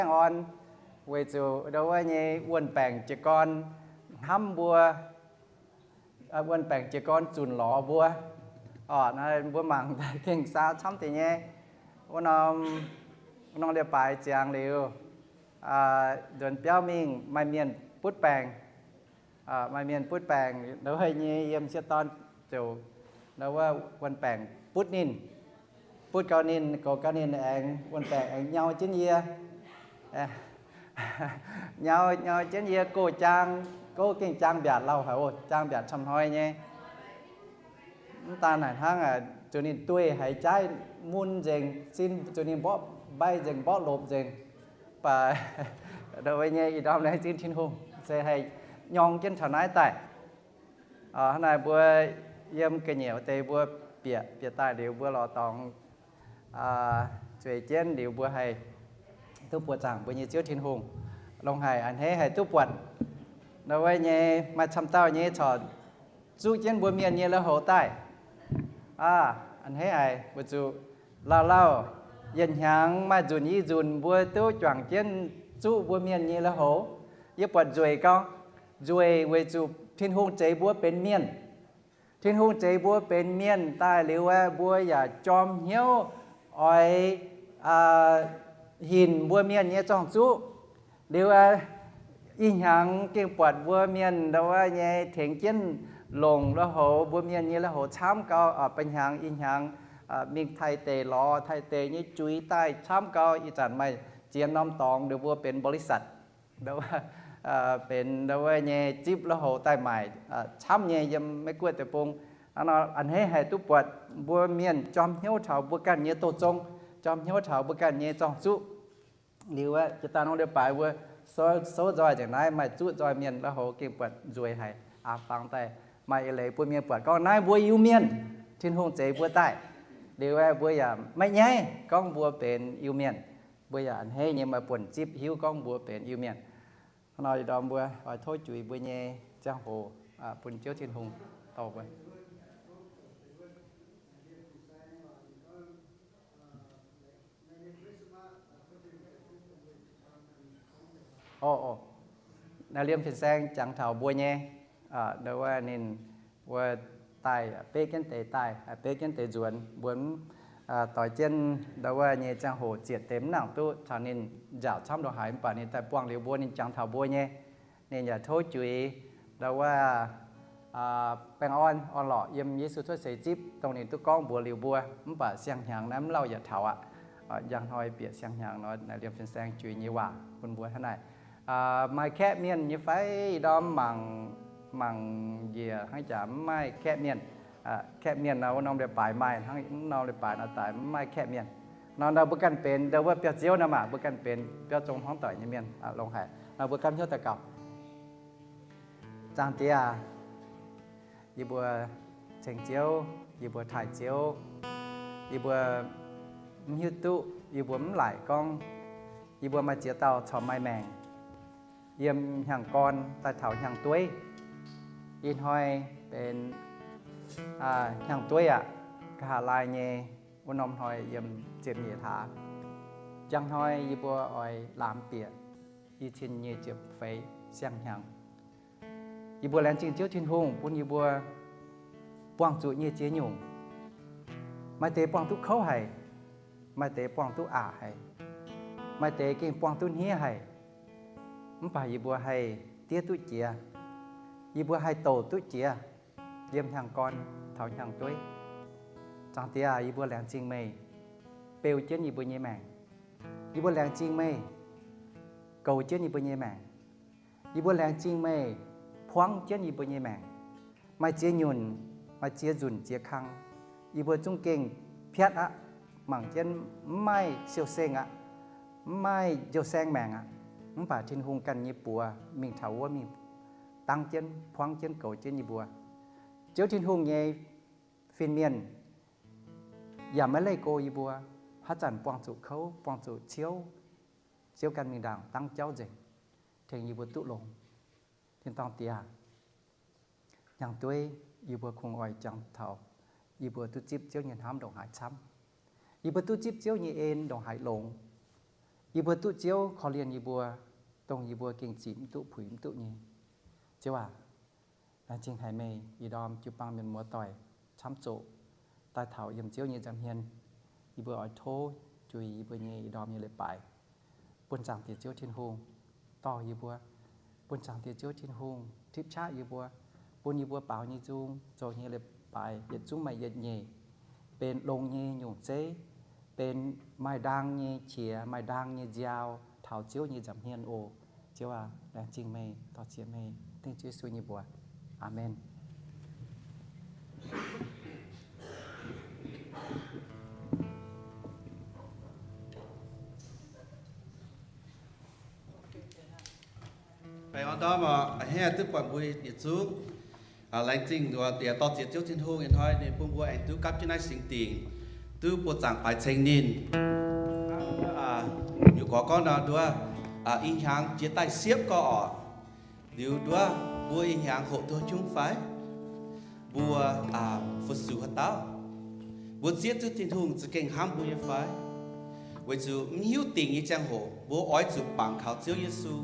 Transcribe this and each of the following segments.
baengh orn, weic zuqc ndau wuov nyei wuon-baengc jiez gorn hnamv mbuo, wuon-baengc jiez gorn zunc lorz mbuo. Orqc, mbuo mangc gengh saa camv deix nyei. Wuov norm, wuov norm leiz-baaix ziangx liuz, nzuonx biauv mingh maaih mienh butv baengc, maaih mienh butv baengc, ndau wuov nyei yiem sieqv dorn ziouc ndau wuov wuon-baengc butv ninh, butv gau ninh, goux gau ninh aengx, wuon-baengc aengx nyau jienv yie, nyau, nyau jienv yie gox jaang, gox gengh jaang mbiaatc lauh haic oc, jaang mbiaatc camv hnoi nyei. Mv daan naaic hnangv, zuqc ninh duih haiz jaaiv mun nzengc, sin zuqc ninh mborqv mbai nzengc, mborqv lopc nzengc. Baac ndau wuov nyei ih ndorm naaiv zinh Tin-Hungh se haih nyorng jienv taux naaiv daaih. Hnangv naaic mbuo yiem ga'nyiec deix mbuo bieqc, bieqc daaih liuz mbuo lorz dorngx zueiz jienv liuz mbuo haih duqv buoqc zaangc mbuo nyei Ziouv Tin-Hungh. Longc haic, a'hneiv haih duqv buatc ndau wuov nyei maaih camv dauh nyei corc zuqv jienv mbuo mienh nyei lui-houx daaih. A'hneiv haic weic zuqc lauh lauh yietc hnyangx maaih nzunc i nzunc mbuo duqv juangc jienv zuqv mbuo mienh nyei lui-houx. Yie buatc nzueic gau. Nzueic weic zuqc Tin-Hungh zeix mbuo benx mienh. Tin-Hungh zeix mbuo benx mienh daaih liuz aeqv, mbuo yaac jorm hnyouv oix hinc mbuo mienh nyei zorng-zuqv. Liuz aeqv, ih hnyangx gengh buatc mbuo mienh ndau wuov nyei tengx jienv longc lui-houx, mbuo mienh nyei lui-houx camv gau. Ba'hnyangx, ih hnyangx mingh Taiv deic lorz Taiv deic nyei juiz daaih camv gau. Ih zanc maaih ziex norm dorngx nduov mbuo benx บริษัท benx ndau wuov nyei zipv lui-houx daaih maaic camv nyei yiem Meiv-Guoqv deic-bung. A'hneiv haih duqv buatc mbuo mienh jorm hnyouv taux mbuo ganh nyei douz zong, jorm hnyouv taux mbuo ganh nyei zorng-zuqv. Liuz aeqv, jiex daaih norm leiz-baaix mbuo souv nzoih nzengc naaiv maaih zuqv nzoih mienh lui-houx gengh buatc nzueic haic. Aav fangx daaih maaih eix leiz bun mienh buatc gorngv naaiv mbuo Iu-Mienh, Tin-Hungh zeix mbuo daaih. Liuz aeqv, mbuo yaac maiv nyaiv gorngv mbuo benx Iu-Mienh. Mbuo yaac a'hneiv nyei maaih buonc zipv hiuv gorngv mbuo benx Iu-Mienh. Hnangv nor ih ndorm mbuo oix tov juix mbuo nyei ziangh hoc bun Ziouv Tin-Hungh dorh mbuo. Naaiv liemh fin-saeng jangx taux mbuo nyei, ndau wuov ninh wuov daaih, beiv jienv deix daaih, beiv jienv deix nzuonx, mbuo doix jienv ndau wuov nyei ziangh hoc zietc deix mv nangc duqv caux ninh nziaauc camv ndongc haaix, mv baac ninh daaih buangh liuz mbuo, ninh jangx taux mbuo nyei. Ninh yaac tov juix ndau wuov baengh orn orn-lorqc yiem Yesu cuotv seix zipv, dongh ninh duqv gorngv mbuox liuz mbuo. Mv baac siang-hnyangx naaiv mv lauh yaac taux aqv. Njang hnoi bieqc siang-hnyangx nor, naaiv liemh fin-saeng juix nyei waac bun mbuo hnangv naaic. Maaih kaeqv mienh nyei fai? Ih ndorm mangc, mangc njiec hnangv jaax mv maaih kaeqv mienh. Kaeqv mienh nor, wuov norm leiz-baaix maaih, hnangv wuov norm leiz-baaix nor daaih mv maaih kaeqv mienh. Nor, nor mbuo ganh benx ndau wuov biauv-ziouv nor maah, mbuo ganh benx biauv zong hmuangv doic nyei mienh longx haic. Nor mbuo ganh hnyouv daux gaux. Zaangc Diex aac, yie mbuo ceng Ziouv, yie mbuo taaih Ziouv, yie mbuo mv hiuv duqv, yie mbuo mv laaic gorngv yie mbuo maaih ziex dauh corc maaih maengc yiem hnyangx-gorn daaih taux hnyangx-dueiv. Ih hnoi benx hnyangx-dueiv aqv. Nqa'haav laai nyei wuov norm hnoi yiem ziepc nyeic hlaax. Njang hnoi yie mbuo oix laamz bieqc i cin nyic ziepc feix siang-hnyangx. Yie mbuo laengz zingh Ziouv Tin-Hungh bun yie mbuo buangh zuqc nyei ziex nyungc. Maaih deix buangh duqv kouv haic, maaih deix buangh duqv aqc haic, maaih deix gengh buangh duqv hniev haic. Mv baac yie mbuo haih diev duqv jiex, yie mbuo haih douc duqv jiex yiem hnyangx-gorn taux hnyangx-dueiv. Zaangc Diex aac, yie mbuo laengz zingh meih beu jienv yie mbuo nyei maengc. Yie mbuo laengz zingh meih goux jienv yie mbuo nyei maengc. Yie mbuo laengz zingh meih buangv jienv yie mbuo nyei maengc. Maaih ziex nyunc, maaih ziex nzunc ziex kang, yie mbuo zungv gengh piatv aqv, mangc jienv mv maaih siou-seng aqv, mv maaih nziou-saeng maengc aqv. Mv baac Tin-Hungh ganh nyei buoz mingh taux wuov mingh dangv jienv, buangv jienv, goux jienv yie mbuo. Ziouv Tin-Hungh nyei fin-mienh yaac maiv leih go yie mbuo. Haaix zanc buangh zuqc kouv, buangh zuqc ciouv, Ziouv ganh mingh ndaangc dangv jauv nzengc, tengx yie mbuo duqv longx. Tin-dorngh Diex aac, hnyangx-dueiv yie mbuo kungx oix jangx taux yie mbuo duqv zipv Ziouv nyei hnamv ndongc haaix camv. Yie mbuo duqv zipv Ziouv nyei en ndongc haaix longx. Yie mbuo duqv Ziouv korv-lienh yie mbuo, dongh yie mbuo gengh zipc mv duqv, puix mv duqv nyei. Ziouv aac, laengz zingh haic meih ih ndorm jiu-baang mienh muoz-doic camv zoqc daaih taux yiem Ziouv nyei nza'hmien. Yie mbuo oix tov juix yie mbuo nyei ih ndorm nyei leiz-baaix bun Zaangc Diex Ziouv Tin-Hungh dorh yie mbuo, bun Zaangc Diex Ziouv Tin-Hungh tipv qaqv yie mbuo, bun yie mbuo baaux nyei nzung, zoux nyei leiz-baaix yietc zungv maaih yietc nyeic benx longx nyei nyungc zeiv, benx maaih ndaang nyei qiex, maaih ndaang nyei nziaaux taux Ziouv nyei nza'hmien oc. Ziouv aac, laengz zingh meih, dorh ziex meih, dengv Ziouv Yesu nyei mbuox. Aamen. Baengh orn ndorm oc, a'hneiv duqv buatc mbuo yietc zungv. Laengz zingh yaac dorh ziex Ziouv Tin-Hungh ih hnoi ninh bun mbuo aengx duqv gapv jienv naaiv singx dingc, duqv buoz zaangc baaix ceng ninh. Nyungc gorx gorngv nor nduov, ih hnyangx jiex daaih siepv gorx oc. Liuz nduov mbuo ih hnyangx hoqc duqv nyungc fai? Mbuo fu-sux haaix dauh? Mbuo zieqv duqv Tin-Hungh za'gengh hnamv mbuo nyei fai? Weic zuqc mv hiuv dingc nyei ziangh hoc mbuo oix zuqc bangc kaux Ziouv Yesu.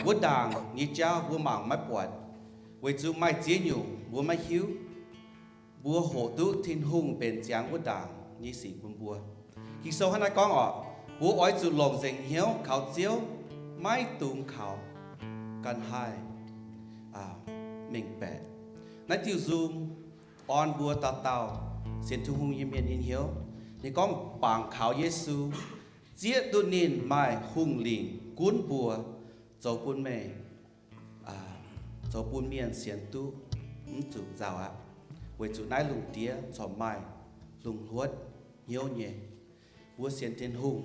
Wuov ndaangc nyei jauv mbuo mangc maiv buatc, weic zuqc maaih ziex nyungc mbuo maiv hiuv. Mbuo hoqc duqv Tin-Hungh mbenc ziangx wuov ndaangc nyei sic bun mbuo. Ging-Sou hnangv naaiv gorngv oc, mbuo oix zuqc longc nzengc hnyouv kaux Ziouv, maiv dungx kaux ganh haih mengh baeqc. Naaiv diuh nzung orn mbuo dauh dauh sienx Tin-Hungh nyei mienh nyei hnyouv. Ninh gorngv bangc kaux Yesu, zieqv duqv ninh maaih hungh lingc gunv mbuo, zoux bun meih zoux bun mienh sienx duqv mv zuqc nzauh aqv. Weic zuqc naaiv lungh ndiev corc maaih lungh hluotv hnyouv nyei. Mbuo sienx Tin-Hungh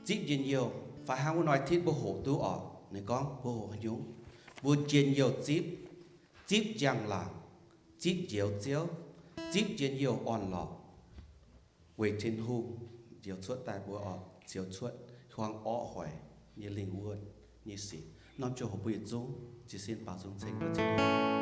zipv njien-youh fai hnangv wuov hnoi titv mbuo hoqc duqv orqc? Ninh gorngv mbuo hoqc haaix nyungc? Mbuo njien-youh zipv, zipv njang-laangc, zipv njoux Ziouv, zipv njien-youh orn-lorqc. Weic Tin-Hungh njoux cuotv daaih mbuo oix ziouc cuotv hiuang orqv hoic nyei lingh wuonh nyei sic. Norm ziangh hoc mbuo yietc zungv jiez sin baaux nzung ceng mbuo Tin-Hungh.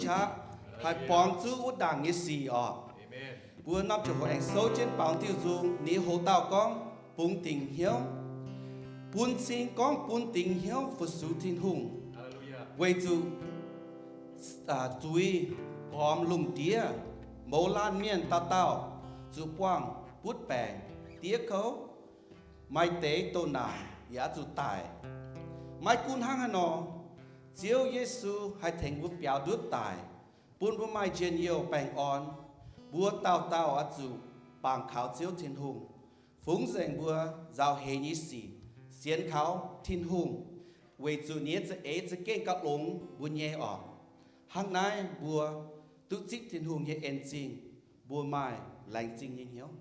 qaqv, haih borngz zuqc wuov ndaangc nyei sic orqc. Mbuo norm ziangh hoc aengx souv jienv baaux diuh nzung, ninh hoc dauh gorngv bungx dingc hnyouv, bun cing gorngv bun dingc hnyouv fu-sux Tin-Hungh, weic zuqc zuiz gormx lungh ndiev, mouz laanh mienh dauh dauh zuqc buangh butv baengc, diev kouv, maaih deix doh naanc yaac zuqc daic. Maiv gunv hnangv haaix nor, Ziouv Yesu haih tengx mbuo biaux ndutv daic, bun mbuo maaih njien-youh baengh orn. Mbuo dauh dauh oix zuqc bangc kaux Ziouv Tin-Hungh, fungx nzengc mbuo nzaaux heix nyei sic, sienx kaux Tin-Hungh, weic zuqc ninh nyei za'eix za'gengh gauh longx mbuo nyei orqc. Hnangv naaiv mbuo duqv zipv Tin-Hungh nyei en zingh, mbuo maaih laengz zingh nyei hnyouv.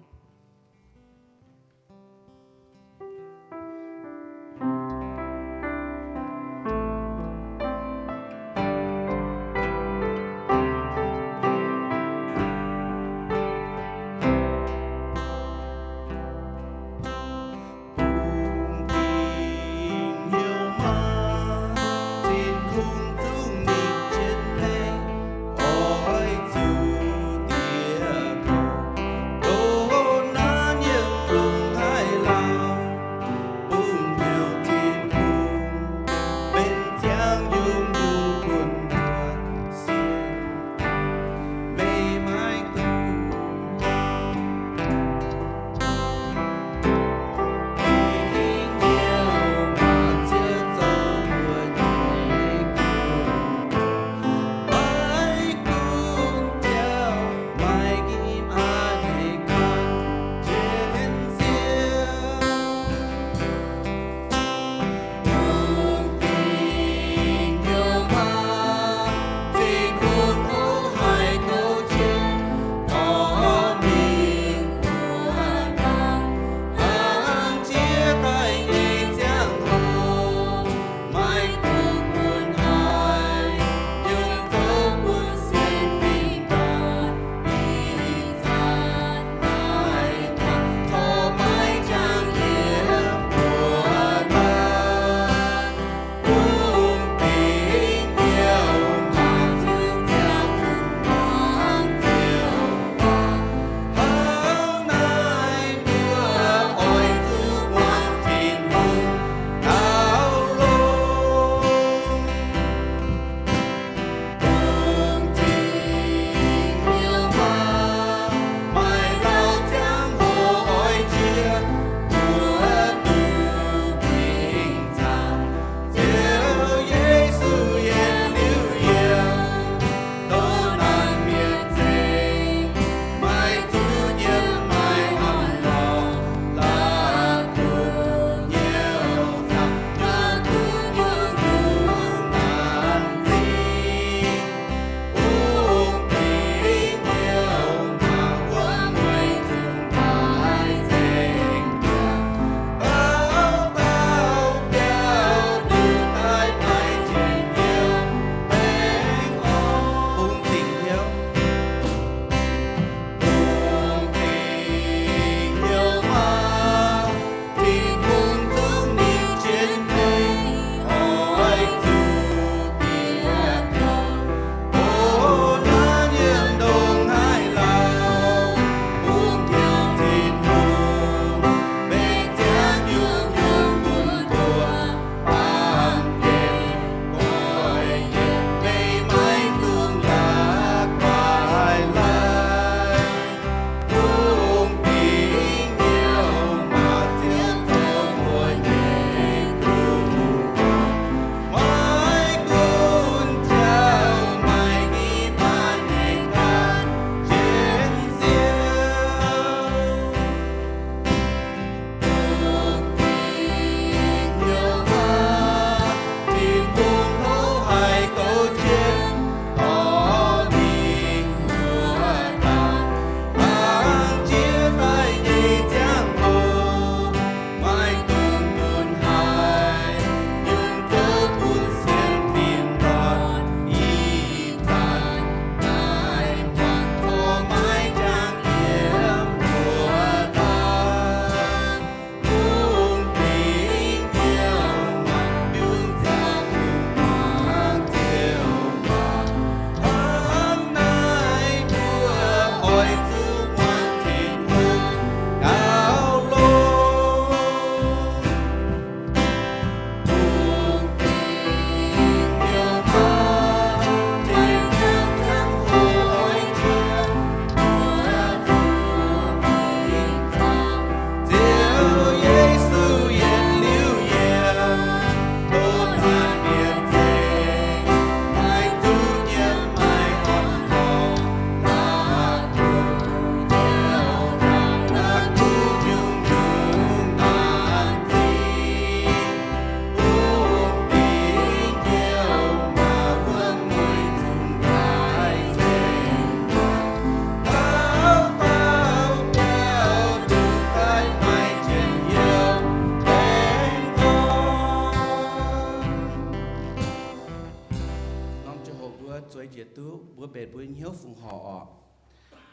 duqv mbuo mbenc mbuo hnyouv fongc horc orqc.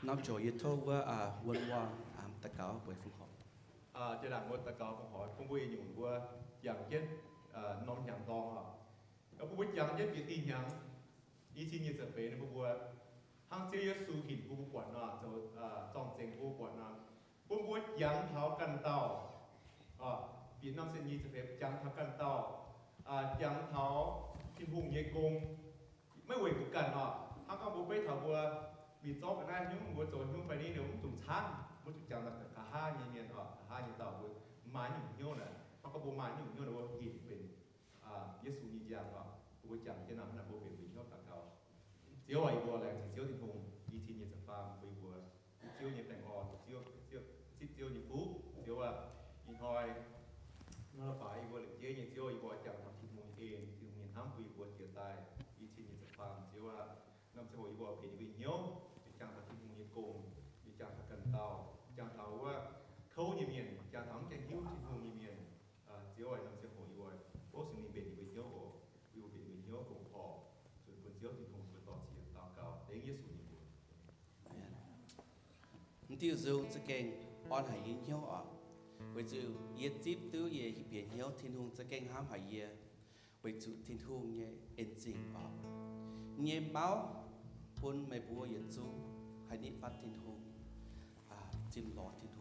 Norm ziangh hoc yie tov wuov wuon wuong daux gaux weic fongc horc. Jiex ndaangc wuov daux gaux fongc horc bun mbuo yietc nyungc mbuo jangx jienv norm hnyangx-dorng oc. Bun mbuo jangx jienv bieqc dih hnyangx, i cin nyic ziepc feix ninh bun mbuo hnangv Ziouv Yesu hinc bun mbuo buatc nor, zoux zorng-zengx bun mbuo buatc nor, bun mbuo jangx taux ganh dauh. Bieqc norm ziepc nyeic ziepc feix jangx taux ganh dauh, jangx taux Tin-Hungh nyei gong. Maiv weic mbuo ganh oc. Hnangv gorngv mbuo beiv taux mbuo mingh zorqv ga'naaiv hnyouv, mbuo zoux hnyouv fai ni, mbuo mv dungx caangv, mbuo zuqc jangx taux nqa'haav nyei mienh oc, nqa'haav nyei dauh mbuo maaih nyungc hnyouv naaic. Hnangv gorngv mbuo maaih nyungc hnyouv naaic, mbuo hinc benx Yesu nyei njang oc. Mbuo jangx jienv nor, mbuo mbenc mbuo hnyouv daux gaux. Ziouv aac, yie mbuo laengz zingh Ziouv Tin-Hungh, i cin nyic ziepc faam bun yie mbuo Ziouv nyei baengh orn, Ziouv, Ziouv, zipv Ziouv nyei fuqv. Ziouv aac, ih hnoi nor, baaix yie mbuo lengc jeiv nyei Ziouv, yie mbuo jangx taux Tin-Hungh nyei en, Tin-Hungh nyei hnamv bun yie mbuo jiex daaih i cin nyic ziepc faam. Ziouv aac, norm ziangh hoc yie mbuo mbenc yie mbuo hnyouv, yie jangx taux Tin-Hungh nyei gong, yie jangx taux ganh dauh, jangx taux wuov kouv nyei mienh, jangx taux mv gaengh hiuv Tin-Hungh nyei mienh. Ziouv aac, norm ziangh hoc yie mbuo, o, Singx Lingh mbenc yie mbuo hnyouv oc. Yie mbuo mbenc yie mbuo hnyouv fongc horc, zunh bun Ziouv Tin-Hungh mbuo dorh ziex daux gaux dengv Yesu nyei mbuox. Mv diuh nzung za'gengh orn haic yie hnyouv oc. Weic zuqc yie zipv duqv yie bieqc hnyouv Tin-Hungh za'gengh hnamv haic yie, weic zuqc Tin-Hungh nyei en zingh oc, nyei mauv bun meih mbuo yietc zungv haih nitv fatv Tin-Hungh, zimh lorz Tin-Hungh.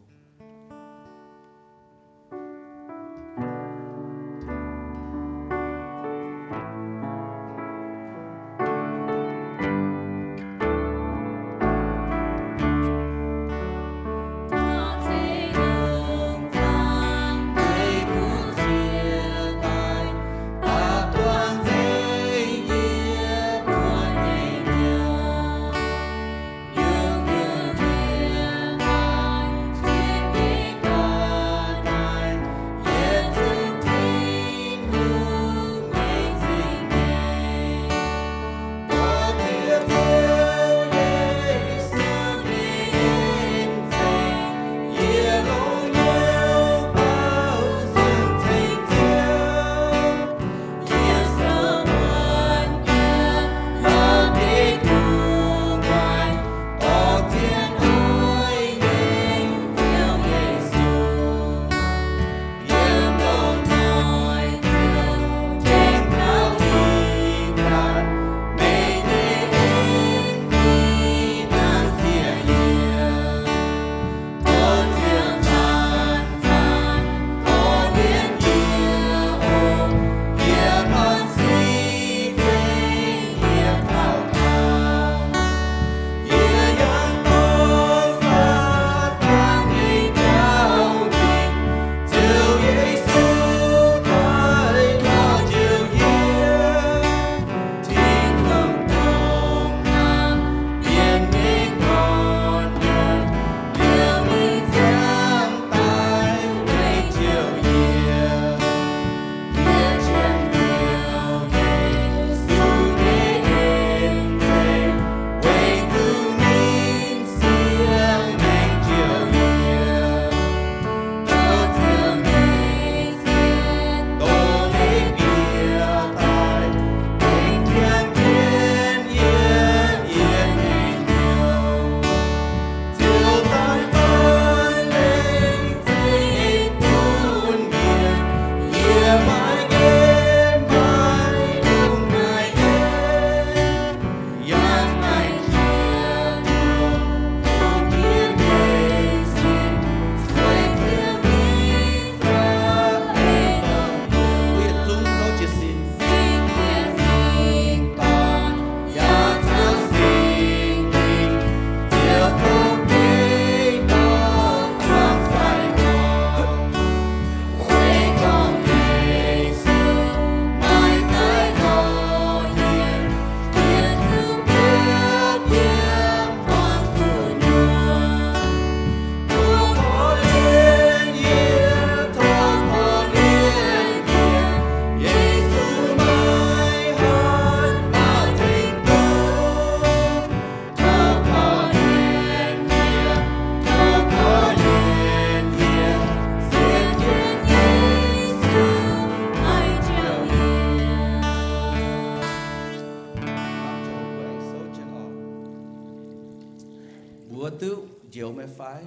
meih fai?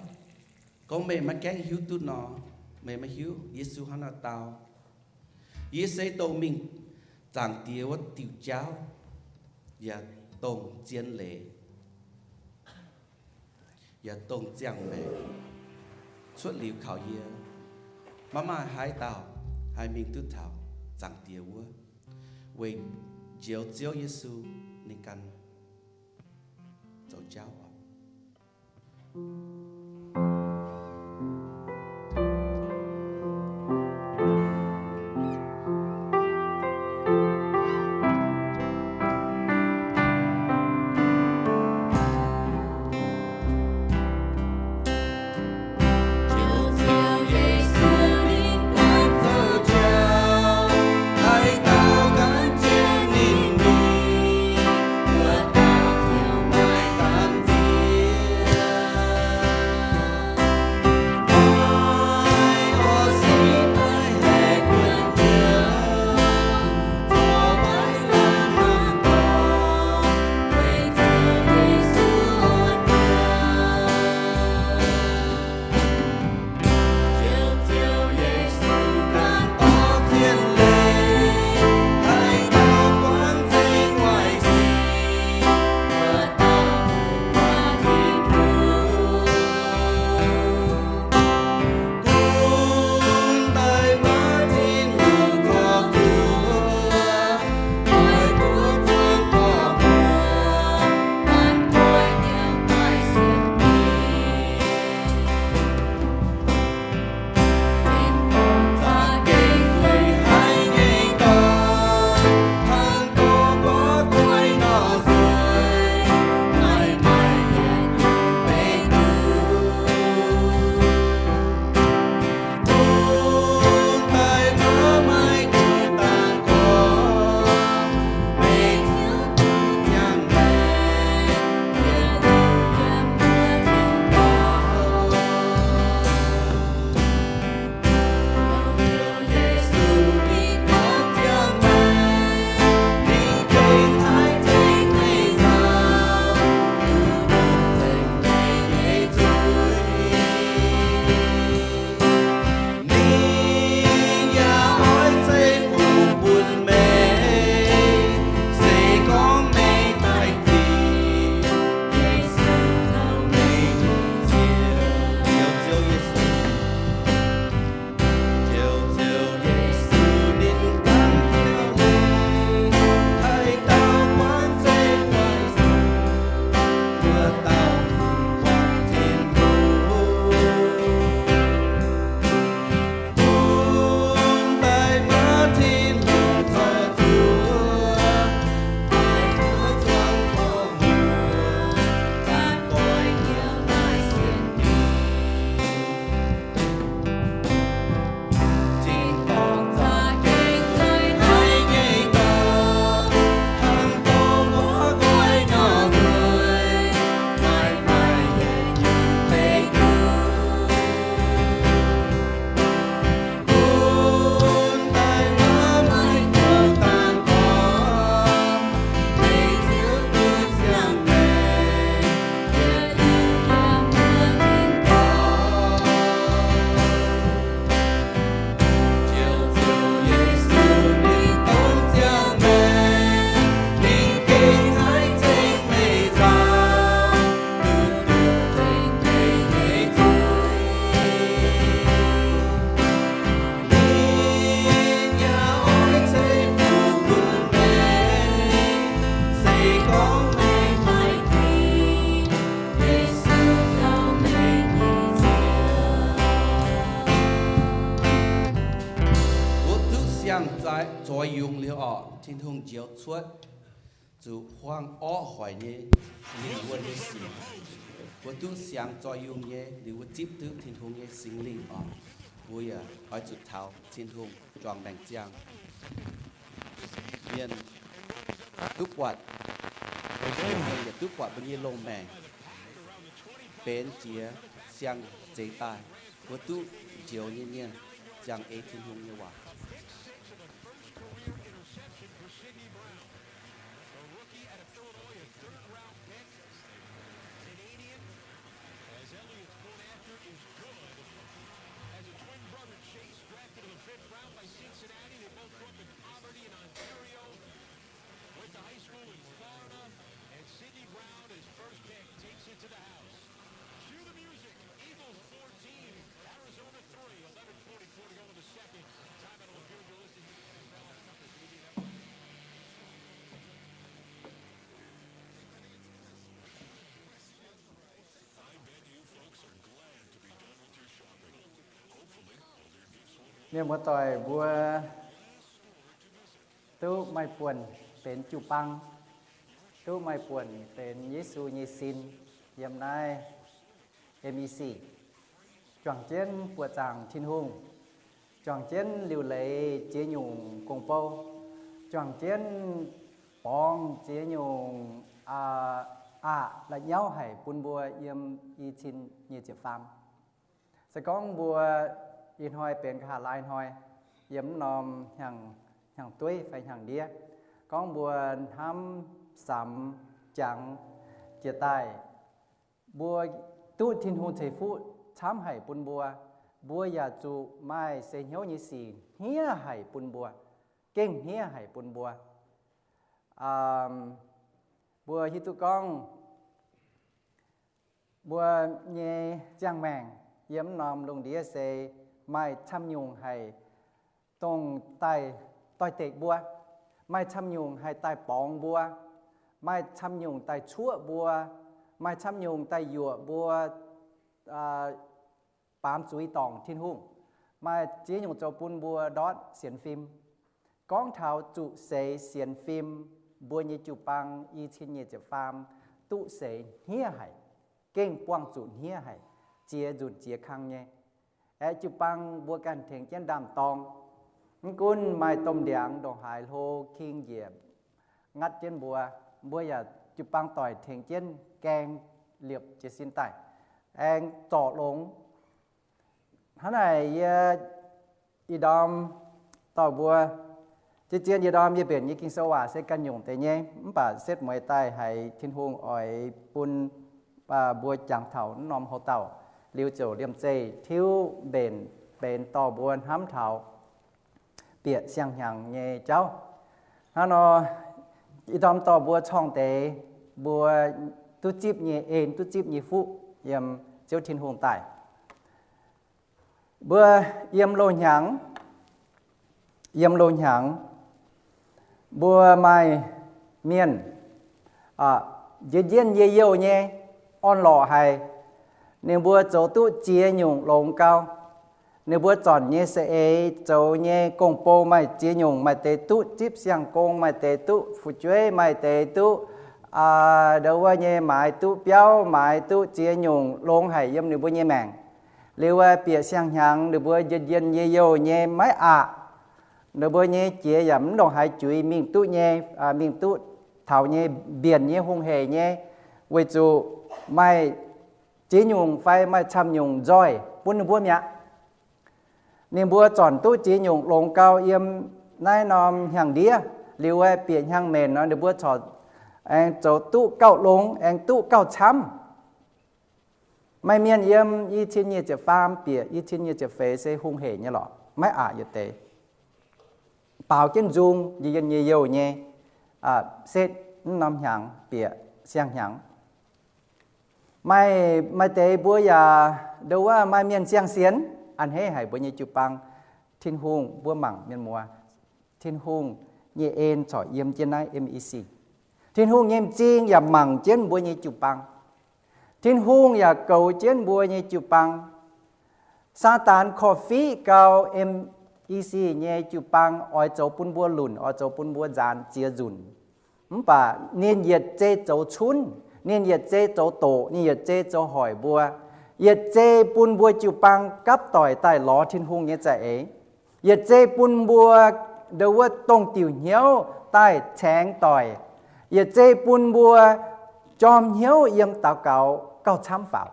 Gorngv meih maiv gaengh hiuv duqv nor, meih maiv hiuv Yesu hnangv naaiv dau. Yie se dongh mingh Zaangc Diex wuov diuc jauv, yaac dongh zien leiz, yaac dongh ziangh maengc. Cuotv liuz kaux yie, maiv maaih haaix dauh haih mingh duqv taux Zaangc Diex wuov, weic njoux Ziouv Yesu ninh ganh zoux jauv oc. Mbuo duqv siang-zoih yungz liuz orqc, Tin-Hungh njoux cuotv zuqc huaang orqv hoic nyei lingh wuonh nyei sic. Mbuo duqv siang zoih yungh nyei liuz, mbuo zipv duqv Tin-Hungh nyei Singx Lingh orqc, mbuo yaac oix zuqc taux Tin-Hungh juangc maengc ziangh. Mienh duqv buatc, mienh yaac duqv buatc mbuo nyei loz-maengc benx jiex siang-zeix daaih. Mbuo duqv njoux nyei mienh ziangh ei Tin-Hungh nyei waac. Mienh muoz-doic mbuo duqv maaih buonc benx jiu-baang, duqv maaih buonc benx Yesu nyei sin yiem naaiv M E C, juangc jienv buoqc zaangc Tin-Hungh, juangc jienv liuc leiz ziex nyungc gong-bou, juangc jienv borngz ziex nyungc aqc la'nyauv haic bun mbuo yiem i cin nyic ziepc faam. Se gorngv mbuo ih hnoi benx nqa'haav laai hnoi, yiem mv norm hnyangx-dueiv fai hnyangx-ndiev, gorngv mbuo hnamv, samx, jangx jiez daaih, mbuo duqv Tin-Hungh ceix fuqv camv haic bun mbuo, mbuo yaac zuqc maaih seix hnyouv nyei sic hniev haic bun mbuo, gengh hniev haic bun mbuo. Mbuo hiuv duqv gorngv mbuo nyei ziangh maengc yiem mv norm lungh ndiev se maaih camv nyungc haic dongh daaih doix-dekc mbuo, maaih camv nyungc haih daaih borngz mbuo, maaih camv nyungc daaih cuoqv mbuo, maaih camv nyungc daaih yuoqc mbuo baamz zuiz dorngc Tin-Hungh, maaih ziex nyungc zoux bun mbuo ndortv sienx fim. Gorngv taux zuqc seix sienx fim, mbuo nyei jiu-baang i cin nyic ziepc faam duqv seix hniev haic, gengh buangh zuqc hniev haic, ziex nzunc ziex kang nyei. Aeqv, jiu-baang mbuo ganh tengx jienv ndaam-dorng. Mv gunv maaih domh ndiangx ndongc haaix hlo king njiec ngatv jienv mbuo, mbuo yaac jiu-baang doic tengx jienv gaeng liepc jiez sin daaih, aengx zorc longx. Hnangv naaic yie ih ndorm dorh mbuo, zien-zien ih ndorm yie mbenc nyei Ging-Sou waac se ganh nyungc deix nyei, mv baac setv mueiz daaih haiz Tin-Hungh oix bun mbuo jangx taux mv norm houx-dauh liuz ziouc liemh zeih tiuv mbenc benx dorh mbuo hnamv taux bieqc siang-hnyangx nyei jauv. Hnangv nor, ih ndorm dorh mbuo corng deix mbuo duqv zipv nyei en, duqv zipv nyei fuqv yiem Ziouv Tin-Hungh daaih. Mbuo yiem loz-hnyangx, yiem loz-hnyangx, mbuo maaih mienh njien-njien yie youh nyei, orn-lorqc haic. Ninh mbuo zoux duqv ziex nyungc longx gau. Ninh mbuo zornc nyei saeng-eix, zoux nyei gong-bou maaih ziex nyungc, maaih deix duqv zipv siang-gong, maaih deix duqv fu'jueiv, maaih deix duqv ndau wuov nyei maaiz duqv biauv, maaiz duqv ziex nyungc longx haic yiem ninh mbuo nyei maengc. Liuz bieqc siang-hnyangx ninh mbuo njien-njien yie youh nyei maiv aqc. Ninh mbuo nyei jiex yaac mv ndongc haaix juix mingh duqv nyei, mingh duqv taux nyei, mbienc nyei, hungh heic nyei, weic zuqc maaih ziex nyungc fai maaih camv nyungc nzoih bun ninh mbuo mi'aqv. Ninh mbuo zornc duqv ziex nyungc longx gau yiem naaiv norm hnyangx-ndiev. Liuz aeqv, bieqc hnyangx-menc nor ninh mbuo corc aengx zoux duqv gauh longx, aengx duqv gauh camv. Maaih mienh yiem i cin nyic ziepc faam bieqc i cin nyic ziepc feix se hungh heic nyei lorqc, maiv aqc yietc deix, baaux jienv nzung, njien-njien yie youh nyei, setv mv norm hnyangx bieqc siang-hnyangx. Maaih, maaih deix mbuo yaac ndau wuov maaih mienh siang-sienx, a'hneiv haic mbuo nyei jiu-baang. Tin-Hungh, mbuo mangc mienh muoz, Tin-Hungh nyei en corc yiem jienv naaiv M E C. Tin-Hungh nyei m'zing yaac mangc jienv mbuo nyei jiu-baang. Tin-Hungh yaac goux jienv mbuo nyei jiu-baang. Saadaan korv-fiqv gau M E C nyei jiu-baang oix zoux bun mbuo lunc, oix zoux bun mbuo nzaanx ziex nzunc. Mv baac ninh yietc zei zoux cunv, ninh yietc zei zoux doqc, ninh yietc zei zoux hoic mbuo, yietc zei bun mbuo jiu-baang gapv doic daaih lorz Tin-Hungh nyei za'eix, yietc zei bun mbuo ndau wuov dongh diuc hnyouv daaih caengx doic, yietc zei bun mbuo jorm hnyouv yiem daux gaux gauh camv faaux.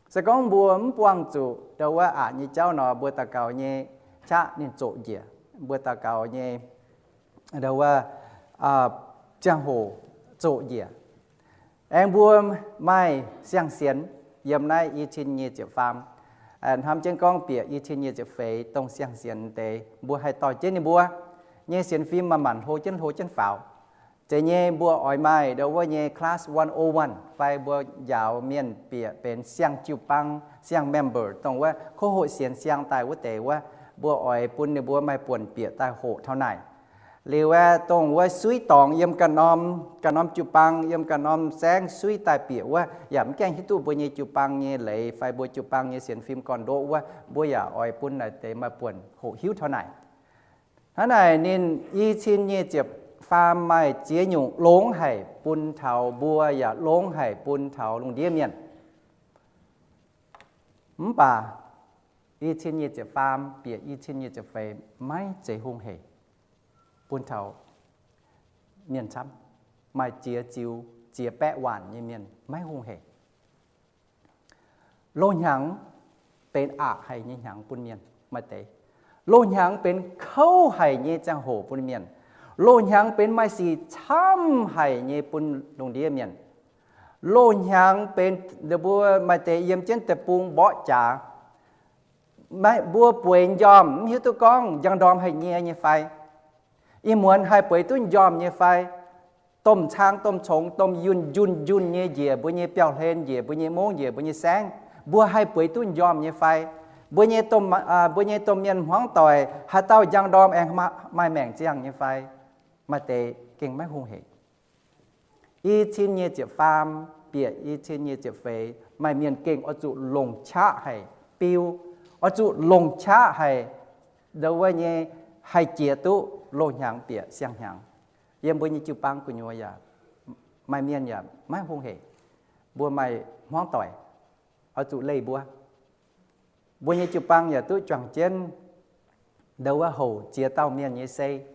Se gorngv mbuo mv buangh zuqc ndau wuov aqc nyei jauv nor, mbuo daux gaux nyei qaqv ninh zoqc njiec, mbuo daux gaux nyei ndau wuov ziangh hoc zoqc njiec. Aengx mbuo maaih siang-sienx yiem naaiv i cin nyic ziepc faam, hnamv jienv gorngv bieqc i cin nyic ziepc feix dongh siang-sienx deix, mbuo haih dorh jienv ninh mbuo nyei sienx fim manc-manc hlo jienv hlo jienv faaux. Zeiz nyei mbuo oix maaih ndau wuov nyei class one oh one fai mbuo njaaux mienh bieqc benx siang-jiu-baang, siang-member, dongh wuov kouv hoqc sienx siang daaih wuov deix wuov, mbuo oix bun ninh mbuo maaih buonc bieqc daaih hoqc taux naaic. Liuz aeqv, dongh wuov suiv dorngx yiem ganh norm, ganh norm jiu-baang, yiem ganh norm saengv suiv daaih bieqc wuov, yaac mv gaengh hiuv duqv mbuo nyei jiu-baang nyei leiz fai mbuo jiu-baang nyei sienx fim gorn-ndoqv wuov, mbuo yaac oix bun naaic deix maaih buonc hoqc hiuv taux naaic. Hnangv naaic ninh i cin nyic ziepc faam maaih ziex nyungc longx haic bun taux mbuo yaac longx haic bun taux lungh ndiev mienh. Mv baac i cin nyic ziepc faam bieqc i cin nyic ziepc feix maiv zeiz hungh hec bun taux mienh camv. Maaih ziex ziux ziex baeqv waanc nyei mienh maiv hungh hec. Loz-hnyangx benx aqc haic nyei hnyangx bun mienh maaih deix. Loz-hnyangx benx kouv haic nyei ziangh hoc bun mienh. Loz-hnyangx benx maaih sic camv haic nyei bun lungh ndiev mienh. Loz-hnyangx benx mbuo maaih deix yiem jienv deic-bung mborqv jaax. Mbuo bueix njormh mv hiuv duqv gorngv njang ndorm haih nyie nyei fai, ih muonz haih bueix duqv njormh nyei fai, domh cang domh congx domh yunh njunh njunh nyei njiec mbuo nyei biauv-hlen, njiec mbuo nyei mungv, njiec mbuo nyei saengv, mbuo haih bueix duqv njormh nyei fai? Mbuo nyei domh, mbuo nyei domh mienh hmuangv doic haaix dauh njang ndorm aengx maaih maengc ziangh nyei fai? Maaih deix gengh maiv hungh hec. I cin nyic ziepc faam bieqc i cin nyic ziepc feix maaih mienh gengh oix zuqc longc qaqv haic biu, oix zuqc longc qaqv haic, ndo wuov nyei, haih jiex duqv loz-hnyangx bieqc siang-hnyangx. Yiem mbuo nyei jiu-baang gu'nyuoz yaac maaih mienh yaac maiv hungh hec. Mbuo maaih hmuangv doic oix zuqc leih mbuo. Mbuo nyei jiu-baang yaac duqv juangc jienv ndo wuov houc ziex dauh mienh nyei sei,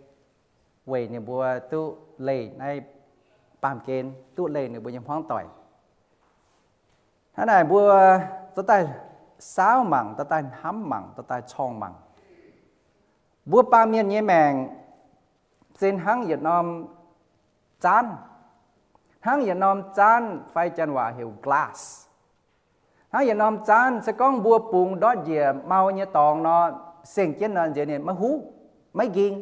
weic ninh mbuo duqv leih naaiv baamh gen, duqv leih ninh mbuo nyei hmuangv doic. Hnangv naaic mbuo dorh daaih saauv mangc, dorh daaih hnamv mangc, dorh daaih corngh mangc. Mbuo baamh mienh nyei maengc se hnangv yietc norm zaanv, hnangv yietc norm zaanv fai janx waac heuc glass. Hnangv yietc norm zaanv, se gorngv mbuo bungx ndortv njiec mau nyei dorngx nor, seng jienv nor nziex ninh maiv huv, maiv nqing.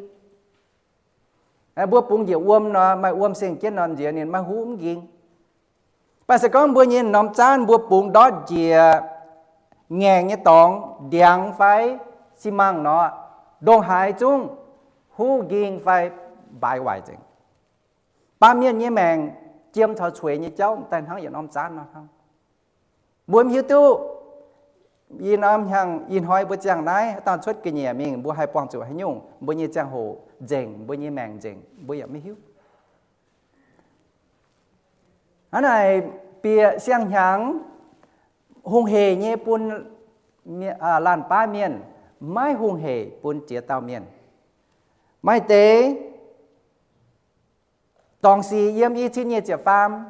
Mbuo bungx njiec wuom nor, maaih wuom seng jienv nor nziex ninh maiv huv, mv nqing. Mv baac se gorngv mbuo nyei norm zaanv mbuo bungx ndortv njiec ngaengc nyei dorngx, ndiangx fai xi mangh nor, ndongc haaix zungv huv, nqing fai mbaaix waaic nzengc. Baamh mienh nyei maengc jiem caux cueix nyei jauv daaih hnangv yietc norm zaanv nor hnangv. Mbuo mv hiuv duqv ih norm hnyangx ih hnoi mbuo ziangh naaiv haaix dauh cuotv ga'nyiec mingh mbuo haih buangh zuqc haaix nyungc, mbuo nyei ziangh hoc nzengc, mbuo nyei maengc nzengc, mbuo yaac maiv hiuv. Hnangv naaic bieqc siang-hnyangx hungh hec nyei bun laanh baav mienh, maiv hungh hec bun ziex dauh mienh. Maaih deix dorngc sic yiem i cin nyic ziepc faam,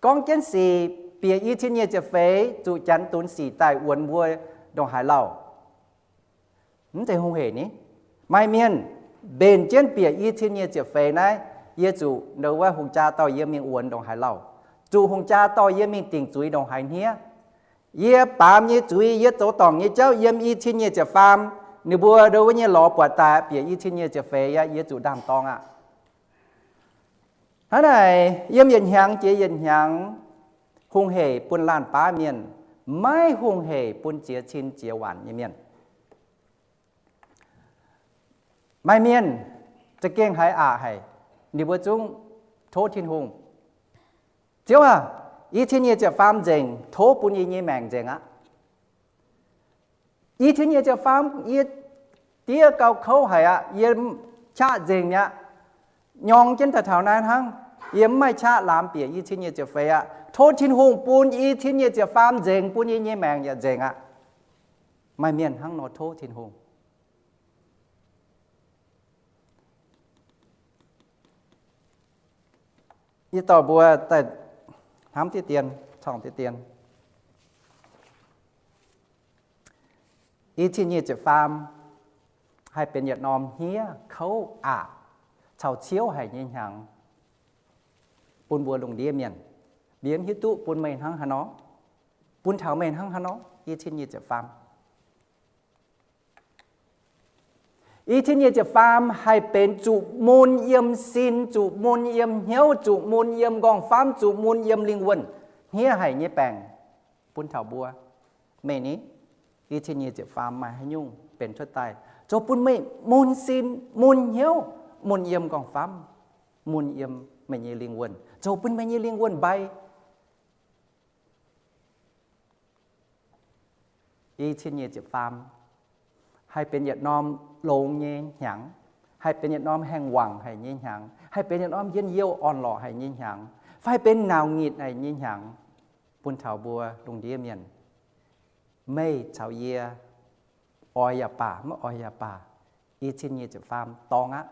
gorngv jienv sic bieqc i cin nyic ziepc feix zuqc janx dunx sic daaih wuonx mbuo ndongc haaix lauh. Mv zeiz hungh hec ni. Maaih mienh mbenc jienv bieqc i cin nyic ziepc feix naaiv, yie zuqc ndo wuov hungh jaa dorh yie mingh wuonx ndongc haaix lauh, zuqc hungh jaa dorh yie mingh dingc zuiz ndongc haaix hniev. Yie baamz nyei zuiz, yie zoux dorngc nyei jauv yiem i cin nyic ziepc faam, ninh mbuo ndo wuov nyei lorz buatc daaih bieqc i cin nyic ziepc feix aqv, yie zuqc ndaam-dorng aqv. Hnangv naaic yiem yietc hnyangx jiex yietc hnyangx, hungh hec bun laanh baav mienh, maiv hungh hec bun ziex cin ziex waanc nyei mienh. Maaih mienh za'gengh haiz aqc haic, ninh mbuo zungv tov Tin-Hungh, Ziouv aah, i cin nyic ziepc faam nzengc, tov bun yie nyei maengc nzengc aqv. I cin nyic ziepc faam yie diev gauh kouv haic aqv. Yie qaqv nzengc mi'aqv. Nyorng jienv daaih taux naaiv hnangv. Yie mv maaih qaqv laamz bieqc i cin nyic ziepc feix aqv. Tov Tin-Hungh bun i cin nyic ziepc faam nzengc, bun yie nyei maengc yaac nzengc aqv. Maaih mienh hnangv nor tov Tin-Hungh. Yie dorh mbuo daaih hnamv diqv dien, corngh diqv dien. I cin nyic ziepc faam haih benx yietc norm hniev, kouv, aqc, caux ciouv haic nyei hnyangx bun mbuo lungh ndiev mienh. Mienh hiuv duqv bun meih hnangv haaix nor, bun taux meih hnangv haaix nor, i cin nyic ziepc faam. I cin nyic ziepc faam haih benx zuqc mun yiem sin, zuqc mun yiem hnyouv, zuqc mun yiem nqorngv-famv, zuqc mun yiem lingh wuonh, hniev haic nyei baengc bun taux mbuo. Meih ni, i cin nyic ziepc faam maaih haaix nyungc benx cuotv daaih zoux bun meih mun sin, mun hnyouv, mun yiem nqorngv-famv, mun yiem meih nyei lingh wuonh, zoux bun meih nyei lingh wuonh mbaiv. I cin nyic ziepc faam, haih benx yietc norm longx nyei hnyangx, haih benx yietc norm haengh wangc haic nyei hnyangx, haih benx yietc norm njien-youh orn-lorqc haic nyei hnyangx, fai benx nauc nyitc haic nyei hnyangx bun taux mbuo lungh ndiev mienh. Meih caux yie, oix yaac baac, maiv oix yaac baac, i cin nyic ziepc faam dorngx aqv.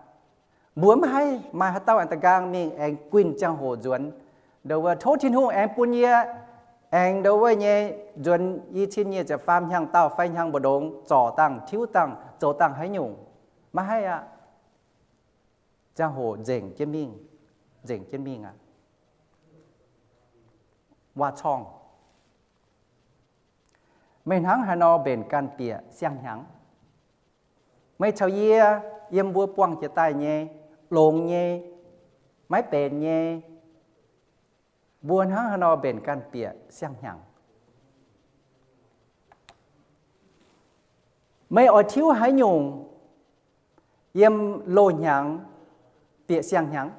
Mbuo maiv haih maaih haaix dauh aengx da'nqaang mingh aengx guinh ziangh hoc nzuonx, ndo wuov tov Tin-Hungh aengx bun yie aengx ndo wuov nyei nzuonx i cin nyic ziepc faam hnyangx dauh fai hnyangx mbu'ndongx zorc dangh, tiuv dangh, zoux dangh haaix nyungc. Maiv haih aqv. Ziangh hoc nzengc jienv mingh, nzengc jienv mingh aqv. Waac-corngh, meih hnangv haaix nor mbenc ganh bieqc siang-hnyangx? Meih caux yie yiem mbuo buangh jiex daaih nyei, longx nyei, maiv benx nyei, mbuo hnangv haaix nor mbenc ganh bieqc siang-hnyangx? Meih oix tiuv haaix nyungc yiem loz-hnyangx bieqc siang-hnyangx?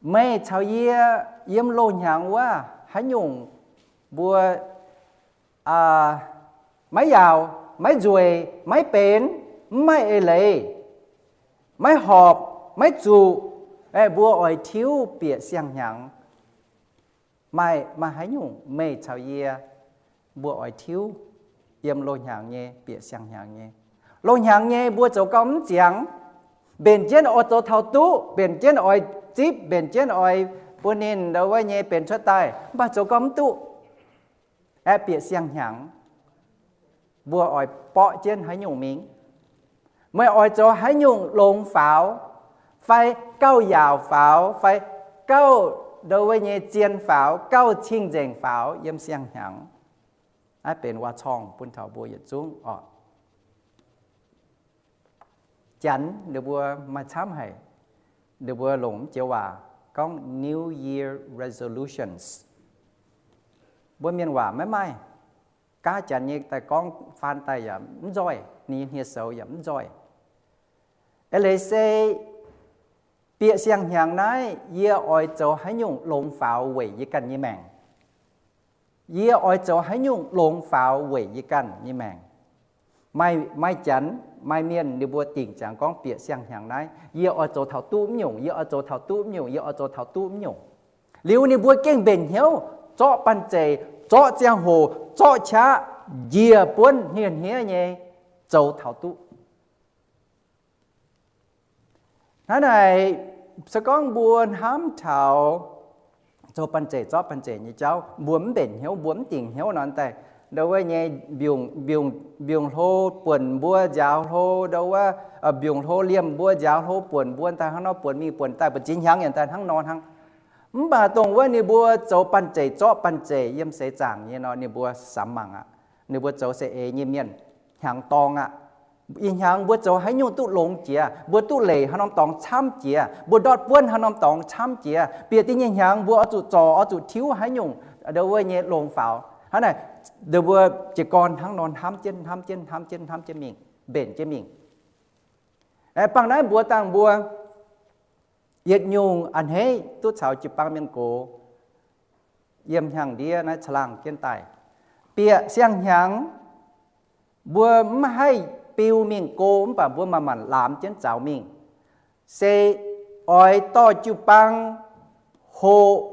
Meih caux yie yiem loz-hnyangx wuov haaix nyungc mbuo maiv yaauc, maiv nzueic, maiv benx, mv maaih eix leiz, maiv horpc, maiv zuqc, mbuo oix tiuv bieqc siang-hnyangx. Maaih, maaih haaix nyungc meih caux yie mbuo oix tiuv yiem loz-hnyangx nyei bieqc siang-hnyangx nyei? Loz-hnyangx nyei mbuo zoux gau mv ziangx, mbenc jienv oix zoux taux duqv, mbenc jienv oix zipv, mbenc jienv oix bun ninh ndo wuov nyei benx cuotv daaih, mv baac zoux gau mv duqv. Aeqv, bieqc siang-hnyangx mbuo oix borqv jienv haaix nyungc mingh? Meih oix zoux haaix nyungc longx faaux, fai gauh yaauc faaux, fai gauh ndo wuov nyei zien faaux, gauh cing-nzengc faaux yiem siang-hnyangx? Naaiv benx waac-corngh bun taux mbuo yietc zungv oc. Janx ninh mbuo maaih camv haic, ninh mbuo longc mv joux waac gorngv New Year resolutions. Mbuo mienh waac maiv maaih. Gaav Janx nyei daaih gorngv faan daaih yaac mv nzoih, ninh nyei hniev-soux yaac mv nzoih. Eix leiz se bieqc siang-hnyangx naaiv yie oix zoux haaix nyungc longx faaux weic yie ganh nyei maengc? Yie oix zoux haaix nyungc longx faaux weic yie ganh nyei maengc? Maaih, maaih Janx, maaih mienh ninh mbuo dingc ziangx gorngv bieqc siang-hnyangx naaiv, yie oix zoux taux duqv mv nyungc, yie oix zoux taux duqv mv nyungc, yie oix zoux taux duqv mv nyungc. Liuz ninh mbuo gengh mbenc hnyouv zorqv banh zeic, zorqv ziangh hoc, zorqv qaqv njiec buonv hniev-hniev nyei zoux taux duqv. Hnangv naaic, se gorngv mbuo hnamv taux zoux banh zeic zorqv banh zeic nyei jauv, mbuo mv mbenc hnyouv, mbuo mv dingc hnyouv nor daaih, ndo wuov nyei mbiungc, mbiungc, mbiungc hlo buonc mbuo nziaaux hlo, ndo wuov, mbiungc hlo liemh mbuo nziaaux hlo buonc mbuo daaih hnangv nor, buonc mingh buonc daaih, buonc ziex hnyangx yaac daaih hnangv nor hnangv. Mv baac dongh wuov ninh mbuo zoux banh zeic zorqv banh zeic yiem seix zaangc nyei nor, ninh mbuo samx mangc aqv. Ninh mbuo zoux se eix nyei mienh, hnyangx dorngx aqv. Ih hnyangx mbuo zoux haaix nyungc duqv longx jiex, mbuo duqv leic haaix norm dorngx camv jiex, mbuo ndortv buonv haaix norm dorngx camv jiex, bieqc deix nyei hnyangx mbuo oix zuqc zorc, oix zuqc tiuv haaix nyungc ndo wuov nyei longx faaux. Hnangv naaic, ndo mbuo jiez gorn hnangv nor hnamv jienv, hnamv jienv, hnamv jienv, hnamv jienv mingh, mbenc jienv mingh. Aeqv, bangc naaiv mbuox dangh mbuo, yietc nyungc a'hneiv duqv caux jiu-baang mienh gox yiem hnyangx-ndiev naaiv caangh laangh jienv daaih. Bieqc siang-hnyangx, mbuo mv haih biu mingh go, mv baac mbuo manc-manc laamx jienv zaux mingh, se oix dorh jiu-baang hoqc,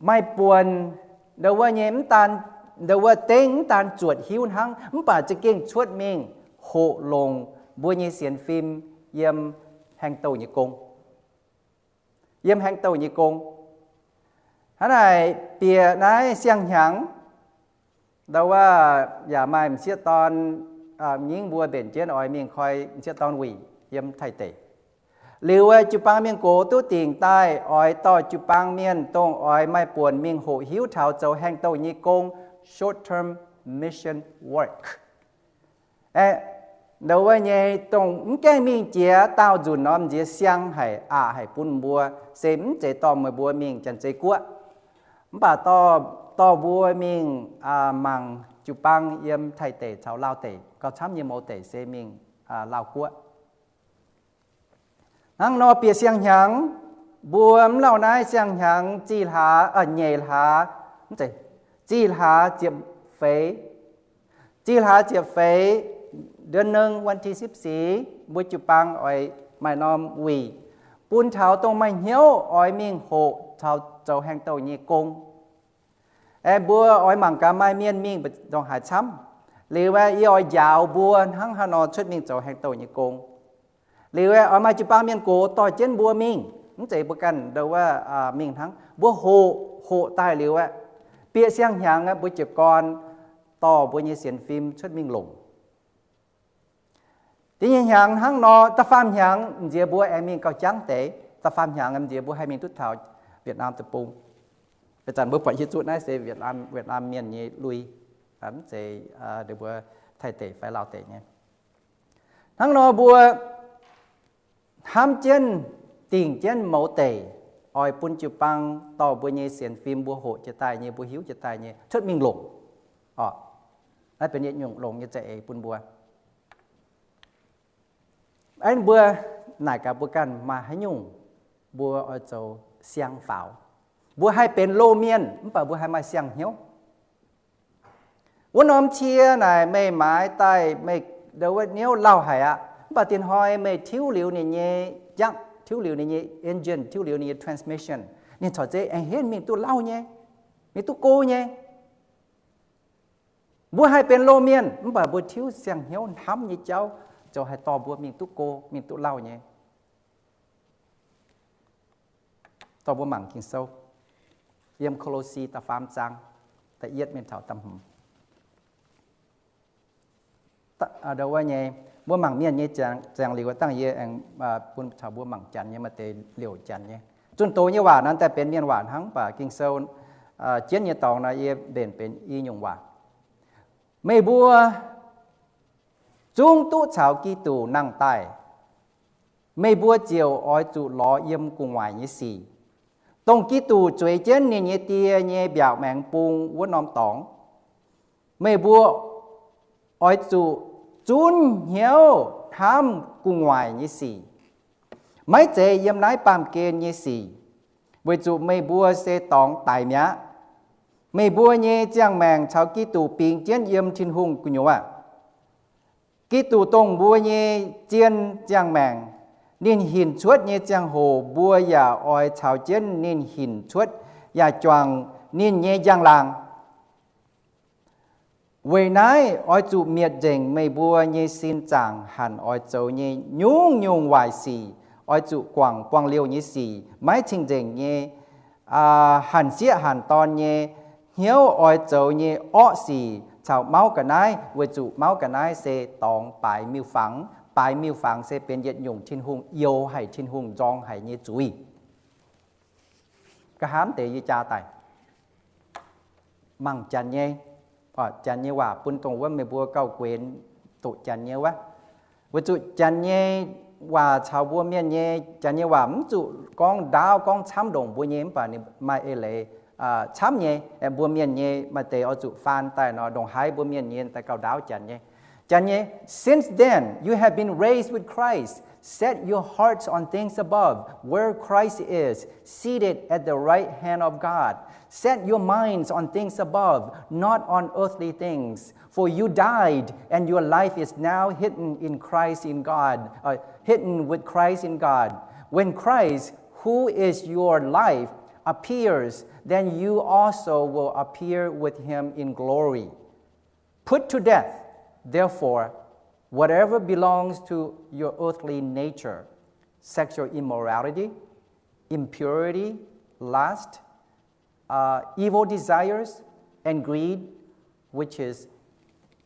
maaih buonc, ndo wuov nyei mv daan, ndo wuov dengv mv daan zuotc hiuv hnangv, mv baac za'gengh cuotv mingh hoqc longc mbuo nyei sienx fim yiem haeng douh nyei gong. Yiem haeng douh nyei gong. Hnangv naaic bieqc naaiv siang-hnyangx, ndo wuov yaac maaih m'sieqv dorn, m'nyingv mbuo mbenc jienv oix mingh koi m'sieqv dorn wuic yiem Taiv deic. Liuz jiu-baang mienh gox duqv dingc daaih oix dorh jiu-baang mienh dongh oix maaih buonc mingh hoqc hiuv taux zoux haeng douh nyei gong, short-term mission work. Aeqv, ndo wuov nyei dongh mv gaengh mingh jiex daauh nzunc norm nziex siang haic, aqc haic bun mbuo, se mv zeiz dorh meih mbuo mingh Janx-Zei Guoqv. Mv baac dorh, dorh mbuo mingh mangc jiu-baang yiem Taiv deic caux Laauh deic, gauh camv nyei mouz deic se mingh Laauh Guoqv. Hnangv nor bieqc siang-hnyangx, mbuo mv lauh naaiv siang-hnyangx zih hlaax, nyeic hlaax, mv zeiz, zih hlaax ziepc feix, zih hlaax ziepc feix, เดือนหนึ่ง วันที่สิบสี่, mbuo jiu-baang oix maaih norm wuic bun taux dongh maaih hnyouv oix mingh hoqc taux zoux haengh douh nyei gong. Aengx mbuo oix mangc gaax maaih mienh mingh mv dongc haaix camv. Liuz aeqv, yie oix njaaux mbuo hnangv haaix nor cuotv mingh zoux haengh douh nyei gong. Liuz aeqv, oix maaih jiu-baang mienh gox dorh jienv mbuo mingh. Mv zeiz mbuo ganh ndo wuov mingh hnangv. Mbuo hoqc, hoqc daaih liuz aeqv, bieqc siang-hnyangx aeqv, mbuo jiez gorn dorh mbuo nyei sienx fim cuotv mingh longc. Da'nyeic hnyangx hnangv nor, da'faam hnyangx m'nziex mbuo aengx mingh gauh jangv deix. Da'faam hnyangx m'nziex mbuo haih mingh duqv taux Việt Nam deic-bung. Ih zanc mbuo buatc hieh zuqc naaiv se Việt Nam, Việt Nam mienh nyei lui, mv zeiz mbuo Taiv deic fai Laauv deic nyei. Hnangv nor mbuo hnamv jienv, dingc jienv mouz deic, oix bun jiu-baang dorh mbuo nyei sienx fim mbuo hoqc jiex daaih nyei, mbuo hiuv jiex daaih nyei cuotv mingh longc. Naaiv benx yietc nyungc longx nyei za'eix bun mbuo. Aeqv, mbuo naaic gaax mbuo ganh maaih haaix nyungc mbuo oix zoux siang faaux. Mbuo haih benx loz-mienh mv baac mbuo haih maaih siang-hnyouv. Wuov norm cie naaic meih maaiz daaih meih ndo wuov hnyouv lauh haic aqv, mv baac dinh hnoi meih tiuv liuz ninh nyei jangv, tiuv liuz ninh nyei engine, tiuv liuz ninh nyei transmission, ninh corc zeiz aengx henv mingh duqv lauh nyei, mingh duqv go nyei. Mbuo haih benx loz-mienh mv baac mbuo tiuv siang-hnyouv hnamv nyei jauv zoux haih dorh mbuo mingh duqv go, mingh duqv lauh nyei. Dorh mbuo mangc Ging-Sou yiem Ko^lo^si da'faam zaang, da'yietv mingh taux da'hmz. Ndo wuov nyei, mbuo mangc mienh nyei ziangx liuz dangh yie aengx bun taux mbuo mangc Janx nyei, maaih deix liouc Janx nyei. Zunh doz nyei waac naaiv daaih benx mienh waac hnangv, mv baac Ging-Sou jienv nyei dorngx naaiv yie mbenc benx i nyungc waac. Meih mbuo zungv duqv caux Giduc nangh daaih, meih mbuo ziouc oix zuqc lorz yiem gu'nguaaic nyei sic, dongh Giduc zueiz jienv ninh nyei Die nyei mbiaauc maengx bung wuov norm dorngx. Meih mbuo oix zuqc zunv hnyouv hnamv gu'nguaaic nyei sic, maiv zeiz yiem naaiv baamh gen nyei sic, weic zuqc meih mbuo se dorngx daic mi'aqv. Meih mbuo nyei ziangh maengc caux Giduc bingx jienv yiem Tin-Hungh gu'nyuoz aqv. Giduc dongh mbuo nyei zien ziangh maengc. Ninh hinc cuotv nyei ziangh hoc mbuo yaac oix caux jienv ninh hinc cuotv, yaac juangc ninh nyei njang-laangc. Weic naaiv oix zuqc mietc nzengc meih mbuo nyei sin zaangc hanc oix zoux nyei nyungc-nyungc waaic sic. Oix zuqc guangc buangh liouh nyei sic, maiv cing-nzengc nyei, hanc sieqv hanc dorn nyei, hnyouv oix zoux nyei orqv sic caux mauv ga'naaiv, weic zuqc mauv ga'naaiv se dorngx baaix miuc-fangx. Baaix miuc-fangx se benx yietc nyungc Tin-Hungh youx haic, Tin-Hungh nzorng haic nyei zuiz. Nqa'haav deix yie jaa daaih mangc Janx nyei, Janx nyei waac bun dongh wuov meih mbuo gauh guenx doqc Janx nyei wuov. Weic zuqc Janx nyei waac caux mbuo Mienh nyei, Janx nyei waac mv zuqc gorngv ndaauv gorngv camv ndongc mbuo nyei, mv baac ninh maaih eix leiz camv nyei. Mbuo Mienh nyei maaih deix oix zuqc faan daaih nor, ndongc haaix mbuo Mienh nyei daaih gauh ndaauv Janx nyei. Janx nyei, Since then you have been raised with Christ, set your hearts on things above, where Christ is seated at the right hand of God. Set your minds on things above, not on earthly things. For you died, and your life is now hidden in Christ in God, uh, hidden with Christ in God. When Christ, who is your life, appears, then you also will appear with him in glory. Put to death, therefore, whatever belongs to your earthly nature: sexual immorality, impurity, lust, uh, evil desires, and greed, which is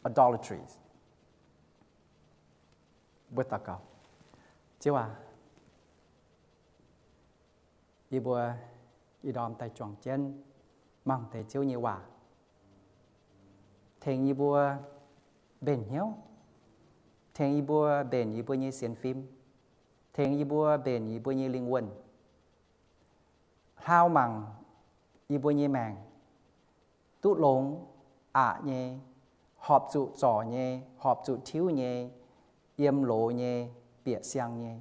idolatry. Mbuo daux gaux. Ziouv aac, yie mbuo ih ndorm daaih juangc jienv mangc deix Ziouv nyei waac, tengx yie mbuo mbenc hnyouv, tengx yie mbuo mbenc yie mbuo nyei sienx fim, tengx yie mbuo mbenc yie mbuo nyei lingh wuonh, hlau mangc yie mbuo nyei maengc duqv longx aqc nyei, horpc zuqc zorc nyei, horpc zuqc tiuv nyei, yiem loz nyei, bieqc siang nyei.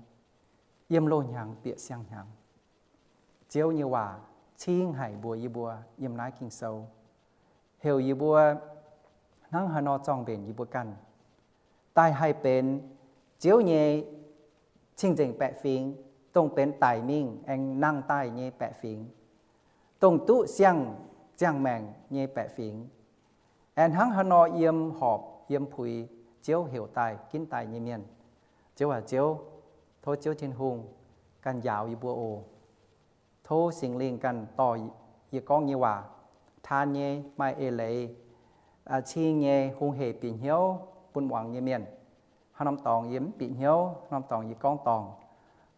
yiem loz-hnyangx bieqc siang-hnyangx. Ziouv nyei waac cing haic mbuox yie mbuo yiem naaiv Ging-Sou, heuc yie mbuo hnangv haaix nor zorng mbenc yie mbuo ganh, daaih haih benx Ziouv nyei cing-nzengc baeqc fingx, dongh benx daic mingh aengx nangh daaih nyei baeqc fingx, dongh duqv siang-ziangh maengc nyei baeqc fingx. Aengx hnangv haaix nor yiem horpc yiem puix Ziouv heuc daaih ginv daaih nyei mienh. Ziouv aac, Ziouv, tov Ziouv Tin-Hungh ganh njaaux yie mbuo oc. Tov Singx Lingh ganh dorh yie gorngv nyei waac taan nyei maaih eix leiz, cing nyei hungh hec bieqc hnyouv bun muangx nyei mienh. Haaix norm dorngx yie mv bieqc hnyouv, haaix norm dorngx yie gorngv dorngc,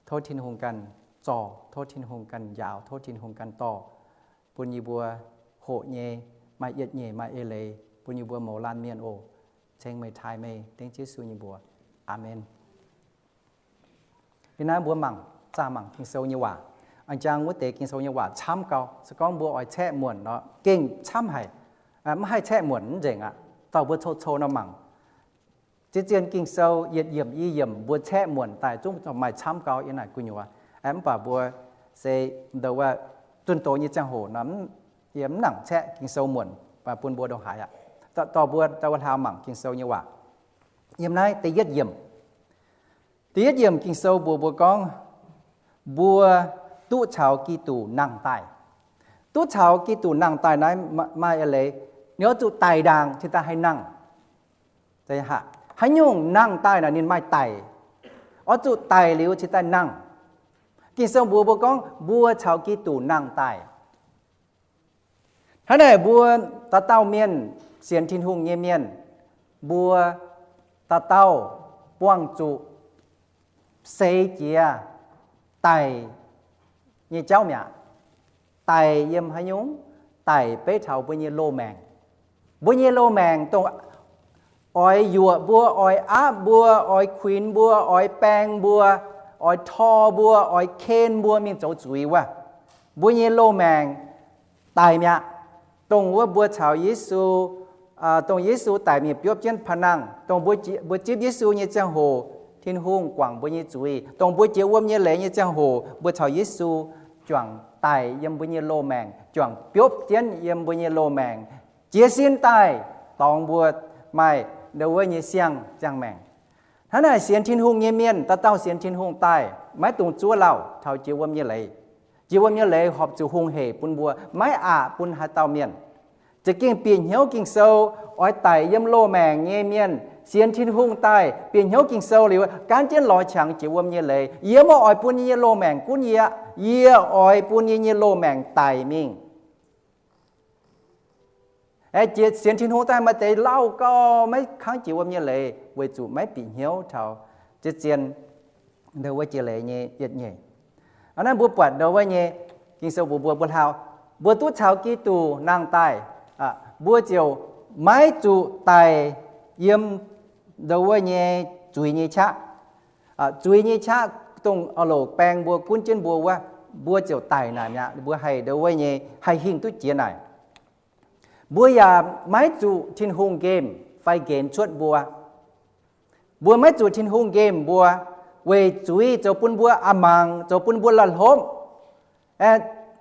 tov Tin-Hungh ganh zorc, tov Tin-Hungh ganh njaaux, tov Tin-Hungh ganh dorh, bun yie mbuo hoqc nyei maaih yietc nyeic maaih eix leiz bun yie mbuo mouz laanh mienh oc. Ceng meih taaih meih dengv Yesu nyei mbuox. Aamen. Ih naaiv mbuo mangc, zaah mangc Ging-Sou nyei waac. A'jang wuov deix Ging-Sou nyei waac camv gau. Se gorngv mbuo oix caeqv muonc nor, gengh camv haic. Mv haih caeqv muonc mv nzengc aqv. Dauh mbuo cou-cou nor mangc. Zien-zien Ging-Sou yietc yiemc i yiemc mbuo caeqv muonc daaih zungv maaih camv gau yiem naaic gu'nyuoz. Mv baac mbuo se ndo wuov zunh doz nyei ziangh hoc nor, yie mv nangc caeqv Ging-Sou muonc bun mbuo ndongc haaix aqv. Dorh mbuo, dorh mbuo hlaau mangc Ging-Sou nyei waac. Yiem naaiv da'yietv yiemc, da'yietv yiemc Ging-Sou mbuox mbuo gorngv, mbuo duqv caux Giduc nangh daaih. Duqv caux Giduc nangh daaih naaiv maaih eix leiz, ninh oix zuqc daic ndaangc cingx daaih haih nangh. Haaix nyungc nangh daaih naaic ninh maaih daic, oix zuqc daic liuz cingx daaih nangh. Ging-Sou mbuox mbuo gorngv mbuo caux Giduc nangh daaih. Hnangv naaic mbuo dauh dauh mienh, sienx Tin-Hungh nyei mienh, mbuo dauh dauh buangh zuqc seix jiez daic nyei jauv mi'aqv. Daic yiem haaix nyungc? Daic beiv taux mbuo nyei loz-maengc. Mbuo nyei loz-maengc dongh oix yuoqc mbuo, oix aapv mbuo, oix kuinx mbuo, oix baeng mbuo, oix tor mbuo, oix ken mbuo mingh zoux zuiz wuov, mbuo nyei loz-maengc daic mi'aqv. Dongh wuov mbuo caux Yesu, dongh Yesu daic mingh biopv jienv paa nangh, dongh mbuo zipv Yesu nyei ziangh hoc, Tin-Hungh guangc mbuo nyei zuiz, dongh mbuo jiex wuom nyei leiz nyei ziangh hoc, mbuo caux Yesu juangc daic yiem mbuo nyei loz-maengc, juangc biopv jienv yiem mbuo nyei loz-maengc, jiez sin daaih dorngx mbuo maaih ndo wuov nyei siang-ziangh maengc. Hnangv naaic sienx Tin-Hungh nyei mienh, dauh dauh sienx Tin-Hungh daaih maiv dungx zuov lauh taux jiex wuom nyei leiz. Jiex wuom nyei leiz horpc zuqc hungh hec bun mbuo, maiv aqc bun haaix dauh mienh. Za'gengh bieqc hnyouv Ging-Sou, oix daic yiem loz-maengc nyei mienh, sienx Tin-Hungh daaih bieqc hnyouv Ging-Sou liuz, gaanv jienv lorz qangx jiex wuom nyei leiz. Yie maiv oix bun yie nyei loz-maengc gunv yie, yie oix bun yie nyei loz-maengc daic mingh. Sienx Tin-Hungh daaih maaih deix lauh gau, maiv kangv jiex wuom nyei leiz weic zuqc maiv bieqc hnyouv taux zien-zien ndo wuov jiex leiz nyei yietc nyeic. Hnangv naaiv mbuo buatc ndo wuov nyei Ging-Sou mbuox mbuo, mbuo hlaau, mbuo duqv caux Giduc nangh daaih, mbuo ziouc maiv zuqc daic yiem ndo wuov nyei zuiz nyei qaqv. Zuiz nyei qaqv dongh auv-louc baeng mbuo, gunv jienv mbuo wuov, mbuo ziouc daic naaic mi'aqv. Mbuo haih ndo wuov nyei haih hingh duqv jiex naaic. Mbuo yaac maiv zuqc Tin-Hungh nqemh fai nqenx cuotv mbuo. Mbuo maiv zuqc Tin-Hungh nqemh mbuo, weic zuiz zoux bun mbuo a'mangc, zoux bun mbuo la'hlopv.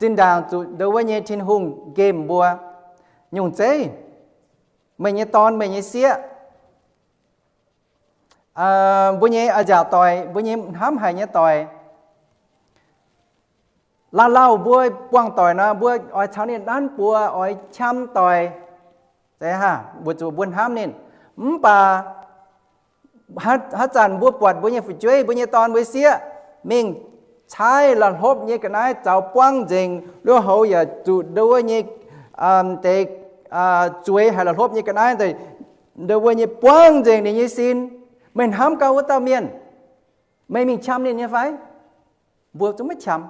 Zinh ndaangc zuqc ndo wuov nyei Tin-Hungh nqemh mbuo. Nyungc zeiv, meih nyei dorn, meih nyei sieqv, mbuo nyei a'nziaauc doic, mbuo nyei hnamv haic nyei doic, la'lauh mbuo buangh doic nor, mbuo oix caux ninh nanv buoz, oix qam doic, weic zuqc mbuo hnamv ninh. Mv baac haaix zanc mbuo buatc mbuo nyei fu'jueiv, mbuo nyei dorn, mbuo sieqv mingh caaiv la'hlopv nyei ga'naaiv, zaux buangv nzengc, lui-houx yaac zuqc ndo wuov nyei deix zueiz haic, la'hlopv nyei ga'naaiv ndo wuov nyei buangv nzengc ninh nyei sin. Meih hnamv gau wuov dauh mienh, meih mingh qam ninh nyei fai? Mbuo zungv maiv qam.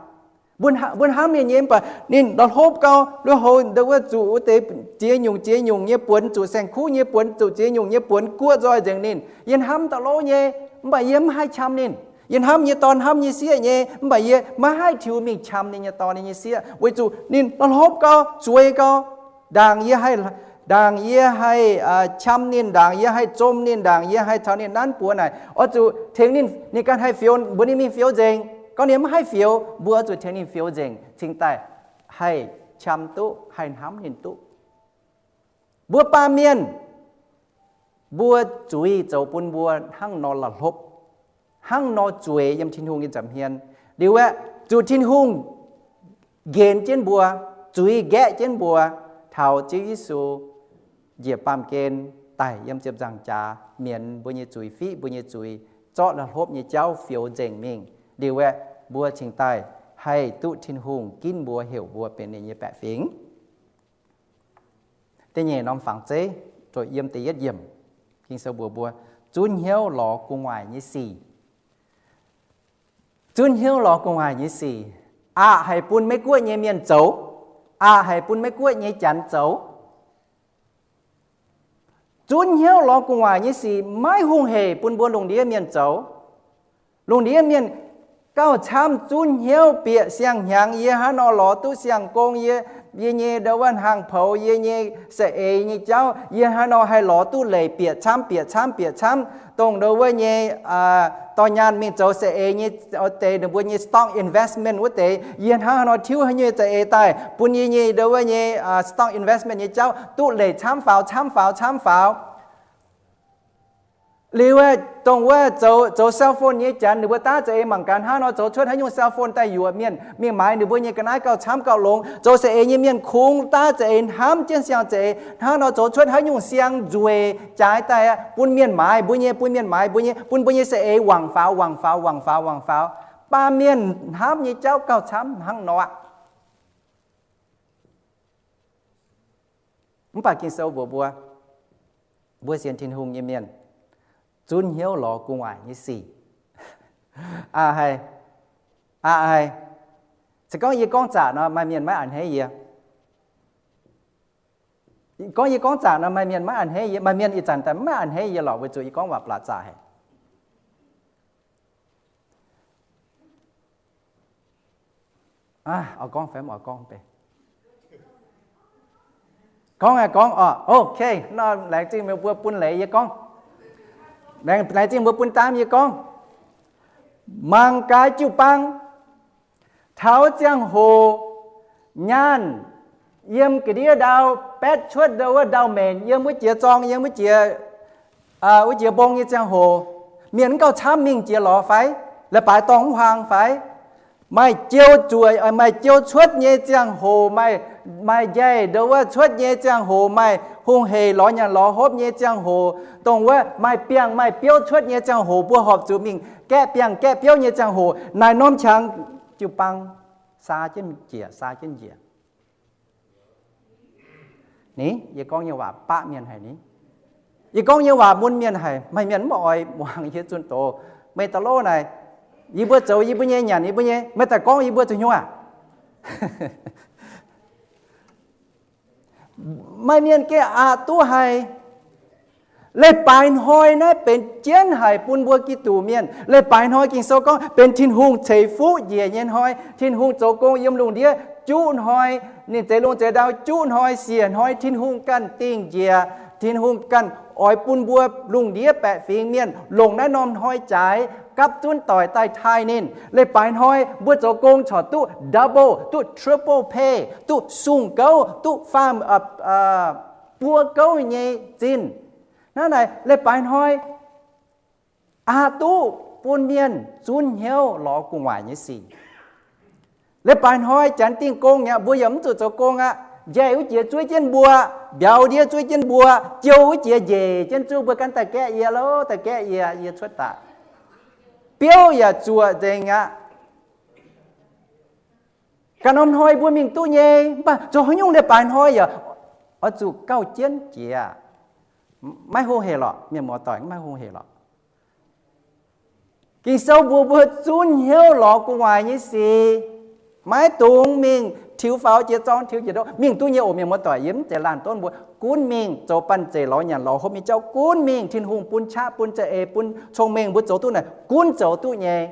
Mbuo hnamv ninh nyei, mv baac ninh la'hlopv gau, lui-houx ndo wuov zuqc wuov deix ziex nyungc ziex nyungc nyei buonx, zuqc saeng-kuv nyei buonx, zuqc ziex nyungc nyei buonx guoqv nzoih nzengc ninh. Yie hnamv da'lov nyei, mv baac yie mv haih qam ninh. Yie hnamv yie nyei dorn, hnamv yie nyei sieqv nyei, mv baac yie maiv haih tiux mingh qam ninh nyei dorn, ninh nyei sieqv, weic zuqc ninh la'hlopv gau, zueiz gau. Ndaangc yie haih, ndaangc yie haih qam ninh, ndaangc yie haih zom ninh, ndaangc yie haih caux ninh nanv buoz naaic, oix zuqc tengx ninh, ninh ganh haih fioux, mbuox ninh mingh fioux nzengc. gorngv ninh maiv haih fioux, mbuo zuqc tengx ninh fioux nzengc, cingx daaih haih qam duqv, haih hnamv ninh duqv. Mbuo baamh mienh, mbuo zuiz zoux bun mbuo hnangv nor la'hlopv, hnangv nor zueiz yiem Tin-Hungh nyei nza'hmien. Liuz aeqv, zuqc Tin-Hungh nqenx jienv mbuo, zuiz nqaeqv jienv mbuo, taux Ziouv Yesu njiec baamh gen daic yiem ziepc nzaangc jaax, mienx mbuo nyei zuiz, fiqv mbuo nyei zuiz, zorqv la'hlopv nyei jauv fioux nzengc mingh. Liuz aeqv, mbuo cingx daaih haih duqv Tin-Hungh ginv mbuo, heuc mbuo benx ninh nyei baeqc fingx. Da'nyeic norm fangx zeiv, yiem da'yietv yiemc, Ging-Sou mbuox mbuo, zunv hnyouv lorz gu'nguaaic nyei sic. Zunv hnyouv lorz gu'nguaaic nyei sic. Aqc haic bun Meiv-Guoqv nyei mienh zoux. Aqc haic bun Meiv-Guoqv nyei janx zoux. Zunv hnyouv lorz gu'nguaaic nyei sic maiv hungh heic bun mbuo lungh ndiev mienh zoux. Lungh ndiev mienh gauh camv zunv hnyouv bieqc siang-hnyangx, yie hnangv nor lorz duqv siang-gong, yie, yie nyei ndo wuov hnaangx poux, yie nyei saeng-eix nyei jauv, yie hnangv nor haih lorz duqv leic bieqc camv, bieqc camv, bieqc camv, dongh ndo wuov nyei dorh nyaanh mingh zoux saeng-eix nyei deix, ninh mbuo nyei stock investment wuov deix, yie hnangv nor tiuv haaix nyungc za'eix daaih bun yie nyei ndo wuov nyei stock investment nyei jauv duqv leic camv faaux, camv faaux, camv faaux. Liuz aeqv, dongh wuov zoux, zoux cell phone nyei janx, ninh mbuo daav za'eix mangc gaax hnangv nor zoux cuotv haaix nyungc cell phone daaih yuoqc mienh mingh maaiz ninh mbuo nyei ga'naaiv gauh camv gauh longx. Zoux saeng-eix nyei mienh kungx daav za'eix hnamv jienv siang za'eix hnangv nor zoux cuotv haiz nyungc siang nzueic jaaix daaih bun mienh maaiz mbuo nyei, bun mienh maaiz mbuo nyei, bun mbuo nyei saeng-eix wangc faaux, wangc faaux, wangc faaux, wangc faaux. Baamh mienh hnamv nyei jauv gauh camv hnangv nor aqv. Mv baac Ging-Sou mbuox mbuo, mbuo sienx Tin-Hungh nyei mienh zunv hnyouv lorz gu'nguaaic nyei sic. Aqc haic, aqc haic. Se gorngv yie gorngv zaqc nor, maaih mienh maiv a'hneiv yie. Gorngv yie gorngv zaqc nor, maaih mienh maiv a'hneiv yie. Maaih mienh ih zanc daaih maiv a'hneiv yie lorqc, weic zuqc yie gorngv waac blatc zaqc haic. Aa, oix gorngv fai mv oix gorngv? Gorngv aqv, gorngv oc. Ok, nor laengz zingh meih mbuo bun leiz yie gorngv. Laengz zingh mbuo bun daamv yie gorngv. Mangc gaax jiu-baang, taux ziangh hoc nyaanh yiem ga'ndiev ndau baetv cuotv ndo wuov ndau-maengc yiem wuov jiex zorng, yiem wuov jiex, wuov jiex mbong nyei ziangh hoc, mienh mv gauh camv mingh jiex lorz fai? Leiz-baaix dorngh mv huaang fai? Maaih jiou zuoqc, maaih jiou cuotv nyei ziangh hoc, maaih, maaih njaih ndo wuov cuotv nyei ziangh hoc, maaih hungh heic lorz nyanc lorz hopv nyei ziangh hoc, dongh wuov maaih biangh maaih biouv cuotv nyei ziangh hoc, mbuo horpc zuqc mingh gaeqv biangh gaeqv biouv nyei ziangh hoc. Naaic norm qangx jiu-baang saa jienv njiec, saa jienv njiec. Ni, yie gorngv nyei waac baqv mienh haic ni. Yie gorngv nyei waac mun mienh haic, maaih mienh mv oix muangx yie zunh doz. Meih da'lov naaic, yie mbuo zoux yie mbuo nyei, nyanc yie mbuo nyei, meih daaih gorngv yie mbuo zuqc hnyouv aac? Maaih mienh gengh aqc duqv haic. Leiz-baaix hnoi naaiv benx jienv haic bun mbuo Giduc mienh. Leiz-baaix hnoi Ging-Sou gorngv benx Tin-Hungh ceix fuqv njiec nyei hnoi. Tin-Hungh zoux gong yiem lungh ndiev juqv hnoi, ninh zeix lungh zeix ndau juqv hnoi, siec hnoi, Tin-Hungh ganh dingh njiec. Tin-Hungh ganh oix bun mbuo lungh ndiev baeqc fingx mienh longc naaiv norm hnoi jaaix gapv zunv doic daaih taaih ninh. Leiz-baaix hnoi mbuo zoux gong corc duqv double, duqv triple pay, duqv sung gouv, duqv faam, buo gouv nyei zinh. Hnangv naaic leiz-baaix hnoi aqc duqv bun mienh zunv hnyouv lorz gu'nguaaic nyei sic. Leiz-baaix hnoi janx dingh gong aqv, mbuo yaac mv zuqc zoux gong aqv. Njaih wuov jiex zuov jienv mbuo, mbiauz ndiev zuov jienv mbuo, jiou wuov jiex njiec jienv zuov mbuo, ganh daaih gaeqv yie loh, daaih gaeqv yie, yie cuotv daaih. Biouv yaac zuoqc nzengc aqv. Ganh norm hnoi mbuo mingh duqv nyei, mv baac zoux haaix nyungc leiz-baaix hnoi yaac oix zuqc gauh jienv jiex. Maiv hungh hec lorqc, mienh muoz-doic, maiv hungh hec lorqc. Ging-Sou mbuox mbuo zunv hnyouv lorz gu'nguaaic nyei sic. Maiv dungx mingh tiux faaux jiex zorng, tiux jiex ndo, mingh duqv nyei oc, mienh muoz-doic. Yie mv zeiz laanh donv mbuo. Gunv mingh zoux banh zeic, lorz nyanc lorz hopv nyei jauv, gunv mingh. Tin-Hungh bun qaqv, bun za'eix, bun cong-mengh, mbuo zoux duqv naaic, gunv zoux duqv nyei.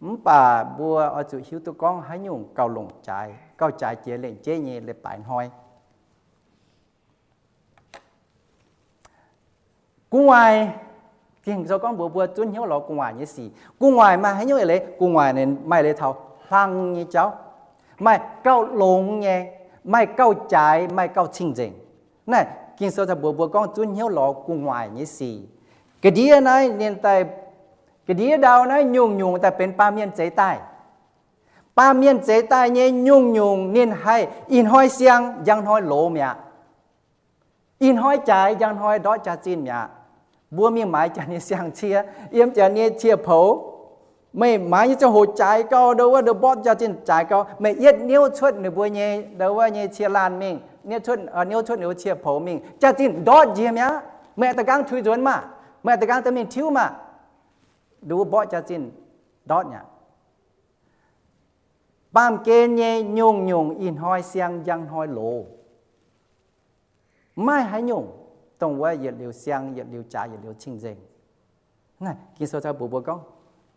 Mv baac mbuo oix zuqc hiuv duqv gorngv haaix nyungc gauh longc jaaix, gauh jaaix jiex lengc jeiv nyei leiz-baaix hnoi. Gu'nguaaic Ging-Sou gorngv mbuox mbuo zunv hnyouv lorz gu'nguaaic nyei sic. Gu'nguaaic maaih haaix nyungc eix leiz? Gu'nguaaic ninh maaih leiz taux hlang nyei jauv, maaih gauh longx nyei, maaih gauh jaaix, maaih gauh cing-nzengc. Naaiv Ging-Sou cingx mbuox mbuo gorngv zunv hnyouv lorz gu'nguaaic nyei sic. Ga'ndiev naaiv ninh daaih, ga'ndiev ndau naaiv nyungc-nyungc daaih benx baamh mienh zeix daaih. Baamh mienh zeix daaih nyei nyungc-nyungc ninh haih ih hnoi siang, njang hnoi loz mi'aqv. Ih hnoi jaaix, njang hnoi ndortv jaax-zinh mi'aqv. Mbuo mingh maaiz janx nyei siang-cie, yiem janx nyei cie-poux. Meih maaiz nyei ziangh hoc jaaix gau, ndo wuov ndo mborqv jaax-zinh jaaix gau. Meih yietv niouv cuotv ninh mbuo nyei, ndo wuov nyei cie laanh mingh, niouv cuotv, niouv cuotv ninh mbuo cie-poux mingh, jaax-zinh ndortv njiec mi'aqv. Meih da'gaang tuix nzuonx maah! Meih da'gaang daaih mingh tiuv maah! Ndo wuov mborqv jaax-zinh ndortv mi'aqv. Baamh gen nyei nyungc-nyungc ih hnoi siang, njang hnoi loz. Maiv maaih haaix nyungc dongh wuov yietc liuz siang, yietc liuz jaaix, yietc liuz cing-nzengc. Naaiv Ging-Sou cingx mbuox mbuo gorngv,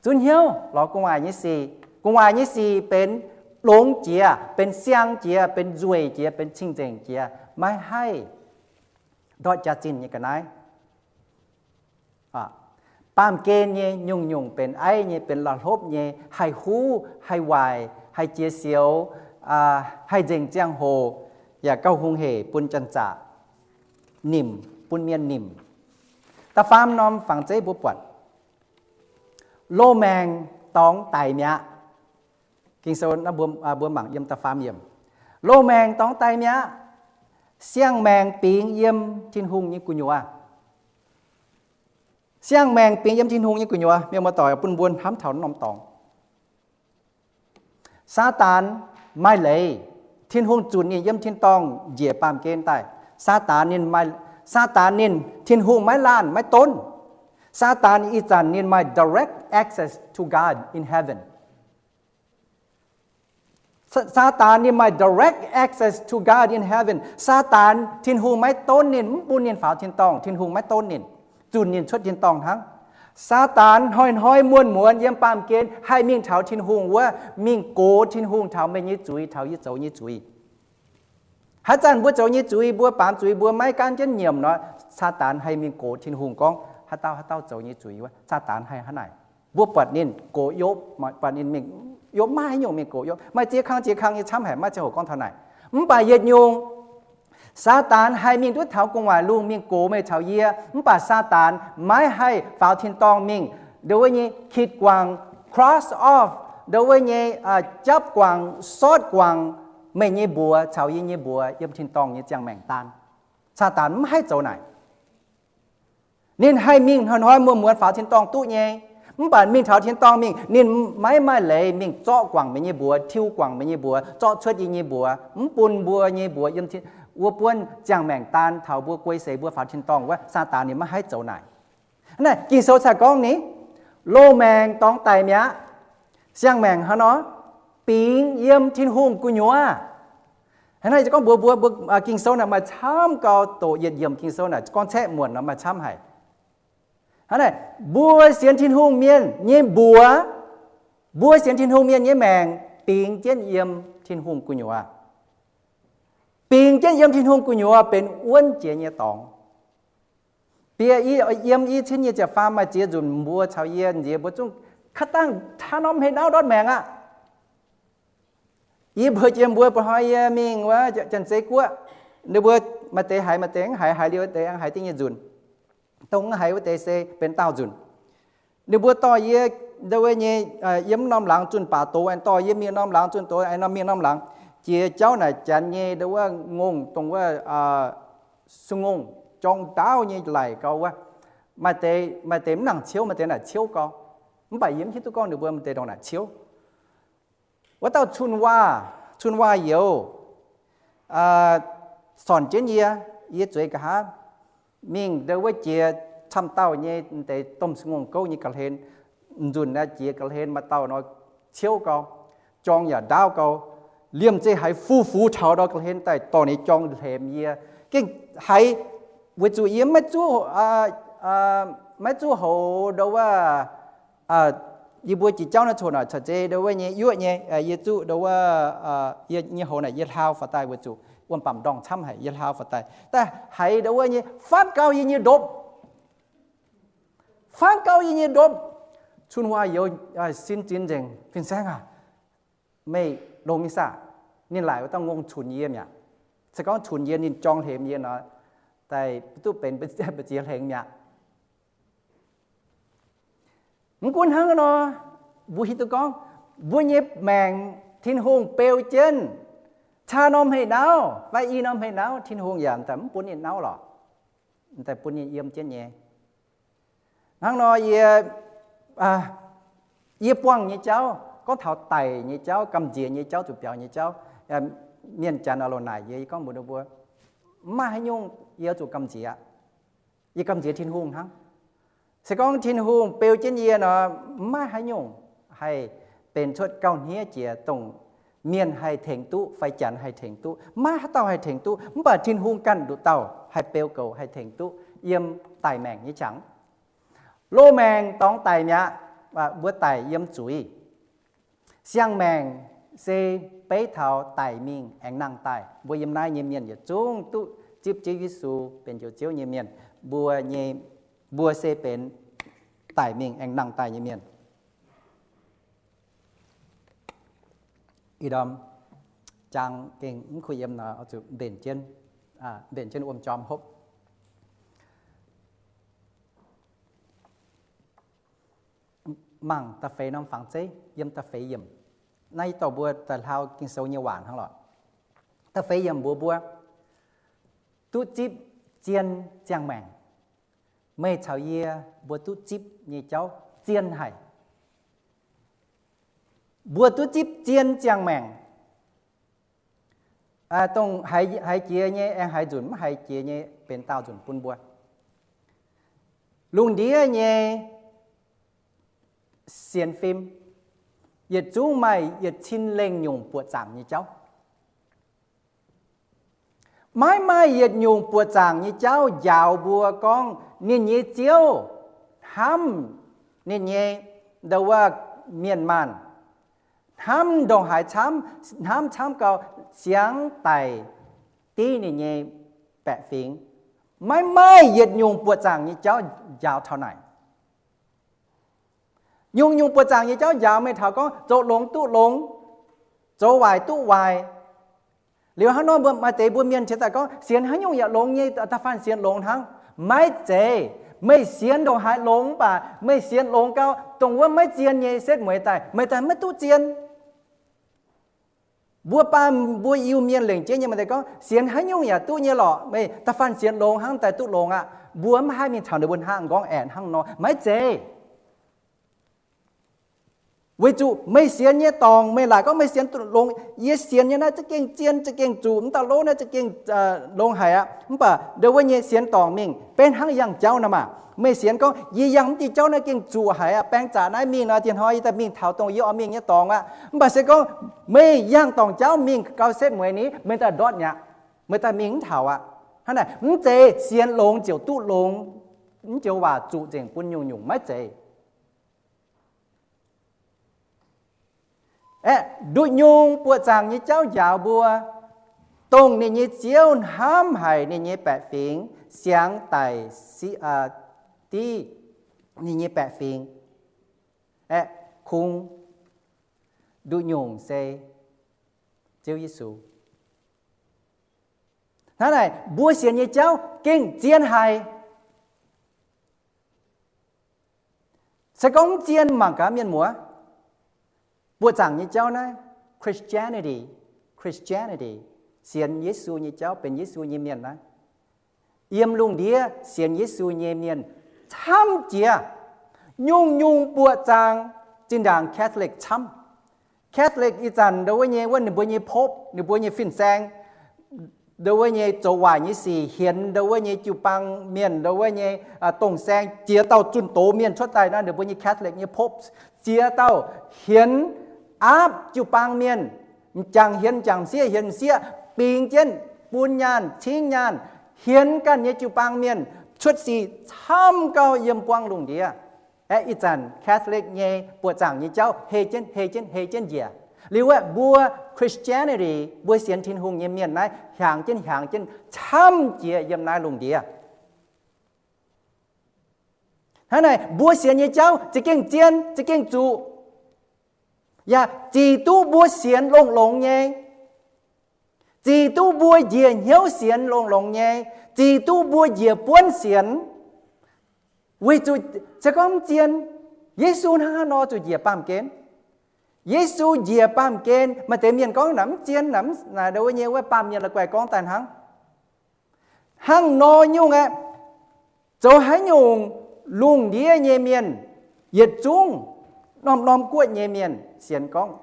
zunv hnyouv lorz gu'nguaaic nyei sic. Gu'nguaaic nyei sic benx longx jiex, benx siang jiex, benx nzueic jiex, benx cing-nzengc jiex, maiv haih ndortv jaax-zinh nyei ga'naaiv. Baamh gen nyei nyungc-nyungc benx aiv nyei, benx la'hlopv nyei, haih huv, haih waaic, haih jiex sioux, haih nzengc ziangh hoc, yaac gauh hungh hec bun janx-zaqc nimc, bun mienh nimc. Da'faam norm fangx zeiv mbuo buatc, loz-maengc dorngx daic mi'aqv. Ging-Sou mbuo mangc yiem da'faam yiemc, loz-maengc dorngx daic mi'aqv. Siang-maengc bingx yiem Tin-Hungh nyei gu'nyuoz. Siang-maengc bingx yiem Tin-Hungh nyei gu'nyuoz. Mienh muoz-doic, bun mbuo hnamv taux norm dorngx. Saadaan maaih leiz, Tin-Hungh zunc ninh yiem tin-dorngh njiec baamh gen daaih. Saadaan ninh maaih, Saadaan ninh Tin-Hungh maiv laanh maiv donv. Saadaan ih zanc ninh maaih direct access to God in heaven. Saadaan ninh maaih direct access to God in heaven. Saadaan, Tin-Hungh maiv donv ninh, mv bun ninh faaux tin-dorngh, Tin-Hungh maiv donv ninh, zunc ninh cuotv tin-dorngh hnangv. Saadaan hnoi-hnoi muonz-muonz yiem baamh gen haih mingh taux Tin-Hungh wuov, mingh gox Tin-Hungh taux meih nyei zuiz, taux yie zoux nyei zuiz. Haaix zanc mbuo zoux nyei zuiz, mbuo baamz zuiz, mbuo maiv gaanv jienv nyiemc nor, Saadaan haih mingh gox Tin-Hungh gorngv, haaix dauh haaix dauh zoux nyei zuiz wuov, Saadaan haih hnangv naaic. Mbuo buatc ninh gox Yopv, buatc ninh mingh, Yopv maiv haaix nyungc mingh gox Yopv, maaih ziex kang ziex kang nyei camv haic, maiv ziangh hoc gorngv taux naaic. Mv baac yietc nyungc, Saadaan haih mingh duqv taux gu'nguaaic lungh mingh gox meih caux yie, mv baac Saadaan maiv haih faaux tin-dorngh mingh, ndo wuov nyei kitv guangc, cross off, ndo wuov nyei japv guangc, sortv guangc meih nyei mbuox caux yie nyei mbuox yiem tin-dorngh nyei ziangh maengc daan. Saadaan mv haih zoux naaic. Ninh haih mingh hnoi-hnoi muonz-muonz faaux tin-dorngh duqv nyei. Mv baac mingh taux tin-dorngh mingh, ninh maiv maaih leiz mingh zorqv guangc meih nyei mbuox, tiuv guangc meih nyei mbuox, zorqv cuotv yie nyei mbuox, mv bun mbuo nyei mbuox yiem tin, wuov buonv ziangh maengc daan taux mbuo guei seix mbuo faaux tin-dorngh wuov, Saadaan ninh maiv haih zoux naaic. Naaiv Ging-Sou cingx gorngv ni, loz-maengc dorngx daic mi'aqv. Siang-maengc hnangv nor, bingx yiem Tin-Hungh gu'nyuoz. Hnangv naaiv gorngv mbuox mbuo, mbuo Ging-Sou naaic maaih camv gau, doqc yietc yiemc Ging-Sou naaic gorngv caeqv muonc nor maaih camv haic. Hnangv naaic, mbuo sienx Tin-Hungh mienh nyei mbuox, mbuo sienx Tin-Hungh mienh nyei maengc bingx jienv yiem Tin-Hungh gu'nyuoz. Bingx jienv yiem Tin-Hungh gu'nyuoz benx wuonv jiex nyei dorngx. Bie yiem i cin nyei ziepc faam maaih ziex nzunc mbuo caux yie nziex mbuo zungv kaav dangh taux norm hei nauv ndortv maengc aqv. Yie mbuox jiex mbuo, mbuo hnoi yie mingh wuov Janx-Zei guoqv, ninh mbuo maaih deix haiz maaih deix mv haiz, haiz liuz wuov deix aengx haiz deix nyei nzunc. Dongh mv haiz wuov deix se benx daauh nzunc. Ninh mbuo dorh yie, ndo wuov nyei, yiem norm laangz zunh baac doz, aengx dorh yie mingh norm laangz zunh doz, aengx norm mingh norm laangz. Jiex jauv naaic janx nyei ndo wuov ngongh, dongh wuov su ngongh jorng ndaauv nyei laic gau wuov. Maaih deix, maaih deix mv nangc ciouv, maaih deix naaic ciouv gau. Mv baac yie mv hiuv duqv gorngv ninh mbuo maaih deix ndongc naaic ciouv. Wuov dauh cun-waac, cun-waac youz sornc jienv yie, yie zueiz nqa'haav mingh ndo wuov jiex camv dauh nyei deix domh su ngongh gouv nyei ga'hlen. Nzunc naaiv jiex ga'hlen maaih dauh nor ciouv gau, jorng yaac ndaauv gau, liemh zeih haiz fu-fux taux ndau ga'hlen daaih dorh ninh jorng hlemx yie. Gengh haiz weic zuqc yie maiv zuqv, maiv zuqv houx ndo wuov, yie mbuo jiex jauv naaiv coc naaic caux zei ndo wuov nyei yuoqv nyei, yie zuqv ndo wuov, yie nyei houx naaic yie hlaau faaux daaih weic zuqc wuom-bamc ndorngh camv haic, yie hlaau faaux daaih. Daaih haiz ndo wuov nyei fatv gau yie nyei ndopv. Fangv gauh yie nyei ndopv. Cun-Huaa youz sin zinx nzengc, Fin-Saeng aac, meih longx nyei saah? Ninh laaic wuov dauh ngongh cunx yie mi'aqv. Se gorngv cunx yie, ninh jorng hemx yie nor, daaih duqv benx mbu'ziex hlengx mi'aqv. Mv gunv hnangv nor, mbuo hiuv duqv gorngv mbuo nyei maengc Tin-Hungh beu jienv caa norm heh nauv fai i norm heh nauv, Tin-Hungh yaac daaih mv bun ninh nauv lorqc, daaih bun ninh yiem jienv nyei. Hnangv nor yie, yie buangh nyei jauv, gorngv taux daic nyei jauv, gamh nziex nyei jauv, zuqc biaux nyei jauv, mienh janx oix loz naaic yie, yie gorngv mbuox ninh mbuo, mv maaih haaix nyungc yie zuqc gamh nziex. Yie gamh nziex Tin-Hungh hnangv. Se gorngv Tin-Hungh beu jienv yie nor, mv maaih haaix nyungc haih benx cuotv gauh hniev jiex dongh mienh haih tengx duqv fai janx haih tengx duqv. Mv maaih haaix dauh haih tengx duqv, mv baac Tin-Hungh ganh nduqc dauh haih beu goux, haih tengx duqv yiem daic maengc nyei qangx. Loz-maengc dorngx daic mi'aqv, mbuo daic yiem zuiz. Siang-maengc se beiv taux daic mingh aengx nangh daaih. Mbuo yiem naaiv nyei mienh yietc zungv duqv zipv Ziouv Yesu benx Njoux Ziouv nyei mienh. Mbuo nyei, mbuo se benx daic mingh aengx nangh daaih nyei mienh. Ih ndorm jang gengh mv kuh yiem nor, oix zuqc mbenc jienv, mbenc jienv wuom jorm hopv. Mangc da'feix norm fangx zeiv, yiem da'feix yiemc. Naaiv yie dorh mbuo daaih hlaau Ging-Sou nyei waac hnangv lorqc. Da'feix yiemc mbuox mbuo, duqv zipv zien ziangh maengc. Meih caux yie mbuo duqv zipv nyei jauv zien haic. Mbuo duqv zipv zien ziangh maengc. Dongh haiz jiex nyei aengx haiz nzunc, mv haiz jiex nyei benx daauh nzunc bun mbuo. Lungh ndiev nyei sienx fim yietc zungv maaih yietc cin lengh nyungc buoqc zaangc nyei jauv. Maiv maaih yietc nyungc buoqc zaangc nyei jauv njaaux mbuo gorngv ninh nyei Ziouv hnamv ninh nyei, ndau wuov, mienh maanh, hnamv ndongc haaix camv, hnamv camv gau siangx daic div ninh nyei baeqc fingx. Maiv maaih yietc nyungc buoqc zaangc nyei jauv njaaux taux naaic. Nyungc-nyungc buoqc zaangc nyei jauv njaaux meih taux gorngv zoux longx duqv longx, zoux waaic duqv waaic. Liuz hnangv nor mbuo maaih deix mbuo mienh cingx daaih gorngv sienx haaix nyungc yaac longx nyei, da'faanh sienx longx hnangv. Maiv zeiz. Meih sienx ndongc haaix longx mv baac meih sienx longx gau, dongh wuov maiv zien nyei setv mueiz daaih, meih daaih maiv duqv zien. Mbuo baamh mbuo Iu-Mienh lengc jeiv nyei maaih deix gorngv sienx haaix nyungc yaac duqv nyei lorqc, meih da'faanh sienx longx hnangv daaih duqv longx aqv. Mbuo mv haih mingh caux ninh mbuo hnangv nqorngv aengx hnangv nor, maiv zeiz. Weic zuqc meih sienx nyei dorngc, meih laaic gorngv meih sienx duqv longx, yie sienx nyei naaiv za'gengh zien, za'gengh zuqc, mv dauh lov naaiv za'gengh longx haic aqv. Mv baac ndau wuov nyei sienx dorngc mingh benx hnangv yangh jauv nor maah. Meih sienx gorngv yie yangh mv diuh jauv naaiv gengh zuqc haic aqv, baeng zaqc naaiv mingh nor, dien hnoi yie daaih mingh taux dongh yie oix mingh nyei dorngx aqv. Mv baac se gorngv meih yangh dorngc jauv mingh gau setv mueiz ni, meih daaih ndortv mi'aqv, meih daaih mingh mv taux aqv. Hnangv naaic mv zeiz sienx longx ziouc duqv longx, mv joux waac zuqc nzengc bun nyungc-nyungc, maiv zeiz. Aeqv, nduqc nyungc buoqc zaangc nyei jauv njaaux mbuo, dongh ninh nyei Ziouv hnamv haic ninh nyei baeqc fingx, siangx daic div ninh nyei baeqc fingx. Aeqv, kungx nduqc nyungc se Ziouv Yesu. Hnangv naaic mbuo sienx nyei jauv gengh zien haic. Se gorngv mv zien mangc gaax mienh muoz, buoqc zaangc nyei jauv naaiv, Christianity, Christianity, sienx Yesu nyei jauv, benx Yesu nyei mienh naaiv, yiem lungh ndiev sienx Yesu nyei mienh camv jiex. Nyungc-nyungc buoqc zaangc, zinh ndaangc Catholic camv. Catholic ih zanc ndau wuov nyei, wuov ninh mbuo nyei pope, ninh mbuo nyei fin-saeng, ndau wuov nyei zoux waaic nyei sic, hienx ndau wuov nyei jiu-baang mienh, ndau wuov nyei dong-saeng, jiex dauh zunh doz mienh cuotv daaih nor, ninh mbuo nyei Catholic nyei pope, jiex dauh hienx aapv jiu-baang mienh, m'jangc hienx m'jangc, m'sieqv hienx m'sieqv, bingx jienv, bun nyaanh cingv nyaanh, hienx ganh nyei jiu-baang mienh cuotv sic camv gau yiem buangv lungh ndiev. Aeqv, ih zanc Catholic nyei buoqc zaangc nyei jauv hei jienv, hei jienv, hei jienv njiec. Liuz aeqv, mbuo Christianity, mbuo sienx Tin-Hungh nyei mienh naaiv hiaangx jienv, hiaangx jienv camv jiex yiem naaiv lungh ndiev. Hnangv naaic, mbuo sienx nyei jauv za'gengh zien, za'gengh zuqc, yaac zic duqv mbuo sienx longx-longx nyei, zic duqv mbuo njiec hnyouv sienx longx-longx nyei, zic duqv mbuo njiec buonv sienx. Weic zuqc se gorngv mv zien, Yesu hnangv haaix nor zuqc njiec baamh gen? Yesu njiec baamh gen, maaih deix mienh gorngv naaic mv zien, naaic mv, naaic ndau wuov nyei wuov baamh mienh la'guaih gorngv daaih hnangv. Hnangv nor nyungc aeqv, zoux haaix nyungc lungh ndiev nyei mienh, yietc zungv norm-norm guoqv nyei mienh sienx gorngv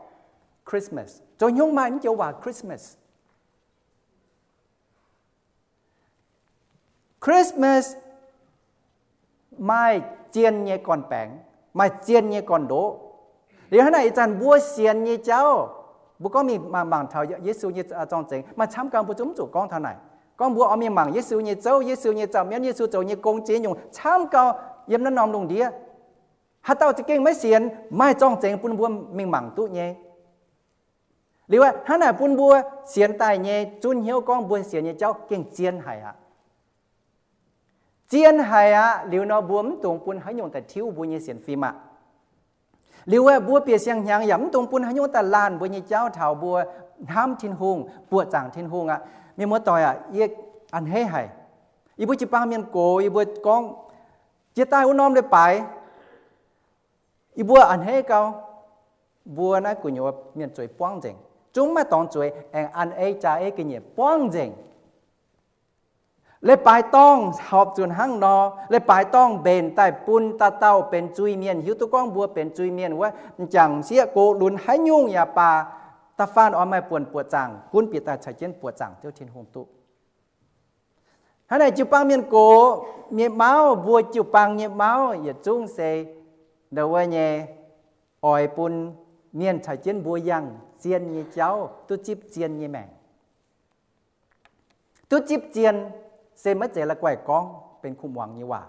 Christmas. Zoux haaix nyungc maaih mv joux waac Christmas? Christmas maaih zien nyei gorn-baengx, maaih zien nyei gorn-ndoqv. Liuz hnangv naaic ih zanc mbuo sienx nyei jauv, mbuo gorngv mingh mangc, mangc taux Yesu nyei zorng-zengx, maaih camv gau mbuo zungv mv zuqc gorngv taux naaic. Gorngv mbuo oix mingh mangc Yesu nyei zouv, Yesu nyei zaux-mienv, Yesu zoux nyei gong ziex nyungc, camv gau yiem naaiv norm lungh ndiev. Haaix dauh za'gengh maiv sienx, maaih zorng-zengx bun mbuo mingh mangc duqv nyei. Liuz aqv, hnangv naaic bun mbuo sienx daaih nyei zunv hnyouv gorngv mbuo sienx nyei jauv gengh zien haic aqv. Zien haic aqv. Liuz nor mbuo mv dungx bun haaix nyungc daaih tiuv mbuo nyei sienx fim aqv. Liuz aeqv, mbuo bieqc siang-hnyangx yaac mv dungx bun haaix nyungc daaih laanh mbuo nyei jauv taux mbuo hnamv Tin-Hungh, buoqc zaangc Tin-Hungh aqv. Mienh muoz-doic aac, yie a'hneiv haic. Yie mbuo jiu-baang mienh gox, yie mbuo gorngv jiex daaih wuov norm leiz-baaix, yie mbuo a'hneiv gau, mbuo naaiv gu'nyuoz mienh zueiz buangv nzengc, zungv maaih dorngx zueiz aengx an ei jaa ei ga'nyiec buangv nzengc. Leiz-baaix dorngh horpc zuqc hnangv nor, leiz-baaix dorngh mbenc daaih bun dauh dauh benx zuiz-mienh, hiuv duqv gorngv mbuo benx zuiz-mienh wuov, m'jangc sieqv gox lunx haaix nyungc yaac baac, da'faanh oix maaih buonc buoqc zaangc, gunv bieqc daaih caux jienv buoqc zaangc Ziouv Tin-Hungh duqv. Hnangv naaic jiu-baang mienh gox nyei mauv, mbuo jiu-baang nyei mauv yietc zungv se ndau wuov nyei, oix bun mienh caux jienv mbuo yangh zien nyei jauv duqv zipv zien nyei maengc. Duqv zipv zien se maiv zeiz la'guaih gorngv benx kuv muangx nyei waac.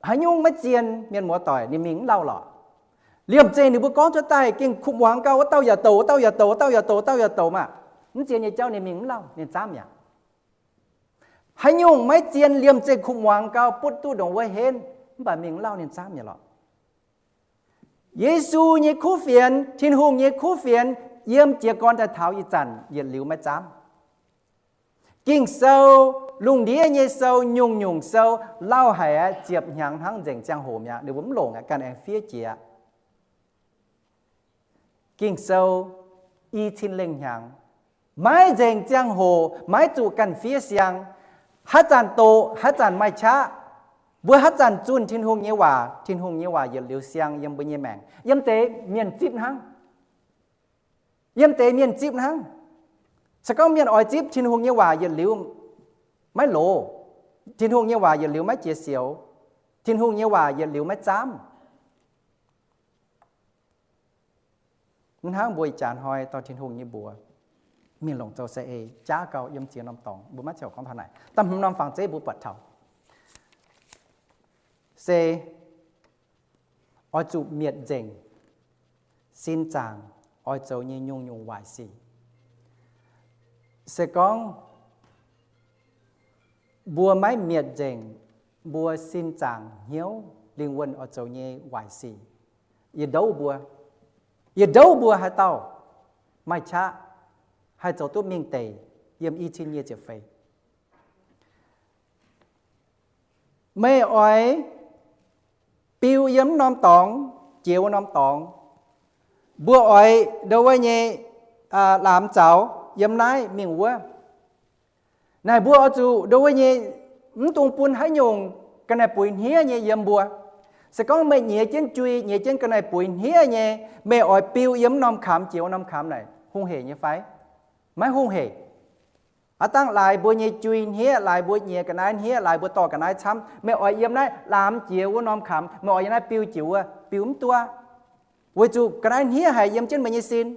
Haaix nyungc maiv zien, mienh muoz-doic, ninh mingh mv lauh lorqc. Liemh zeih ninh mbuo gorngv cuotv daaih gengh kuv muangx gau, wuov dauh yaac douc, wuov dauh yaac douc, wuov dauh yaac douc, wuov dauh yaac douc maah. Mv zien nyei jauv ninh mingh mv lauh, ninh zaamv mi'aqv. Haaix nyungc maiv zien, liemh zeih kuv muangx gau, butv duqv ndongc wuov henv, mv baac mingh mv lauh ninh zaamv mi'aqv lorqc. Yesu nyei kuv fienx, Tin-Hungh nyei kuv fienx, yiem jiez gorn daaih taux ih zanc yietc liuz maiv zaamv. Ging-Sou, lungh ndiev nyei sou, nyungc-nyungc sou, lauh haic aqv, ziepc hnyangx hnangv nzengc ziangh hoc mi'aqv, ninh mbuo mv longc aqv, ganh aengx fiev jiex. Ging-Sou i cin lengh hnyangx, maiv nzengc ziangh hoc, maiv zuqc ganh fiev siang. Haaix zanc doqc, haaix zanc maaih qaqv. Mbuo haaix zanc zunh Tin-Hungh nyei waac, Tin-Hungh nyei waac yietc liuz siang yiem mbuo nyei maengc. Yiem deix mienh zipv hnangv. Yiem deix mienh zipv hnangv. Se gorngv mienh oix zipv Tin-Hungh nyei waac yietc liuz maiv loz, Tin-Hungh nyei waac yietc liuz maiv jiex sioux, Tin-Hungh nyei waac yietc liuz maiv zaamv. Mv hnangv mbuo ih jaax hnoi dorh Tin-Hungh nyei mbuox mingh longc zoux saeng-eix, jaav gau yiem ziex norm dorngx, mbuo maiv ziouc gorngv taux naaic. Da'hmz norm fangx zeiv mbuo buatc taux se oix zuqc mietc nzengc sin zaangc oix zoux nyei nyungc-nyungc waaic sic. Se gorngv mbuo maiv mietc nzengc mbuo sin zaangc hnyouv lingh wuonh oix zoux nyei waaic sic, yie ndouv mbuo, yie ndouv mbuo haaix dauh maaih qaqv haih zoux duqv mingh deic yiem i cin nyic ziepc feix. Meih oix biu yiem norm dorngx jiex wuov norm dorngx. Mbuo oix ndo wuov nyei laamx zaux yiem naaiv mingh wuov. Naaic mbuo oix zuqc ndo wuov nyei, mv dungx bun haaix nyungc ga'naaiv buix hniev nyei yiem mbuo. Se gorngv meih nyiex jienv jui, nyiex jienv ga'naaiv buix hniev nyei, meih oix biu yiem norm kamx jiex wuov norm kamx naaic hungh heic nyei fai? Maiv hungh heic. Aav dangh laaix mbuo nyei jui hniev, laaix mbuo nyiex ga'naaiv hniev, laaix mbuo dorh ga'naaiv camv, meih oix yiem naaiv laamx jiex wuov norm kamx, meih oix yiem naaiv biu jiex wuov, biu mv duqv, weic zuqc ga'naaiv hniev haic yiem jienv meih nyei sin.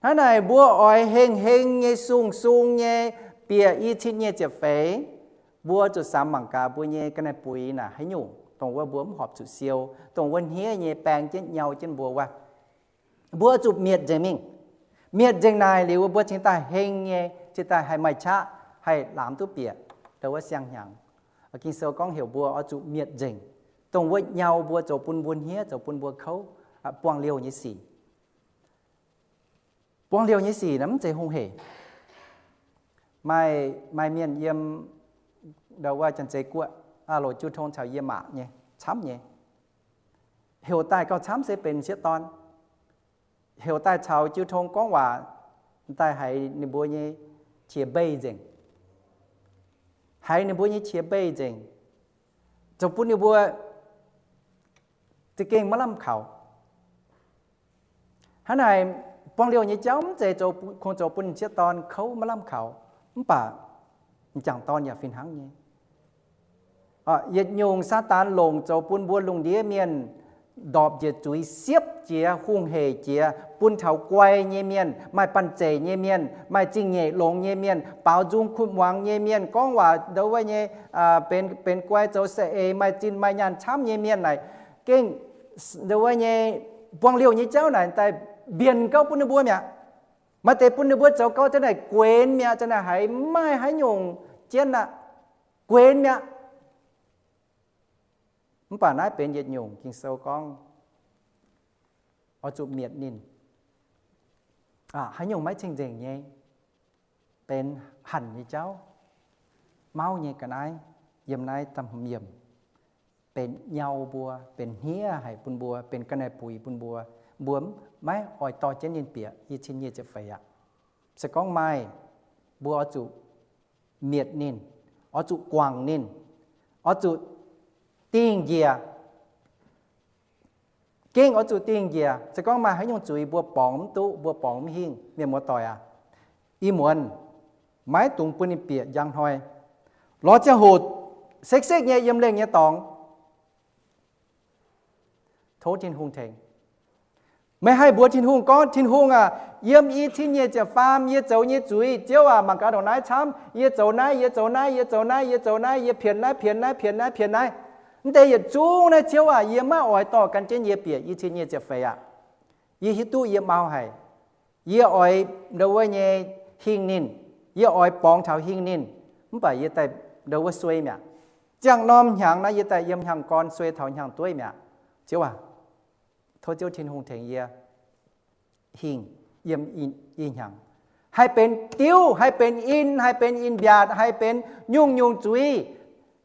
Hnangv naaic mbuo oix heng heng nyei, sung sung nyei, bieqc i cin nyic ziepc feix. Mbuo zuqc samx mangc gaax mbuo nyei ga'naaiv buix naaic haaix nyungc, dongh wuov mbuo mv horpc zuqc siou, dongh wuov hniev nyei baeng jienv nyau jienv mbuo wuov. Mbuo zuqc mietc nzengc mingh. Mietc nzengc naaic liuz, mbuo cingx daaih heng nyei, cingx daaih haih maaih qaqv, haih laamx duqv bieqc ndo wuov siang-hnyangx. Ging-Sou gorngv heuc mbuo oix zuqc mietc nzengc dongh wuov nyau mbuo zoux bun mbuo hniev, zoux bun mbuo kouv, buangh liouh nyei sic. Buangh liouh nyei sic naaiv mv zeiz hungh hec. Maaih, maaih mienh yiem ndau wuov Janx-Zei Guoqv, loc jiu tong caux yie maac nyei, camv nyei. Heuc daaih gauh camv se benx m'sieqv dorn. Heuc daaih caux jiu tong gorngv waac, daaih haiz ninh mbuo nyei qiex mbei nzengc. Haiz ninh mbuo nyei qiex mbei nzengc, zoux bun ninh mbuo za'gengh maiv lamh kaux. Hnangv naaic, buangh liouh nyei jauv mv zeiz zoux, kungx zoux bun m'sieqv dorn kouv maiv lamh kaux, mv baac m'jangc dorn yaac fih hnangv nyei. Yietc nyungc Saadaan longc zoux bun mbuo lungh ndiev mienh ndorpc njiec zuiz, siepv jiez, hungh hec jiez, bun taux guai nyei mienh, maaih banh zeic nyei mienh, maaih zingh nyeic longx nyei mienh, baaux nzung kuv muangx nyei mienh, gorngv waac ndau wuov nyei, benx, benx guai zoux saeng-eix, maaih zinh maaih nyaanh camv nyei mienh naaic, gengh ndau wuov nyei buangh liouh nyei jauv naaic daaih mbienc gauh bun ninh mbuo mi'aqv. Maaih deix bun ninh mbuo zoux gauh zanc naaic guenx mi'aqv, zanc naaic haiz maiv maaih haaix nyungc jienv aqv, guenx mi'aqv. Mv baac naaiv benx yietc nyungc Ging-Sou gorngv oix zuqc mietc ninh. Haaix nyungc maiv cing-nzengc nyei, benx hanc nyei jauv, mauv nyei ga'naaiv, yiem naaiv da'hmz yiemc, benx nyau mbuo, benx hniev haic bun mbuo, benx ga'naaiv-buix bun mbuo, mbuo maiv oix dorh jienv ninh bieqc i cin nyic ziepc feix aqv. Se gorngv maaih, mbuo oix zuqc mietc ninh, oix zuqc guangc ninh, oix zuqc dingh njiec. Gengh oix zuqc dingh njiec. Se gorngv maaih haaix nyungc zuiz mbuo borngz mv duqv, mbuo borngz mv hingh, mienh muoz-doic aac, ih muonz maiv dungx bun ninh bieqc njang hnoi. Lorz ziangh hoc sekv-sekv nyei yiem lengh nyei dorngx tov Tin-Hungh tengx. Meih haih mbuox Tin-Hungh gorngv, Tin-Hungh aac, yiem i cin nyic ziepc faam yie zoux nyei zuiz, Ziouv aac, mangc gaax ndongc naaiv camv, yie zoux naaiv, yie zoux naaiv, yie zoux naaiv, yie zoux naaiv, yie pienx naaiv, pienx naaiv, pienx naaiv, pienx naaiv. Mv deix yietc zungv naaiv, Ziouv aac, yie maiv oix dorh gan jienv yie bieqc i cin nyic ziepc feix aqv. Yie hiuv duqv yie mau haic. Yie oix ndau wuov nyei hingh ninh. Yie oix borngz taux hingh ninh. Mv baac yie daaih ndau wuov suei mi'aqv. Ziangh norm hnyangx naaiv yie daaih yiem hnyangx-gorn suei taux hnyangx-dueiv mi'aqv. Ziouv aac, tov Ziouv Tin-Hungh tengx yie hingh yiem ih hnyangx. Haih benx diuv, haih benx in, haih benx in-mbiaatc, haih benx nyungc-nyungc zuiz,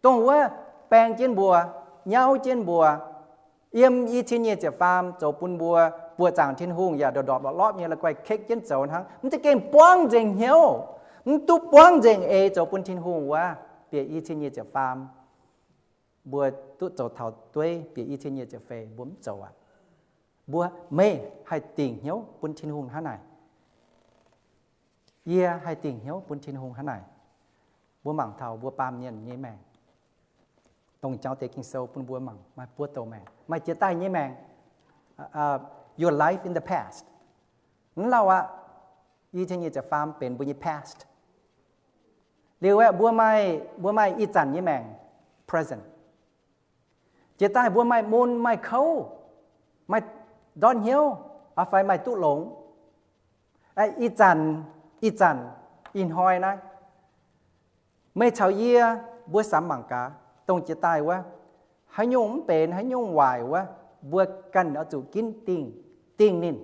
dongh wuov baeng jienv mbuo, nyauv jienv mbuo. Yiem i cin nyic ziepc faam zoux bun mbuo buoqc zaangc Tin-Hungh yaac ndorpc-ndorpc lorpc-lorpc nyei la'guaih kekv jienv zoux hnangv. Mv zeiz gengh buangv nzengc hnyouv, mv duqv buangv nzengc eix zoux bun Tin-Hungh wuov, bieqc i cin nyic ziepc faam mbuo duqv zoux taux dueiv, bieqc i cin nyic ziepc feix mbuo mv zoux aqv. Mbuo meih haih dingc hnyouv bun Tin-Hungh hnangv naaic. Yie haih dingc hnyouv bun Tin-Hungh hnangv naaic. Mbuo mangc taux mbuo baamh mienh nyei maengc, dongh jauv deix Ging-Sou bun mbuo mangc, maaih buo douc maengc, maaih jiex daaih nyei maengc, your life in the past. Mv lauh aqv, i cin nyic ziepc faam benx mbuo nyei past. Liuz aeqv, mbuo maaih, mbuo maaih ih zanc nyei maengc, present. Jiex daaih mbuo maaih mun maaih kouv, maaih ndortv hnyouv, fai maaih duqv longx. Ih zanc, ih zanc, ih hnoi naaiv, meih caux yie, mbuo samx mangc gaax, dongh jiex daaih wuov, haaix nyungc mv benx, haaix nyungc waaic wuov, mbuo ganh oix zuqc ginv dingh, dingh ninh.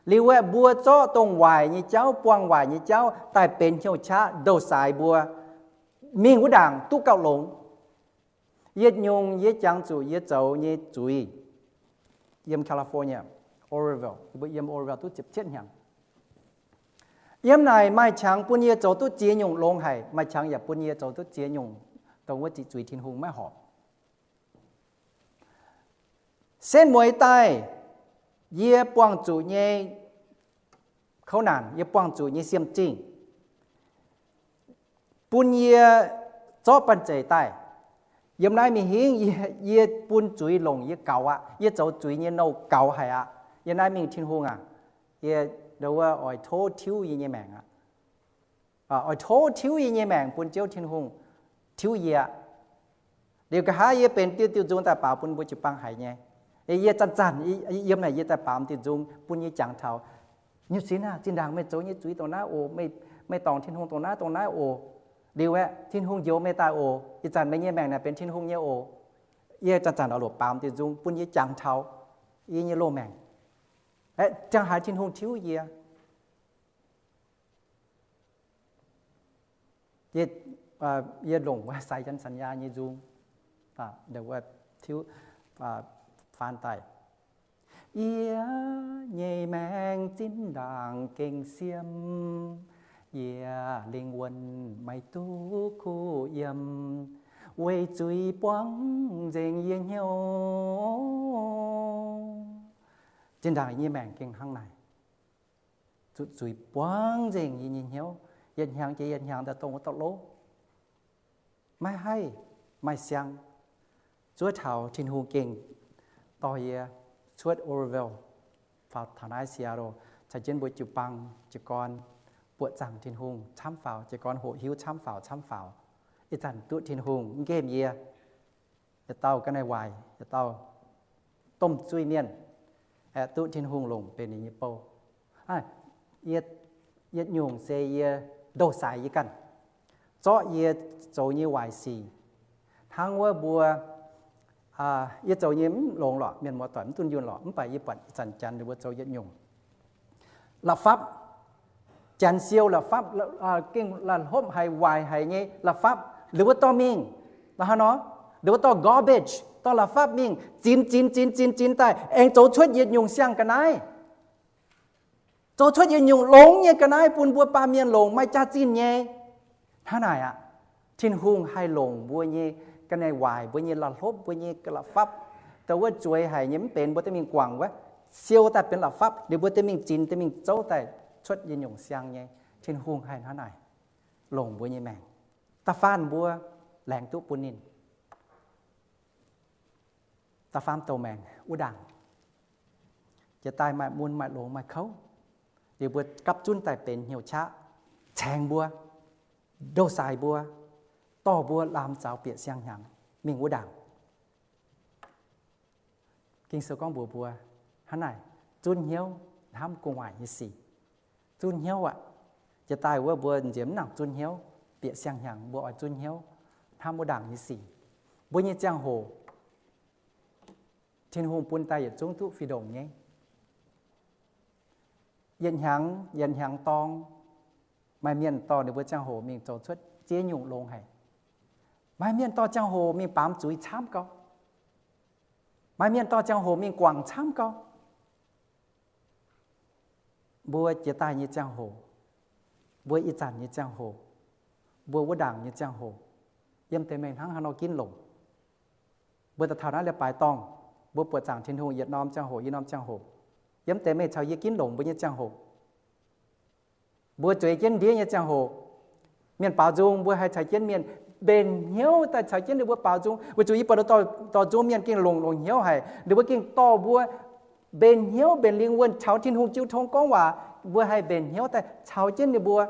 Liuz aeqv, mbuo zorqv dongh waaic nyei jauv, buangh waaic nyei jauv daaih benx hnyouv qaqv ndouh saaix mbuo mingh wuov ndaangc duqv gauh longx. Yietc nyungc yie jangx zuqc yie zoux nyei zuiz yiem California, Oroville, yie mbuo yiem Oroville duqv ziepc cietv hnyangx. Yiem naaic maaih qangx bun yie zoux duqv ziex nyungc longx haic, maaih qangx yaac bun yie zoux duqv ziex nyungc dongh wuov ziqc zuiz Tin-Hungh maiv horpc. Setv mueiz daaih, yie buangh zuqc nyei kouv naanc, yie buangh zuqc nyei siem zingh, bun yie zorqv banh zeic daaih. Yiem naaiv mingh hingv yie, yie bun zuiz longc yie gaux aqv. Yie zoux zuiz nyei nouh gaux haic aqv. Yiem naaiv mingh, Tin-Hungh aac, yie ndau wuov oix tov tiuv yie nyei maengc aqv. Oix tov tiuv yie nyei maengc bun Ziouv Tin-Hungh tiuv yie aqv. Liuz nqa'haav yie benx diuh diuh nzung daaih baaux bun mbuo jiu-baang haiz nyei. Yie zanc-zanc yiem naaic yie daaih baaux diuh nzung bun yie jangx taux, nyutc sinx aah, zinh ndaangc meih zoux nyei zuiz dongh naaiv oc, meih dorngc Tin-Hungh dongh naaiv dongh naaiv oc. Liuz aeqv, Tin-Hungh njoux meih daaih oc. Ih zanc meih nyei maengc naaic benx Tin-Hungh nyei oc. Yie zanc-zanc oix longc baamz diuh nzung bun yie jangx taux yie nyei loz-maengc. Aeqv, ziangh haaix Tin-Hungh tiuv yie? Yie, yie longc wuov สายันสัญญา nyei nzung, tiuv faan daaih. Yie nyei maengc zinh ndaangc gengh siem, yie lingh wuonh maiv duqv kuh yiem, weic zuiz buangv nzengc yie hnyouv. Zinh ndaangc yie nyei maengc gengh hnangv naaic. Zuqc zuiz buangv nzengc yie nyei hnyouv, yietc hnyangx jiex yietc hnyangx daaih dongh wuov dauh lov, maiv haih, maaih siang. Zuov taux Tin-Hungh gengh dorh yie cuotv Oroville faaux taux naaiv Seattle, caux jienv mbuo jiu-baang jiez gorn buoqc zaangc Tin-Hungh camv faaux, jiez gorn hoqc hiuv camv faaux, camv faaux. Ih zanc duqv Tin-Hungh mv nqemh yie, yietc dauh ga'naaiv waaic, yietc dauh domh zuiz-mienh, aeqv, duqv Tin-Hungh longc benx ninh nyei bou. Yietc nyungc se yie ndou-saaix yie ganh, zorqv yie zoux nyei waaic sic. Hnangv wuov mbuo, yie zoux nyei mv longx lorqc, mienh muoz-doic mv dunh yunh lorqc, mv baac yie buatc ih zanc Janx ninh mbuo zoux yietc nyungc la'fapv, Janx siou la'fapv, gengh la'hlopv haic, waaic haic nyei la'fapv, liuz wuov dorh mingh, hnangv nor, liuz wuov dorh garbage, dorh la'fapv mingh zinx zinx zinx zinx zinx daaih, aengx zoux cuotv yietc nyungc siang-ga'naaiv. Zoux cuotv yietc nyungc longx nyei ga'naaiv bun mbuo baamh mienh longc, maaih jaax-zinh nyei. Hnangv naaic aqv, Tin-Hungh haih longc mbuo nyei ga'naaiv waaic, mbuo nyei la'hlopv, mbuo nyei la'fapv, dongh wuov zueiz haic nyei mv benx, mbuo dorh mingh guangc wuov, siou daaih benx la'fapv, liuz mbuo dorh mingh zinx, dorh mingh zouv daaih cuotv yietc nyungc siang nyei. Tin-Hungh haih hnangv naaic longc mbuo nyei maengc, da'faanh mbuo laengz duqv bun ninh. Da'faam douc maengc wuov ndaangc, jiex daaih maaih mun maaih longx maaih kouv, liuz mbuo gapv zunv daaih benx hnyouv qaqv caengx mbuo, ndou-saaix mbuo, dorh mbuo laamh zaux bieqc siang-hnyangx mingh wuov ndaangc. Ging-Sou gorngv mbuox mbuo hnangv naaic, zunv hnyouv hnamv gu'nguaaic nyei sic. Zunv hnyouv aqv. Jiex daaih wuov mbuo nziex mv nangc zunv hnyouv bieqc siang-hnyangx, mbuo oix zunv hnyouv hnamv wuov ndaangc nyei sic. Mbuo nyei ziangh hoc, Tin-Hungh bun daaih yietc zungv duqv fih ndongc nyei. Yietc hnyangx yietc hnyangx dorng, maaih mienh dorh ninh mbuo ziangh hoc mingh zoux cuotv ziex nyungc longx haic. Maaih mienh dorh ziangh hoc mingh baamz zuiz camv gau. Maaih mienh dorh ziangh hoc mingh guangc camv gau. Mbuo jiex daaih nyei ziangh hoc, mbuo ih zanc nyei ziangh hoc, mbuo wuov ndaangc nyei ziangh hoc, yiem deix meih hnangv haaix nor ginv longc? Mbuo daaih taux naaiv leiz-baaix dorngh, mbuo buoqc zaangc Tin-Hungh yietc norm ziangh hoc, yietc norm ziangh hoc. Yiem deix meih caux yie ginv longc mbuo nyei ziangh hoc. Mbuo zueiz jienv ndiev nyei ziangh hoc, mienh baaux nzung, mbuo haih caux jienv mienh mbenc hnyouv daaih caux jienv ninh mbuo baaux nzung. Weic zuqc yie buatc dorh, dorh nzung mienh gengh longc, longc hnyouv haic. Ninh mbuo gengh dorh mbuo mbenc hnyouv, mbenc lingh wuonh caux Tin-Hungh jiu tong gorngv waac. Mbuo haih mbenc hnyouv daaih caux jienv ninh mbuo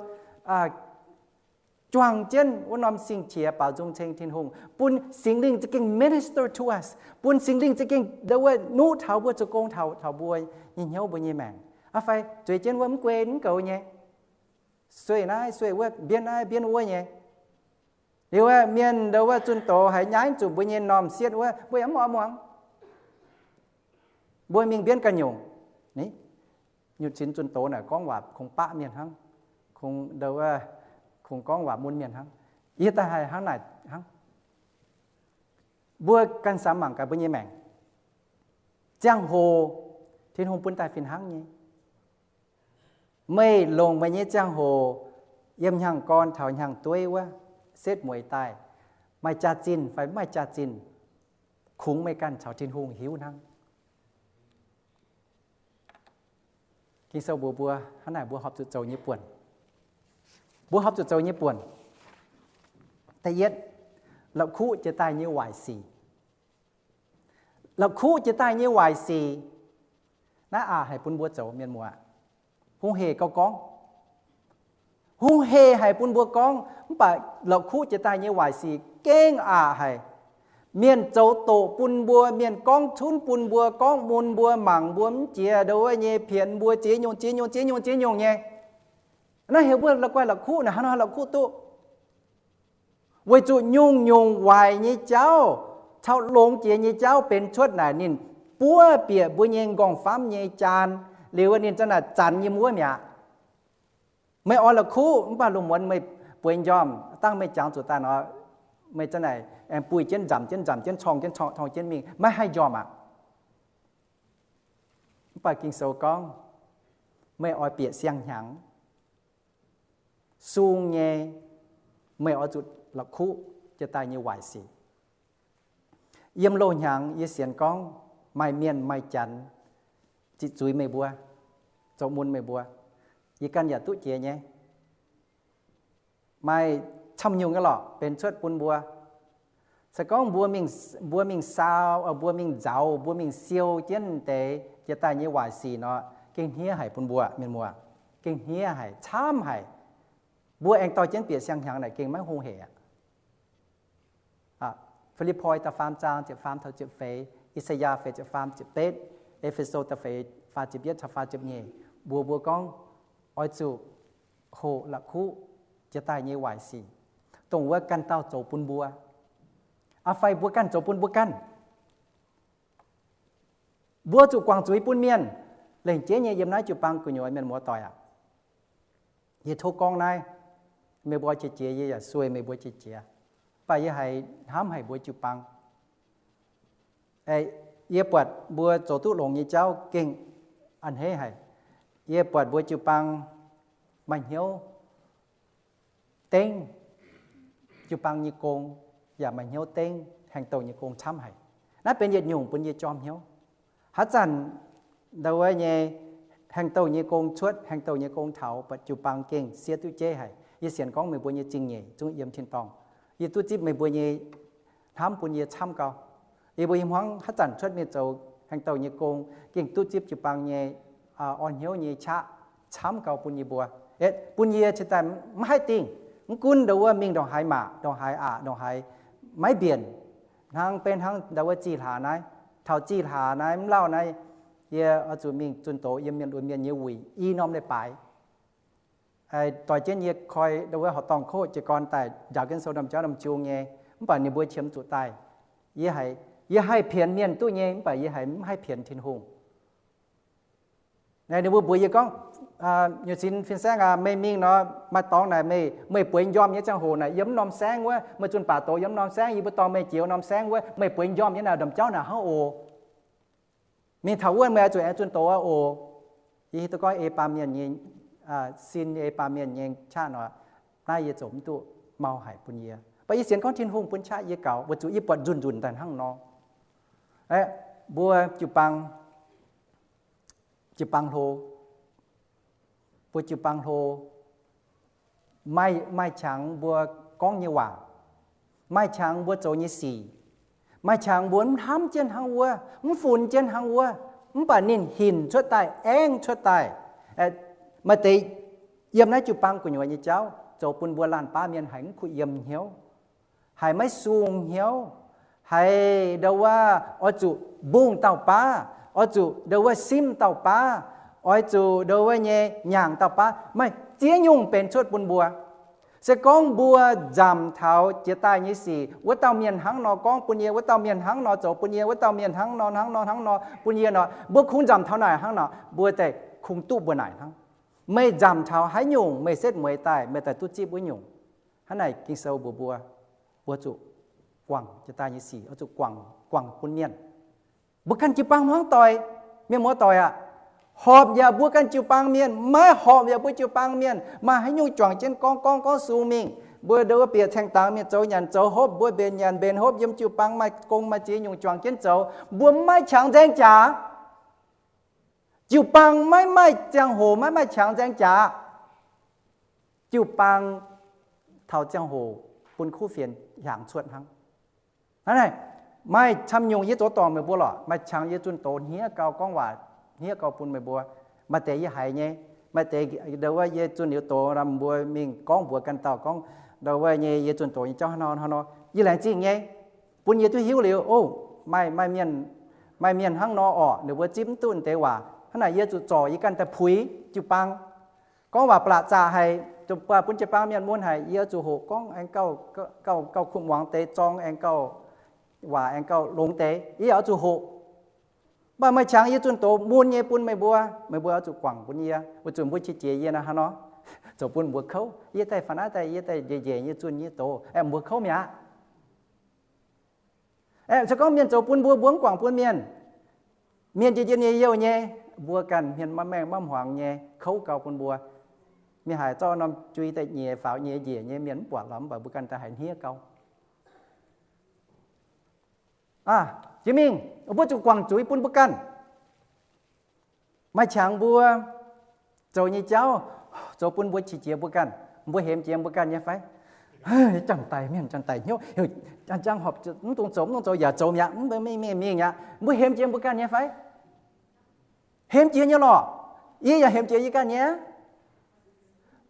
juangc jienv wuov norm sing-qiex baaux nzung ceng Tin-Hungh, bun Singx Lingh za'gengh minister to us, bun Singx Lingh za'gengh ndau wuov nuqv taux mbuo, zoux gong taux, taux mbuo nyei hnyouv, mbuo nyei maengc. Aa fai zueiz jienv wuov mv guei mv goux nyei, sueih naaiv sueih wuov, mbienv naaiv mbienv wuov nyei. Liuz aeqv, mienh ndau wuov zunh doz haiz nyaiv zuqc mbuo nyei normh sietv wuov, mbuo yaac mv oix muangx. Mbuo mingh mbienv ganh nyungc. Nyutc cin zunh doz naaic gorngv waac kungx baqv mienh hnangv, kungx ndau wuov, kungx gorngv waac mun mienh hnangv. Yie daaih haih hnangv naaic hnangv. Mbuo ganh samx mangc gaax mbuo nyei maengc. Ziangh hoc Tin-Hungh bun daaih fih hnangv nyei. Meih longc meih nyei ziangh hoc yiem hnyangx-gorn taux hnyangx-dueiv wuov setv mueiz daaih, maaih jaax-zinh fai mv maaih jaax-zinh, kungx meih ganh caux Tin-Hungh hiuv hnangv. Ging-Sou mbuox mbuo hnangv naaic, mbuo horpc zuqc zoux nyei buonc. Mbuo horpc zuqc zoux nyei buonc. Da'yietv, la'kuqv jiex daaih nyei waaic sic. La'kuqv jiex daaih nyei waaic sic, naaiv aqc haic bun mbuo zoux, mienh muoz. Hungh hec gauh gorngv, hungh hec haic bun mbuo gorngv, mv baac la'kuqv jiex daaih nyei waaic sic gengh aqc haic. Mienh zoux doqc bun mbuo, mienh gorngv cunv bun mbuo, gorngv mun mbuo, mangc mbuo mv jiex, ndau wuov nyei pienx mbuo ziex nyungc ziex nyungc ziex nyungc ziex nyungc nyei. Naaiv heuc mbuo la'guaih la'kuqv naaic, hnangv nor la'kuqv duqv. Weic zuqc nyungc-nyungc waaic nyei jauv caux longx jiex nyei jauv benx cuotv naaic ninh buov bieqc mbuo nyei nqorngv-famv nyei jaan, liuz ninh zanc naaic zanx yiem wuov mi'aqv. Meih oix la'kuqv mv baac lungh muonz meih bueix njormh, dangh meih jangx zuqc daaih nor, meih zanc naaic aengx buih jienv nzamc jienv nzamc jienv corng jienv corng corng jienv mingh, maiv haih njormh aqv. Mv baac Ging-Sou gorngv, meih oix bieqc siang-hnyangx sung nyei, meih oix zuqc la'kuqv jiex daaih nyei waaic sic. Yiem loz-hnyangx yie sienx gorngv maaih mienh maaih janx ziqc zuiz meih mbuo, zoux mun meih mbuo. Yie ganh yaac duqv jiex nyei. Maaih camv nyungc nyei lorqc benx cuotv bun mbuo. Se gorngv mbuo mingh, mbuo mingh saau, mbuo mingh nzauz, mbuo mingh siou jienv deix jiex daaih nyei waaic sic nor, gengh hniev haic bun mbuo, mienh muoz. Gengh hniev haic, camv haic. Mbuo aengx dorh jienv bieqc siang-hnyangx naaic gengh maiv hungh hec aqv. Fi^lipv^poi da'faam zaang ziepc faam taux ziepc feix, I^saa^yaa feix ziepc faam ziepc betv, E^fe^so da'feix faah ziepc yietv caux faah ziepc nyeic, mbuox mbuo gorngv oix zuqc hoqc la'kuqv jiex daaih nyei waaic sic, dongh wuov ganh dauh zoux bun mbuo. Aa fai mbuo ganh zoux bun mbuo ganh. Mbuo zuqc guangc zuiz bun mienh. Lengc jeiv nyei yiem naaiv jiu-baang gu'nyuoz, mienh muoz-doic aac, yie tov gorngv naaiv, meih mbuo qiex jiez, yie yaac sueih meih mbuo qiex jiez. Mv baac yie haiz hnamv haic mbuo jiu-baang. Yie buatc mbuo zoux duqv longx nyei jauv gengh a'hneiv haic. Yie buatc mbuo jiu-baang maaih hnyouv dengv jiu-baang nyei gong, yaac maaih hnyouv dengv haaix douh nyei gong camv haic. Naaiv benx yietc nyungc bun yie jorm hnyouv. Haaix zanc ndau wuov nyei haaix douh nyei gong cuotv, haaix douh nyei gong taux, buatc jiu-baang gengh siev duqv jeiv haic. Yie sienx gorngv meih mbuo nyei zingh nyeic zungv yiem tin-dorngh. Yie duqv zipv meih mbuo nyei hnamv bun yie camv gau. Yie mbuo i hmuangv haaix zanc cuotv mingh zoux haaix douh nyei gong, gengh duqv zipv jiu-baang nyei orn hnyouv nyei qaqv camv gau bun yie mbuo. Bun yie cingx daaih mv haih dingh, mv gunv ndau wuov mingh ndongc haaix maac, ndongc haaix aqc, ndongc haaix maiv mbienc. Hnangv beiv hnangv ndau wuov zih hlaax naaiv, taux zih hlaax naaiv mv lauh naaiv, yie oix zuqc mingh zunh doz yiem mienh lunx mienh nyei wuic i norm leiz-baaix. Doix jienv yie koi ndau wuov horqc dorngh kouv jiez gorn daaih njaaux jienv sou norm jauv norm jung nyei, mv baac ninh mbuo qiemx zuqc daaih. Yie haih pienx mienh duqv nyei, mv baac yie haiz mv haih pienx Tin-Hungh. Ninh mbuo mbuox yie gorngv, nyuoz sin fin-saengv aac, meih mingh nor, maaih dorngx naaic meih, meih bueix njormh nyei ziangh hoc naaic yiem norm saengv wuov, meih zunh baac doz yiem norm saengv, yie mbuo dorh meih jiex norm saengv wuov, meih bueix njormh nyei naaic ndamv jauv naaic hnangv oc. Mingh taux wuov meih oix zuqc aengx zunh doz aqv oc. Yie hiuv duqv gorngv ei baamh mienh nyei sin, ei baamh mienh nyei qaqv nor, naaiv yie zoux mv duqv, mau haic bun yie. Mv baac yie sienx gorngv Tin-Hungh bun qaqv yie gaux, weic zuqc yie buatc nzunc nzunc daaih hnangv nor. Mbuo jiu-baang, jiu-baang hlo, mbuo jiu-baang hlo, maaih qangx mbuo gorngv nyei waac, maaih qangx mbuo zoux nyei sic, maaih qangx mbuo mv hnamv jienv hnangv wuov, mv funx jienv hnangv wuov, mv baac ninh hinc cuotv daaih, aengv cuotv daaih. Maaih deix yiem naaiv jiu-baang gu'nyuoz nyei jauv zoux bun mbuo laanh baav mienh haiz mv kuh yiem hnyouv, haiz maiv sung hnyouv, haiz ndau wuov oix zuqc mbungh dauh baav, oix zuqc ndau wuov simv dauh baav, oix zuqc ndau wuov nyei nyaangc dauh baav. Maaih ziex nyungc benx cuotv bun mbuo. Se gorngv mbuo nzamc taux jiex daaih nyei sic, wuov dauh mienh hnangv nor gorngv bun yie, wuov dauh mienh hnangv nor zoux bun yie, wuov dauh mienh hnangv nor hnangv nor hnangv nor bun yie nor, mbuo kungx nzamc taux naaic hnangv nor, mbuo daaih kungx duqv mbuo naaic hnangv. Meih nzamc taux haaix nyungc, meih setv mueiz daaih, meih daaih duqv zipv wuov nyungc. Hnangv naaic Ging-Sou mbuox mbuo, mbuo zuqc guangc jiex daaih nyei sic, oix zuqc guangc, guangc bun mienh. Mbuo ganh jiu-baang hmuangv doic, mienh muoz-doic aac, horpc yaac mbuo ganh jiu-baang mienh, maiv horpc yaac mbuo jiu-baang mienh, maaih haaix nyungc juangc jienv gorngv gorngv gorngv sung mingh. Mbuo ndau wuov bieqc caeng dangx mienh zoux nyanc zoux hopv, mbuo mbenc nyanc mbenc hopv yiem jiu-baang, maaih gong maaih ziex nyungc juangc jienv zoux, mbuo maiv qangx nzaeng jaax. Jiu-baang maiv maaih ziangh hoc maiv maaih qangx nzaeng jaax. Jiu-baang taux ziangh hoc bun kuv fienx hiaangx cuotv hnangv. Hnangv naaic, maaih camv nyungc yie zoux dorngc meih mbuo lorqc. Maaih qangx yie zunh doz hniev gau gorngv waac, hniev gau bun meih mbuo. Maaih deix yie haiz nyei, maaih deix ndau wuov yie zunh liuz doz mbuo mingh gorngv mbuox ganh dauh gorngv, ndau wuov nyei yie zunh doz nyei jauv hnangv nor hnangv nor, yie laengz zingh nyei, bun yie duqv hiuv liuz, o, maaih, maaih mienh, maaih mienh hnangv nor orqc, ninh mbuo zipv mv duqv deix waac. Hnangv naaic yie zuqc zorc yie ganh daaih puix jiu-baang. Gorngv waac ba'laqc zaqc haic, Bun jiu-baang mienh mun haic, yie oix zuqc hoqc gorngv aengx gauh, gauh, gauh kuv muangx deix zorng, aengx gauh waac, aengx gauh longx deix, yie oix zuqc hoqc. Mv baac meih qangx yie zunh doz mun nyei bun meih mbuo, meih mbuo oix zuqc guangc bun yie, weic zuqc mbuo qiex jiez yie naaiv hnangv nor, zoux bun mbuo kouv. Yie daaih fa'naaiv daaih yie daaih njiec njiec yie zunh nyei doz, aengx mbuo kouv mi'aqv. Aengx se gorngv mienh zoux bun mbuo, mbuo mv guangc bun mienh, mienh njiec njiec nyei youh nyei, mbuo ganh hmien maiv maengh maiv hmuangx nyei, kouv gau bun mbuo. Mingh haiz zorqv norm jui daaih nyiex faaux nyiex njiec nyei mienh mv buatc lorqc, mv baac mbuo ganh daaih haiz hniev gau. Jiex mingh mbuo zuqc guangc zuiz bun mbuo ganh. Maaih qangx mbuo zoux nyei jauv, zoux bun mbuo qiex jiez mbuo ganh, mbuo hemx jiex mbuo ganh nyei fai? Janx-daic mienh, janx-daic hnyouv, janx-jangv horpc mv dungx zoux, mv dungx zoux, yaac zoux mi'aqv, mv mingh, mingh, mingh mi'aqv. Mbuo hemx jiex mbuo ganh nyei fai? Hemx jiex nyei lorqc. Yie yaac hemx jiex yie ganh nyei.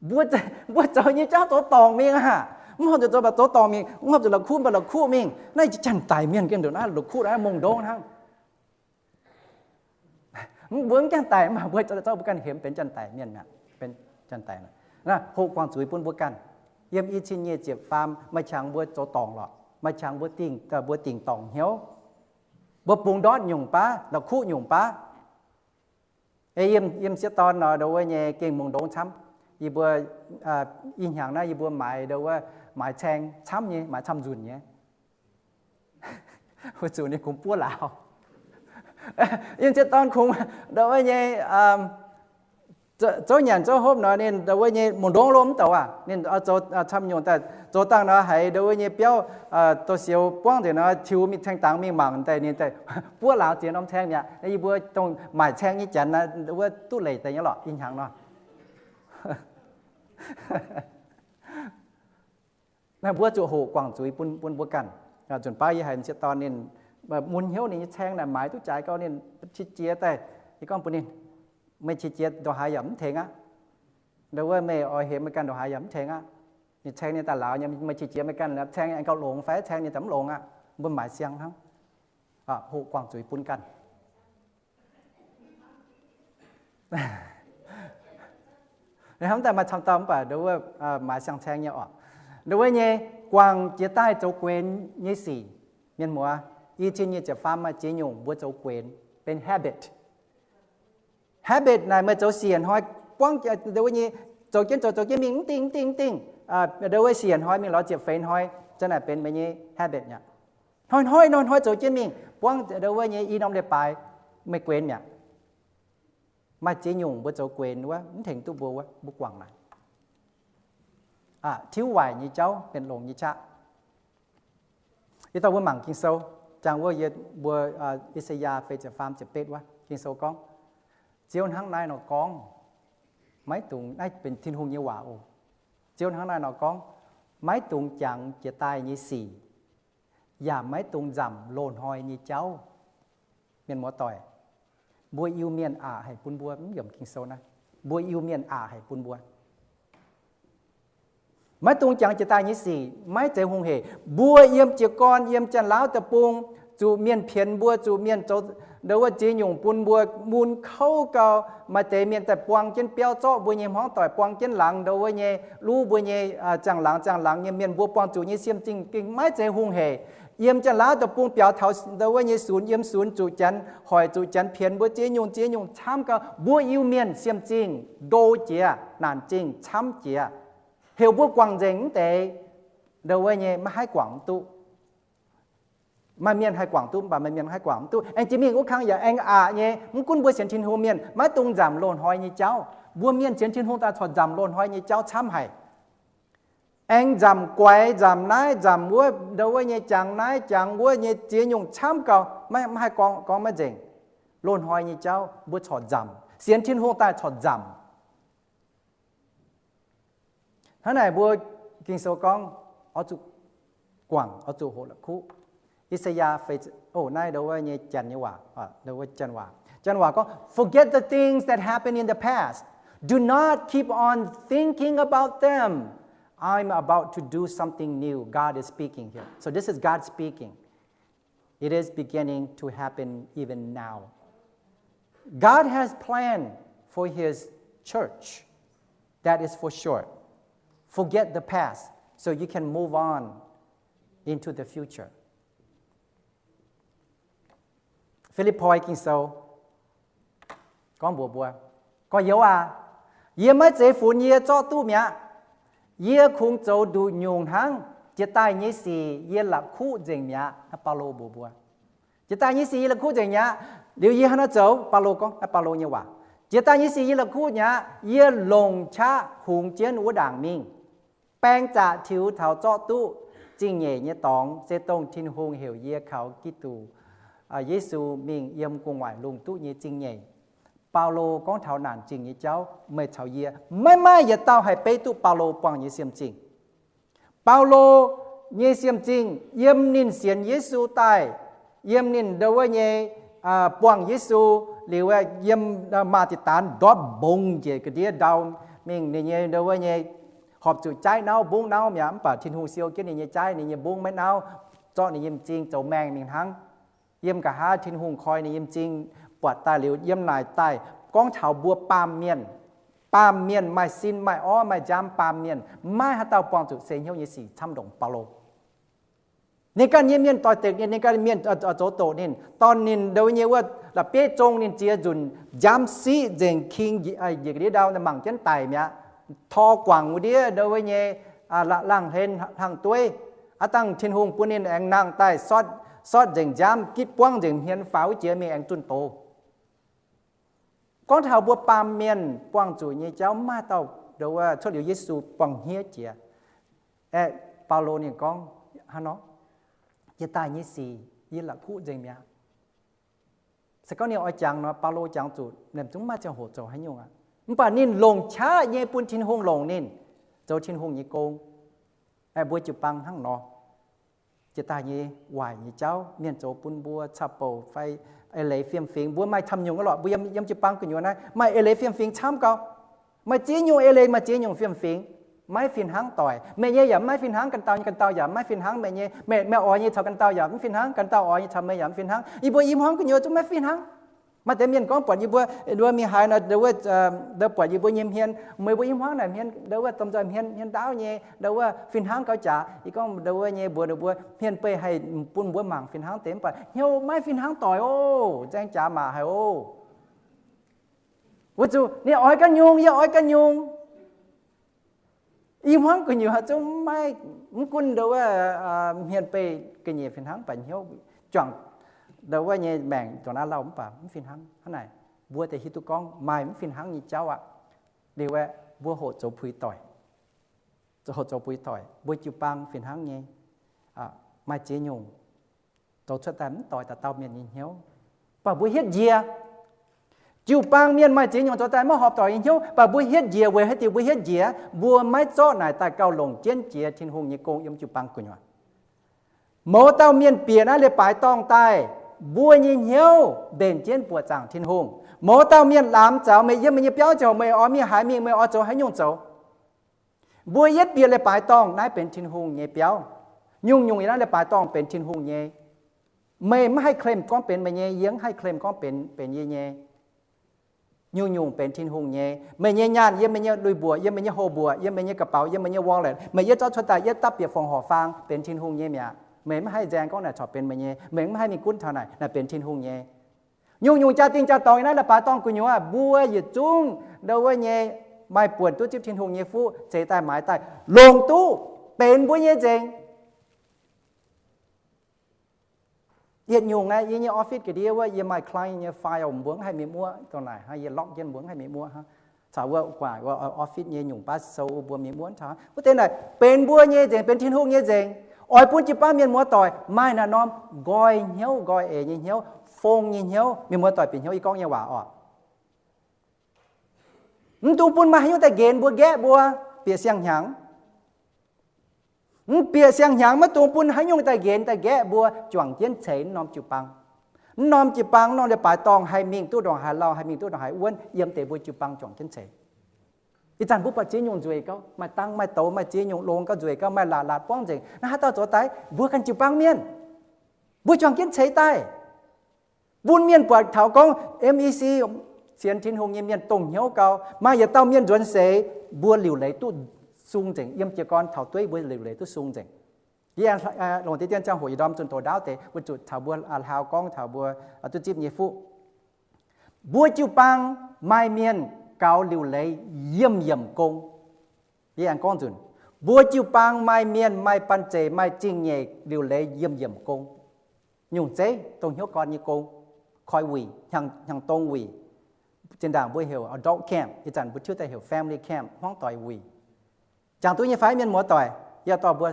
Mbuo, mbuo zoux nyei jauv zoux dorngc mingh aqv. Mv horpc zuqc zoux mv baac zoux dorngc mingh, mv horpc zuqc la'kuqv mv baac la'kuqv mingh. Naaiv janx-daic mienh gengh ndongc naaiv la'kuqv naaiv mongh ndongv hnangv. Mbuo mv janx-daic mv baac mbuo zoux mbuo ganh hemx benx janx-daic mienh aqv, benx janx-daic. Hoqc guangc zuiz bun mbuo ganh. Yiem i cin nyic ziepc faam maaih qangx mbuo zoux dorngc lorqc, maaih qangx mbuo dingc, mbuo dingc dorngc hnyouv. Mbuo bungx ndortv nyungc baav, la'kuqv nyungc baav. Ei yiem, yiem sieqv dorn nor, ndau wuov nyei gengh mongh ndongx camv. Yie mbuo, ih hnyangx naaiv yie mbuo maaiz ndau wuov, maaiz caeng camv nyei, maaiz camv nzunc nyei. Weic zuqc ninh kungx buov laauh. Yiem sieqv dorn kungx ndau wuov nyei, zouv nyanc zouv hopv nor, ninh ndau wuov nyei mongh ndongx lomh mv douc aqv. Ninh zoux camv nyungc daaih, zoux dangh nor haiz ndau wuov nyei biauv, douz sioux buangv nzengc nor, tiux mingh caeng dangx mingh mangc daaih, ninh daaih buov laauh ziex norm caeng mi'aqv. Yie mbuo dongh maaic caeng nyei janx naaiv, ndau wuov duqv leic daaih nyei lorqc, ih hnyangx nor. Naaiv mbuo zuqc hoqc guangc zuiz bun, bun mbuo ganh. Nzunc baav yie haiz m'sieqv dorn ninh mun hnyouv ninh nyei caeng naaic maaiz duqv jaaix gau, ninh qiex jiez daaih. Yie gorngv bun ninh, meih qiex jiez ndongc haaix yaac mv tengx aqv. Ndau wuov meih oix hemx meih ganh ndongc haaix yaac mv tengx aqv. Ninh caeng ninh daaih lauz nyei, meih qiex jiez meih ganh caeng aengx gauh longx fai? Caeng ninh daaih mv longx aqv. Mbuo maaiz siang hnangv. Hoqc guangc zuiz bun ganh. Hnamv daaih maaih camv dauh mv baac ndau wuov maaiz siang-caeng nyei oc. Ndau wuov nyei guangc jiex daaih zoux guenx nyei sic. Mienh muoz, i cin nyic ziepc faam maaih ziex nyungc mbuo zoux guenx, benx habit. Habit naaic meih zoux siec hnoi buangv ndau wuov nyei, zoux jienv zoux, zoux jienv mingh mv dingh, mv dingh, mv dingh. Ndau wuov siec hnoi mingh lorz ziepc feix hnoi, za'naaic benx meih nyei habit mi'aqv. Hnoi-hnoi, hnoi-hnoi zoux jienv mingh, buangv ndau wuov nyei i norm leiz-baaix meih guenx mi'aqv. Maaih ziex nyungc mbuo zoux guenx wuov, mv tengx duqv mbuo wuov, mbuo guangc naaic. Tiuv waaic nyei jauv benx longx nyei qaqv. Ih dauh mbuo mangc Ging-Sou, jangx wuov yie mbuo, I^saa^yaa feix ziepc faam ziepc betv wuov, Ging-Sou gorngv, Ziouv hnangv naaiv nor gorngv, maiv dungx, naaiv benx Tin-Hungh nyei waac oc. Ziouv hnangv naaiv nor gorngv, maiv dungx jangx jiex daaih nyei sic, yaac maiv dungx nzamc loz-hnoi nyei jauv. Mienh muoz-doic, mbuo Iu-Mienh aqc haic bun mbuo, mv yiem Ging-Sou naaiv, mbuo Iu-Mienh aqc haic bun mbuo. Maiv dungx jangx jiex daaih nyei sic, maiv zeiz hungh hec. Mbuo yiem jiez gorn yiem Janx-Laauv deic-bung, zuqc mienh pienx mbuo, zuqc mienh zoux ndau wuov ziex nyungc bun mbuo mun kouv gau. Maaih deix mienh daaih buang jienv biauv zorqv mbuo nyei hmuangv doic, buang jienv laangz ndau wuov nyei, luv mbuo nyei, ziangh laangz ziangh laangz nyei mienh, mbuo buangh zuqc nyei siem zingh gengh maiv zeiz hungh hec. Yiem Janx-Laauv deic-bung biaux taux ndau wuov nyei sunx, yiem sunx zuqc Janx hoic, zuqc Janx pienx mbuo ziex nyungc ziex nyungc camv gau. Mbuo Iu-Mienh siem zingh ndo jiex, naanc zingh camv jiex. Heuc mbuo guangc nzengc mv deix, ndau wuov nyei maiv haih guangc mv duqv. Maaih mienh haih guangc duqv, mv baac maaih mienh maiv haih guangc mv duqv. Aengx jiex mingh wuov kang yaac aengx aqc nyei. Mv gunv mbuo sienx Tin-Hungh mienh maiv dungx nzamc loz-hnoi nyei jauv. Mbuo mienh sienx Tin-Hungh daaih corc nzamc loz-hnoi nyei jauv camv haic. Aengx nzamc guaix, nzamc naaiv, nzamc wuov, ndau wuov nyei jangx naaiv jangx wuov nyei ziex nyungc camv gau, maiv, maiv haih gorngv, gorngv maiv nzengc. Loz-hnoi nyei jauv mbuo corc nzamc. Sienx Tin-Hungh daaih corc nzamc. Hnangv naaic mbuo Ging-Sou gorngv, oix zuqc guangc, oix zuqc hoqc la'kuqv. I^saa^yaa feix, o, naaiv ndau wuov nyei Janx nyei waac, ndau wuov Janx waac. Janx waac gorngv, Forget the things that happened in the past. Do not keep on thinking about them. I'm about to do something new. God is speaking here. So this is God speaking. It is beginning to happen even now. God has plan for his church. That is for sure. forget the past so you can move on into the future. Fi^lipv^poi Ging-Sou gorngv mbuox mbuo, Gorx-youz aac, yie maiv zeiz funx yie zorqv duqv mi'aqv. Yie kungx zoux nduqc nyungc hnangv. Jiex daaih nyei sic yie la'kuqv nzengc mi'aqv. Baulo mbuox mbuo, Jiex daaih nyei sic yie la'kuqv nzengc mi'aqv. Liuz yie hnangv naaiv zoux, Baulo gorngv, Baulo nyei waac, Jiex daaih nyei sic yie la'kuqv mi'aqv. Yie longc qaqv hungx jienv wuov ndaangc mingh, baeng zaqc tiux taux zorqv duqv zingh nyeic nyei dorngx, se dongh Tin-Hungh heuc yie kaux Giduc Yesu mingh yiem gu'nguaaic lungh duqv nyei zingh nyeic. Baulo gorngv taux naanc zingh nyei jauv, meih caux yie maiv maaih yietc dauh haih beiv duqv Baulo buangh nyei siem zingh. Baulo nyei siem zingh yiem ninh sienx Yesu daaih, yiem ninh ndo wuov nyei buangh Yesu liuz, yiem Maa^de^daan ndortv mbongx njiec ga'ndiev ndau mingh, ninh nyei ndo wuov nyei horpc zuqc jaaiv nauv mbungv nauv mi'aqv. Mv baac Tin-Hungh siou jienv ninh nyei jaaiv, ninh nyei mbungv maiv nauv, zorqv ninh nyei m'zing zoux maengh mingh hnangv. Yiem nqa'haav Tin-Hungh koi ninh nyei m'zing buatc daaih liuz, yiem naaic daaih gorngv taux mbuo baamh mienh. Baamh mienh maaih sin maaih orv maaih nziaamv, baamh mienh maiv haaix dauh buangh zuqc seix hnyouv nyei sic camv ndongc Baulo. Ninh ganh nyei mienh doix-dekc ninh, ninh ganh mienh zoux doqc ninh, dorh ninh ndo wuov nyei wuov la'bieiv zong ninh ziex nzunc, nziaamv siqv nzengc, king njiec ga'ndiev ndau mangc jienv daic mi'aqv. Tor guangc wuov ndiev ndo wuov nyei laangh hlen hlang dueiv. Aav dangh Tin-Hungh bun ninh aengx nangh daaih sortv nzengc nziaamv, gitv buangv nzengc hmien faaux wuov jiex mingh aengx zunh doz. Gorngv taux mbuo baamh mienh buangh zuqc nyei jauv, maaih dauh ndo wuov cuotv liuz Yesu buangh hniev jiex. Aeqv, Baulo ninh gorngv hnangv nor, Jiex daaih nyei sic yie la'kuqv nzengc mi'aqv. Se gorngv ninh oix jangx nor, Baulo jangx zuqc, ninh zungv maaih ziangh hoc zoux haaix nyungc aqv. Mv baac ninh longc qaqv nyei bun Tin-Hungh longc ninh, zoux Tin-Hungh nyei gong. Aeqv, mbuo jiu-baang hnangv nor, jiex daaih nyei waaic nyei jauv, mienh zoux bun mbuo cau bouc fai eix leiz fiem-fingx, mbuo maaih camv nyungc aqv lorqc. Mbuo yiem, yiem jiu-baang gu'nyuoz naaiv maaih eix leiz fiem-fingx camv gau. Maaih ziex nyungc eix leiz, maaih ziex nyungc fiem-fingx, maiv fih hnangv doic. Meih nyei yaac maiv fih hnangv, ganh dauh nyei, ganh dauh yaac maiv fih hnangv. Meih nyei, meih, meih oix nyei caux ganh dauh yaac mv fih hnangv, ganh dauh oix nyei caux meih yaac mv fih hnangv. Yie mbuo i hmuangv gu'nyuoz zungv maiv fih hnangv. Maaih deix mienh gorngv buatc yie mbuo, ndo wuov mingh haaix nor, ndo wuov, ndo buatc yie mbuo nyei hmien, meih mbuo i hmuangv naaic hmien, ndo wuov domh nzoih hmien, hmien ndaauv nyei, ndo wuov fih hnangv gauh jaax. Yie gorngv ndo wuov nyei mbuox ninh mbuo, hmien beih haih bun mbuo mangc fih hnangv deix, mv baac hnyouv maiv fih hnangv doic oc. Nzaeng jaax maac haic oc. Weic zuqc ninh oix ganh nyungc, yie oix ganh nyungc. I hmuangv gu'nyuoz zungv maiv, mv gunv ndo wuov hmien beih ga'nyiec fih hnangv, mv baac hnyouv juangc ndo wuov nyei maengc dongh naaiv lauh mv baac mv fih hnangv. Hnangv naaic, mbuo deix hiuv duqv gorngv maaih mv fih hnangv nyei jauv aqv. Liuz aeqv, mbuo hoqc zoux puix doic, hoqc zoux puix doic, mbuo jiu-baang fih hnangv nyei, maaih ziex nyungc zoux cuotv daaih mv doix dauh dauh mienh nyei hnyouv, mv baac mbuo hietv njiec. Jiu-baang mienh maaih ziex nyungc zoux daaih maiv horpc doic nyei hnyouv, mv baac mbuo hietv njiec. Weic haaix diuc mbuo hietv njiec? Mbuo maiv zorqv naaic daaih gauh longc jienv jiex Tin-Hungh nyei gong yiem jiu-baang gu'nyuoz. Mouz dauh mienh bieqc naaiv leiz-baaix dorngh daaih, mbuo nyei hnyouv mbenc jienv buoqc zaangc Tin-Hungh. Mouz dauh mienh laamz zaux meih yiem meih nyei biauv ziouc, meih oix mingh haaix mingh, meih oix zoux haaix nyungc zoux. Mbuo yietv bieqc leiz-baaix dorngh, naaiv benx Tin-Hungh nyei biauv. Nyungc-nyungc yiem naaiv leiz-baaix dorngh benx Tin-Hungh nyei. Meih mv haih claim gorngv benx meih nyei, yie mv haih claim gorngv benx, benx yie nyei. Nyungc-nyungc benx Tin-Hungh nyei. Meih nyei nyaanh yiem meih nyei lui-mbuoqc, yiem meih nyei houx-mbuoqc, yiem meih nyei ga'baux, yiem meih nyei wallet, meih yietv zorqv cuotv daaih, yietv dapv bieqc fongc horc faang, benx Tin-Hungh nyei mi'aqv. Meih mv haih nzaeng gorngv naaic corc benx meih nyei. Meih mv haih mingh gunv taux naaic, naaic benx Tin-Hungh nyei. Nyungc-nyungc jaa-dingh jaa-dorngx yiem naaiv leiz-baaix dorngh gu'nyuoz, mbuo yietc zungv ndo wuov nyei maaih buonc duqv zipv Tin-Hungh nyei fuqv, ceix daaih maaiz daaih, longc duqv benx mbuo nyei nzengc. Yietc nyungc aeqv, yie nyei office ga'ndiev wuov, yie maaih client nyei file mbuo mv haih mingh muoqv dongh naaic, yie lock jienv mbuo mv haih mingh muoqv hnangv. Caux wuov guaax wuov office nyei nyungc baav sou mbuo mingh muoqv taux wuov deix naaic benx mbuo nyei nzengc, benx Tin-Hungh nyei nzengc. Oix bun jiu-baang mienh muoz-doic maaih naaiv norm nqoi hnyouv, nqoi eix nyei hnyouv, fong nyei hnyouv, mienh muoz-doic bieqc hnyouv yie gorngv nyei waac oc. Mv dungx bun maaih haaix nyungc daaih nqenx mbuo nqaeqv mbuo bieqc siang hnyangx. Mv bieqc siang-hnyangx maiv dungx bun haaix nyungc daaih nqenx daaih nqaeqv mbuo juangc jienv ceix naaiv norm jiu-baang. Naaiv norm jiu-baang, naaiv norm leiz-baaix dorngh haih mingh duqv ndongc haaix lauh, haih mingh duqv ndongc haaix wuonv, yiem deix mbuo jiu-baang juangc jienv ceix. Ih zanc mbuo buatc ziex nyungc nzueic gauh, maaih dangh maaih douz, maaih ziex nyungc longx gauh nzueic gauh, maaih laatc laatc buangv nzengc. Naaiv haaix dauh zoux daaih? Mbuo ganh jiu-baang mienh. Mbuo juangc jienv ceix daaih. Bun mienh buatc taux gorngv M E C sienx Tin-Hungh nyei mienh dongh hnyouv gau. Maaih yietc dauh mienh nzuonx seix, mbuo liuc leiz duqv sung nzengc. Yiem jiez gorn taux dueiv mbuo liuc leiz duqv sung nzengc. Yie longc deix dien ziangh hoc yietc ndorm zunh doz ndaauv deix weic zuqc taux mbuo hlaau gorngv taux mbuo duqv zipv nyei fuqv. Mbuo jiu-baang maaih mienh gaux liuc leiz yiemh yiemc gong. Yie aengx gorngv nzunc, mbuo jiu-baang maaih mienh maaih banh zeic maaih zingh nyeic liuc leiz yiemh yiemc gong. Nyungc zeiv dongh hnyouv gorn nyei gong, koi wuic, hnyangx-dong wuic. Zinh ndaangc mbuo heuc adult camp, ih zanc mbuo tiuv daaih heuc family camp, hmuangv doic wuic. Jangx duqv nyei fai, mienh muoz doic? Yie dorh mbuo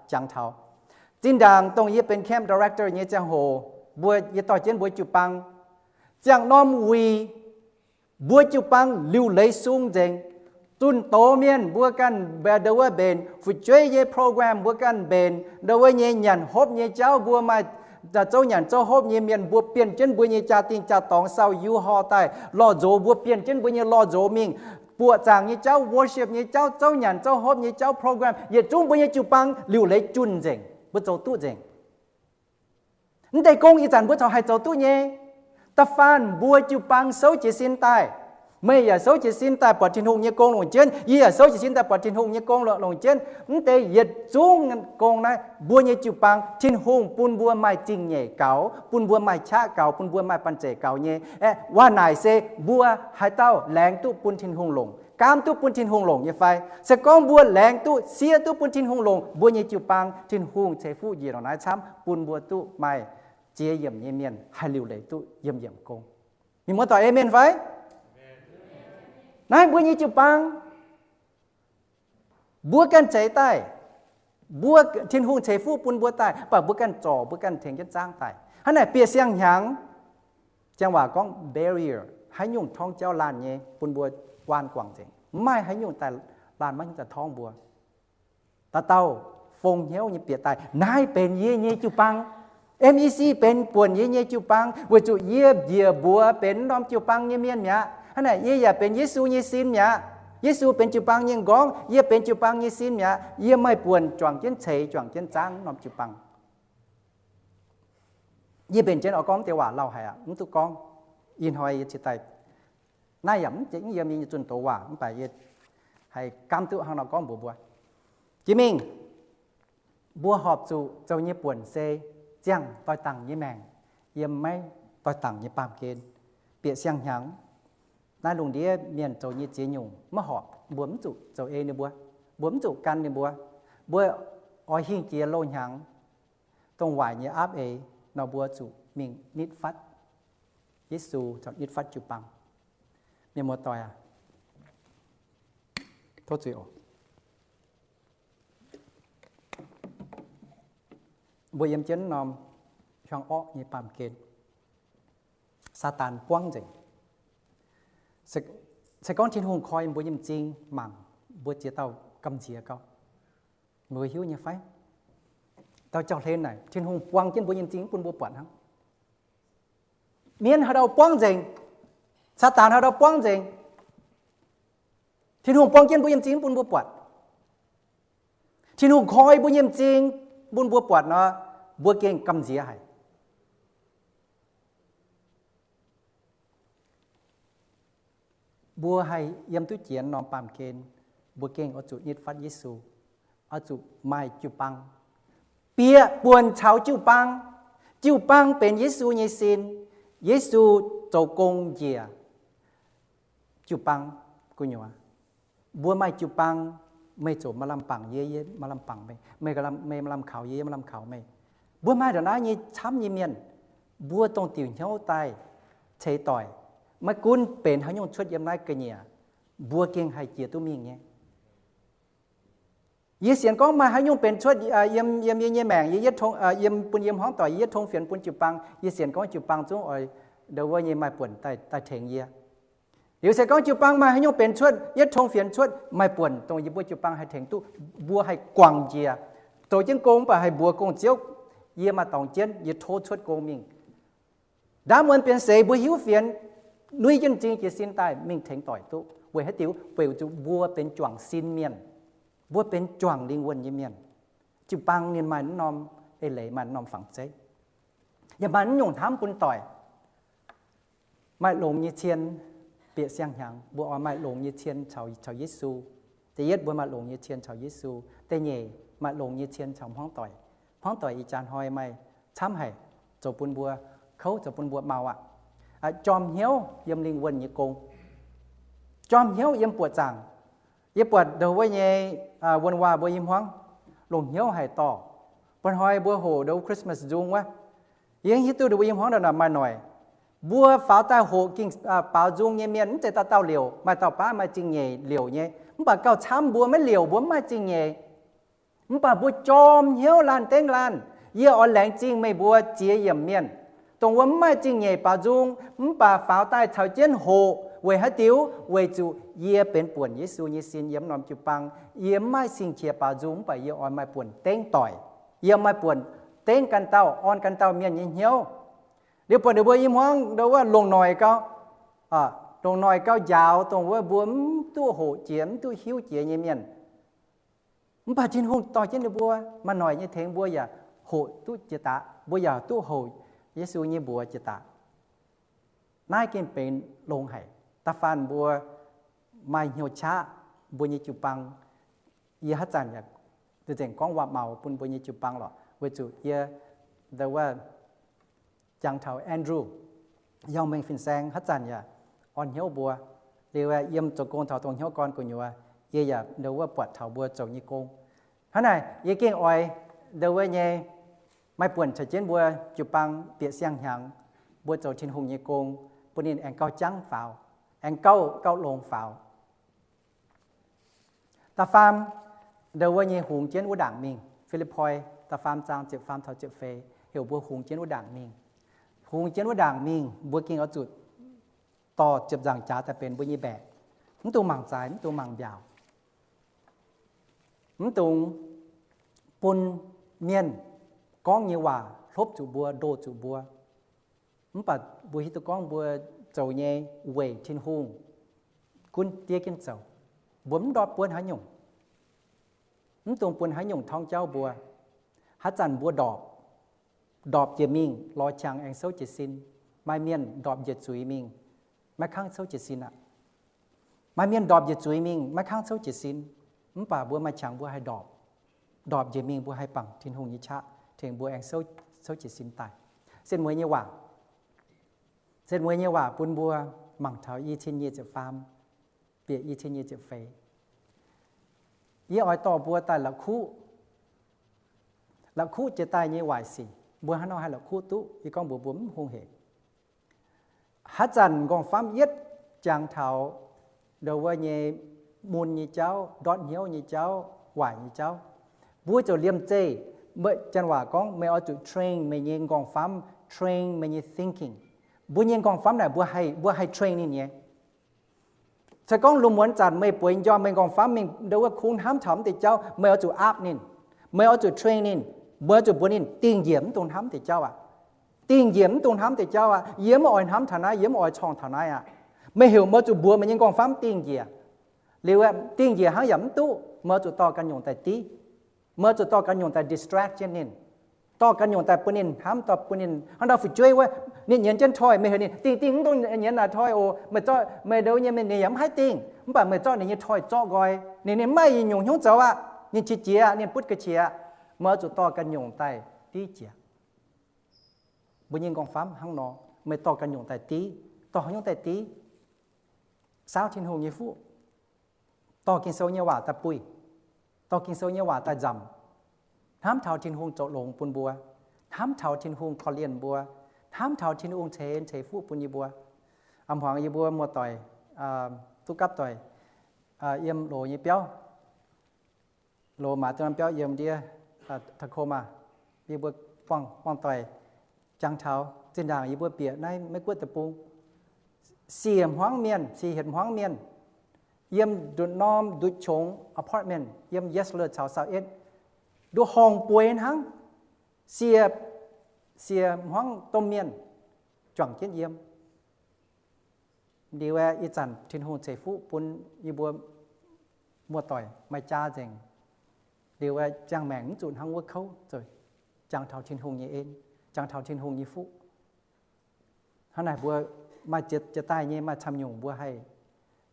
jangx taux zinh ndaangc dongh yie benx camp director nyei ziangh hoc, mbuo, yie dorh jienv mbuo jiu-baang ziangh norm wuic, mbuo jiu-baang liuc leiz sung nzengc. Zunh doz mienh mbuo ganh mbaeqc ndau wuov mbenc, fu'jueiv nyei program mbuo ganh mbenc, ndau wuov nyei nyanc hopv nyei jauv mbuo maaih zouv nyanc zouv hopv nyei mienh, mbuo bienh jienv mbuo nyei jaa-dingh jaa-dorngx, saau U-Haul daaih, lorh nzox, mbuo bienh jienv mbuo nyei lorh nzox mingh. Buoqc zaangc nyei jauv, worship nyei jauv, zouv nyanc zouv hopv nyei jauv program, yietc zungv mbuo nyei jiu-baang liuc leiz junh nzengc, mbuo zoux duqv nzengc. Mv deix gong ih zanc mbuo corc haih zoux duqv nyei. Da'faanh mbuo jiu-baang souv jiez sin daaih, meih yaac souv jiez sin daaih buatc Tin-Hungh nyei gong longc jienv, yie yaac souv jiez sin daaih buatc Tin-Hungh nyei gong longc jienv. Mv deix yietc zungv gong naaiv mbuo nyei jiu-baang, Tin-Hungh bun mbuo maaih zingh nyeic gaux, bun mbuo maaih qaqv gaux, bun mbuo maaih banh zeic gaux nyei. Aeqv, waac naaic se mbuo haaix dauh laengz duqv bun Tin-Hungh longc, gaamv duqv bun Tin-Hungh longc nyei fai? Se gorngv mbuo laengz duqv, siev duqv bun Tin-Hungh longc, mbuo nyei jiu-baang Tin-Hungh ceix fuqv njiec longc naaiv camv, bun mbuo duqv maaih ziex yiemc nyei mienh haih liuc leiz duqv yiemh yiemc gong. Mienh muoz doic, aamen fai? Naaiv mbuo nyei jiu-baang, mbuo ganh ceix daaih, mbuo, Tin-Hungh ceix fuqv bun mbuo daaih, mv baac mbuo ganh zorc, mbuo ganh tengx jienv zaangv daaih. Hnangv naaic bieqc siang-hnyangx, ziangh waac gorngv barrier, haaix nyungc torngv jauv laanh nyei bun mbuo waan guangc nzengc. Mv maaih haaix nyungc daaih laanh maiv daaih torngv mbuo. Dauh dauh fong hnyouv nyei bieqc daaih, naaiv benx yie nyei jiu-baang. M E C benx buonc yie nyei jiu-baang, weic zuqc yie njiec mbuox benx norm jiu-baang nyei mienh mi'aqv. Hnangv naaic yie yaac benx Yesu nyei sin mi'aqv. Yesu benx jiu-baang nyei m'nqorngv, yie benx jiu-baang nyei sin mi'aqv. Yie maaih buonc juangc jienv ceix, juangc jienv zaangv norm jiu-baang. Yie mbenc jienv oix gorngv deix waac lauh haic aqv, mv duqv gorngv. Ih hnoi yie ciex daaih, naaiv yaac mv yiem yie nyei zunh doz waac, mv baac yie haih gaamv duqv hnangv nor gorngv mbuox mbuo. Jiex mingh, mbuo horpc zuqc zoux nyei buonc se ziangh doix-dangc nyei maengc, yiem maiv doix-dangc nyei baamh gen. Bieqc siang-hnyangx, naaiv lungh ndiev mienh zoux nyei ziex nyungc maiv horpc, mbuo mv zuqc zoux ei ninh mbuo, mbuo mv zuqc gan ninh mbuo. Mbuo oix hingh jiex loz-hnyangx, dongh waaic nyei aapv eix nor, mbuo zuqc mingh nitv fatv Yesu caux nitv fatv jiu-baang. Mienh muoz doic aac, tov zuiz oc. Mbuo yiem jienv norm hiuang orqv nyei baamh gen, Saadaan buangv nzengc. Se gorngv Tin-Hungh koi mbuo nyei m'zing mangc, mbuo ziex dauh gamh nziex gauh. Mbuo hiuv nyei fai? Dauh jauv-hlen naaic, Tin-Hungh buang jienv mbuo nyei m'zing bun mbuo buatc hnangv. Mienh haaix dauh buangv nzengc, Saadaan haaix dauh buangv nzengc, Tin-Hungh buang jienv mbuo nyei m'zing bun mbuo buatc. Tin-Hungh koi mbuo nyei m'zing bun mbuo buatc nor, mbuo gengh gamh nziex haic. Mbuo haih yiem duqv jiex norm baamh gen, mbuo gengh oix zuqc nitv fatv Yesu, oix zuqc maaih jiu-baang, bieqc buonc caux jiu-baang. Jiu-baang benx Yesu nyei sin. Yesu zoux gong njiec jiu-baang gu'nyuoz. Mbuo maaih jiu-baang, meih ziouc maaih lamh bangc yie, yie maaih lamh bangc meih, meih maaih lamh kaux yie, yie maaih lamh kaux meih. Mbuo maaih ndongc naaiv nyei camv nyei mienh, mbuo dongh diuc hnyouv daaih ceix doic, maiv gunv benx haaix nyungc cuotv yiem naaiv ga'nyiec, mbuo gengh haih jiex duqv mingh nyei. Yie sienx gorngv maaih haaix nyungc benx cuotv yiem, yiem yie nyei maengc, yie yietv tong, yiem, bun yiem hmuangv doic, yie yietv tong fienx bun jiu-baang, yie sienx gorngv jiu-baang zungv oix ndo wuov nyei maaih buonc daaih tengx yie. Liuz se gorngv jiu-baang maaih haaix nyungc benx cuotv, yietv tong fienx cuotv, maaih buonc dongh yie mbuo jiu-baang haih tengx duqv, mbuo haih guangc njiec, zoux jienv gong mv baac haih mbuox gong-ziouv, yie maaih dorngx jienv, yie tov cuotv gong mingh. Ndaamv muonz bienx seix mbuo hiuv fienx, nuiv jienv m'zing jiez sin daaih mingh tengx doic duqv. Weic haaix diuc? Weic zuqc mbuo benx juangc sin mienh, mbuo benx juangc lingh wuonh nyei mienh. Jiu-baang ninh maaih norm eix leiz, maaih norm fangx zeiv, yaac maaih nyungc hnamv bun doic. Maaih longx nyei cien, bieqc siang-hnyangx mbuo oix maaih longx nyei cien caux, caux Yesu. Da'yietv mbuo maaih longx nyei cien caux Yesu. Da'nyeic maaih longx nyei cien caux hmuangv doic. Hmuangv doic ih jaax hnoi maaih camv haic, zoux bun mbuo kouv, zoux bun mbuo mau aqv. Jorm hnyouv yiem lingh wuonh nyei gong. Jorm hnyouv yiem buoqc zaangc. Yie buatc ndongc wuov nyei wuonh waac mbuo i hmuangv longc hnyouv haic dorh. Bun hnoi mbuo hoqc ndongc Christmas nzung wuov, yie hiuv duqv ndongc wuov i hmuangv ndongc naaic maaih noic. Mbuo faaux daaih hoqc ging baaux nzung nyei mienh mv zeiz dauh dauh liouc, maaih dauh baav maaih zingh nyeic liouc nyei, mv baac gauh camv mbuo maiv liouc, mbuo mv maaih zingh nyeic. Mv baac mbuo jorm hnyouv laanh dengv laanh. Yie oix laengz zingh meih mbuo ziex yiemc mienh, dongh wuov mv maaih zingh nyeic baaux nzung, mv baac faaux daaih caux jienv hoqc. Weic haaix diuc? Weic zuqc yie benx buonc Yesu nyei sin yiem norm jiu-baang. Yie mv maaih sing-qiex baaux nzung, mv baac yie oix maaih buonc dengv doic. Yie maaih buonc dengv ganh dauh, orn ganh dauh mienh nyei hnyouv. Liuz buatc ninh mbuo i hmuangv ndongc wuov longc noic gau, longc noic gau njaaux dongh wuov mbuo mv duqv hoqc jiex, mv duqv hiuv jiex nyei mienh. Mv baac Tin-Hungh dorh jienv ninh mbuo, maaih noic nyei tengx mbuo yaac hoqc duqv jiex daaih, mbuo yaac duqv hoqc Yesu nyei mbuox jiex daaih. Naaiv gengh benx longx haic. Da'faanh mbuo maaih hnyouv qaqv mbuo nyei jiu-baang. Yie haaix zanc yaac nzengc gorngv waac-maux bun mbuo nyei jiu-baang lorqc, weic zuqc yie ndau wuov jangx taux Andrew, Yongh Mengh Fin-Saeng haaix zanc yaac orn hnyouv mbuo. Liuz yiem zoux gong taux dongh hnyouv gorn gu'nyuoz, yie yaac ndau wuov buatc taux mbuo zoux nyei gong. Hnangv naaic yie gengh oix ndau wuov nyei maaih buonc caux jienv mbuo jiu-baang bieqc siang-hnyangx, mbuo zoux Tin-Hungh nyei gong, bun ninh aengx gauh jangv faaux, aengx gauh, gauh longx faaux. Da'faam, ndau wuov nyei hungx jienv wuov ndaangc mingh. Fi^lipv^poi da'faam zaang ziepc faam taux ziepc feix heuc mbuo hungx jienv wuov ndaangc mingh. Hungx jienv wuov ndaangc mingh, mbuo gengh oix zuqc dorh ziepc nzaangc jaax daaih benx mbuo nyei mbaeqc. Mv dungx mangc zaaix, mv dungx mangc mbiaauc. Mv dungx bun mienh gorngv nyei waac hlopv zuqc mbuo, ndoh zuqc mbuo. Mv baac mbuo hiuv duqv gorngv mbuo zoux nyei weic Tin-Hungh gunv diev jienv zoux. Mbuo mv ndortv buonv haaix nyungc. Mv dungx bun haaix nyungc torngv jauv mbuo. Haaix zanc mbuo ndorpc, ndorpc njiec mingh lorz qangx aengx souv jiez sin. Maaih mienh ndorpc njiec zuiz mingh, maiv kangv souv jiez sin aqv. Maaih mienh ndorpc njiec zuiz mingh maiv kangv souv jiez sin, mv baac mbuo maaih qangx mbuo haih ndorpc. Ndorpc njiec mingh mbuo haih bangc Tin-Hungh nyei qaqv tengx mbuo aengx souv, souv jiez sin daaih. Setv mueiz nyei waac, setv mueiz nyei waac bun mbuo mangc taux i cin nyic ziepc faam bieqc i cin nyic ziepc feix. Yie oix dorh mbuo daaih la'kuqv, la'kuqv jiex daaih nyei waaic sic. Mbuo hnangv nor haih la'kuqv duqv? Yie gorngv mbuox mbuo mv hungh hec. Haaix zanc m'nqorngv-famv yietv jangx taux ndau wuov nyei mun nyei jauv, ndortv hnyouv nyei jauv, waaic nyei jauv, mbuo ziouc liemh zeih, meih, janx waac gorngv meih oix zuqc train meih nyei m'nqorngv-famv, train meih nyei thinking. Mbuo nyei m'nqorngv-famv naaic mbuo haih, mbuo haih train ninh nyei. Se gorngv lungh muonz zanc meih bueix njormh meih m'nqorngv-famv mingh ndau wuov kungx hnamv taux mv deix jauv, meih oix zuqc aapv ninh, meih oix zuqc train ninh, meih oix zuqc mbuox ninh dingh njiec mv dungx hnamv deix jauv aqv. Dingh njiec mv dungx hnamv deix jauv aqv. Yie mv oix hnamv taux naaiv, yie mv oix corngh taux naaiv aqv. Meih heuc meih oix zuqc mbuox meih nyei m'nqorngv-famv dingh njiec. Liuz dingh njiec hnangv yaac mv duqv, meih oix zuqc dorh ganh nyungc daaih div. Meih oix zuqc dorh ganh nyungc daaih distract jienv ninh, dorh ganh nyungc daaih bun ninh hnamv, dorh bun ninh hnangv ndau fu'jueiv wuov, ninh nyienz jienv toiv, meih heuc ninh dingh dingh mv dungx nyienz naaic toiv oc. Meih zorqv, meih ndou nyei, ninh yaac mv haih dingh, mv baac meih zorqv ninh nyei toiv zorqv nqoi, ninh, ninh maiv maaih nyungc hnyouv zoux aqv, ninh qiex jiez, ninh butv ga'qiex. Meih oix zuqc dorh ganh nyungc daaih div jiex. Mbuo nyei m'nqorngv-famv hnangv nor, meih dorh ganh nyungc daaih div, dorh haaix nyungc daaih div? Saauv Tin-Hungh nyei fuqv, dorh Ging-Sou nyei waac daaih buih, dorh Ging-Sou nyei waac daaih nzamc, hnamv taux Tin-Hungh zoux longx bun mbuo, hnamv taux Tin-Hungh korv-lienh mbuo, hnamv taux Tin-Hungh ceix en ceix fuqv bun yie mbuo. A'hmuangx yie mbuo muoz-doic duqv gapv doic yiem loz nyei biauv, loz maaiz duqv norm biauv yiem ndiev Tacoma, yie mbuo buangh, buangh doic jangx taux zinh ndaangc yie mbuo bieqc naaiv Meiv Guoqv deic-bung, siec hmuangv mienh, siec hietc hmuangv mienh, yiem nduqc norm nduqc qongx apartment yiem Yesler caux South Eighth, nduqc horngc bueix hnangv, siec, siec hmuangv domh mienh juangc jienv yiem. Liuz aeqv, ih zanc Tin-Hungh ceix fuqv bun yie mbuo muoz-doic maaih jaa nzengc. Liuz aeqv, ziangh maengc mv zuqc hnangv wuov kouv, zoux jangx taux Tin-Hungh nyei en, jangx taux Tin-Hungh nyei fuqv. Hnangv naaic mbuo maaih jiex, jiex daaih nyei maaih camv nyungc mbuo haih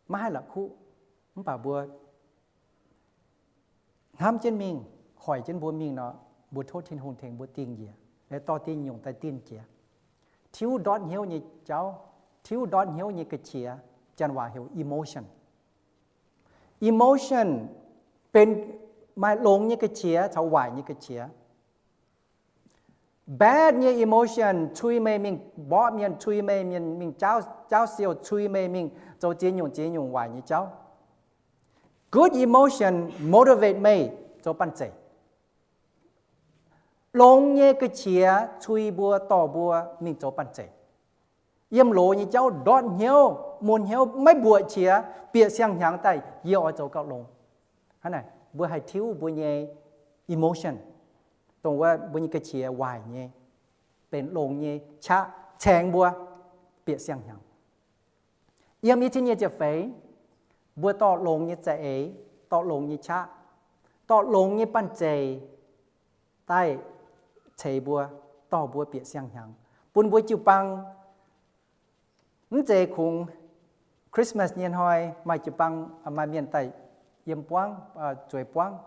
maiv haih la'kuqv, mv baac mbuo hnamv jienv mingh, hoic jienv mbuo mingh nor, mbuo tov Tin-Hungh tengx mbuo dingh njiec, dorh diuh nyungc daaih dingh jiex. Tiuv ndortv hnyouv nyei jauv, tiuv ndortv hnyouv nyei ga'qiex, janx waac heuc emotion. Emotion benx maaih longx nyei ga'qiex caux waaic nyei ga'qiex. Bad nyei emotion cui meih mingh mborqv mienh, cui meih mienh mingh jaauv, jaauv siou, cui meih mingh zoux ziex nyungc ziex nyungc waaic nyei jauv. Good emotion motivate meih zoux banh zeic. Longx nyei ga'qiex cui mbuo, dorh mbuo mingh zoux banh zeic. Yiem loz nyei jauv ndortv hnyouv, mun hnyouv maiv mbuoqc qiex, bieqc siang-hnyangx daaih yie oix zoux gauh longx. Hnangv naaic, mbuo haih tiuv mbuo nyei emotion, dongh wuov mbuo nyei ga'qiex waaic nyei, benx longx nyei qaqv caengx mbuo bieqc siang-hnyangx. Yiem i cin nyic ziepc feix, mbuo dorh longx nyei za'eix, dorh longx nyei qaqv, dorh longx nyei banh zeic daaih ceix mbuo, dorh mbuo bieqc siang-hnyangx, bun mbuo jiu-baang. Mv zeiz kungx Christmas nyei hnoi maaih jiu-baang, maaih mienh daaih yiem buangv, zueiz buangv.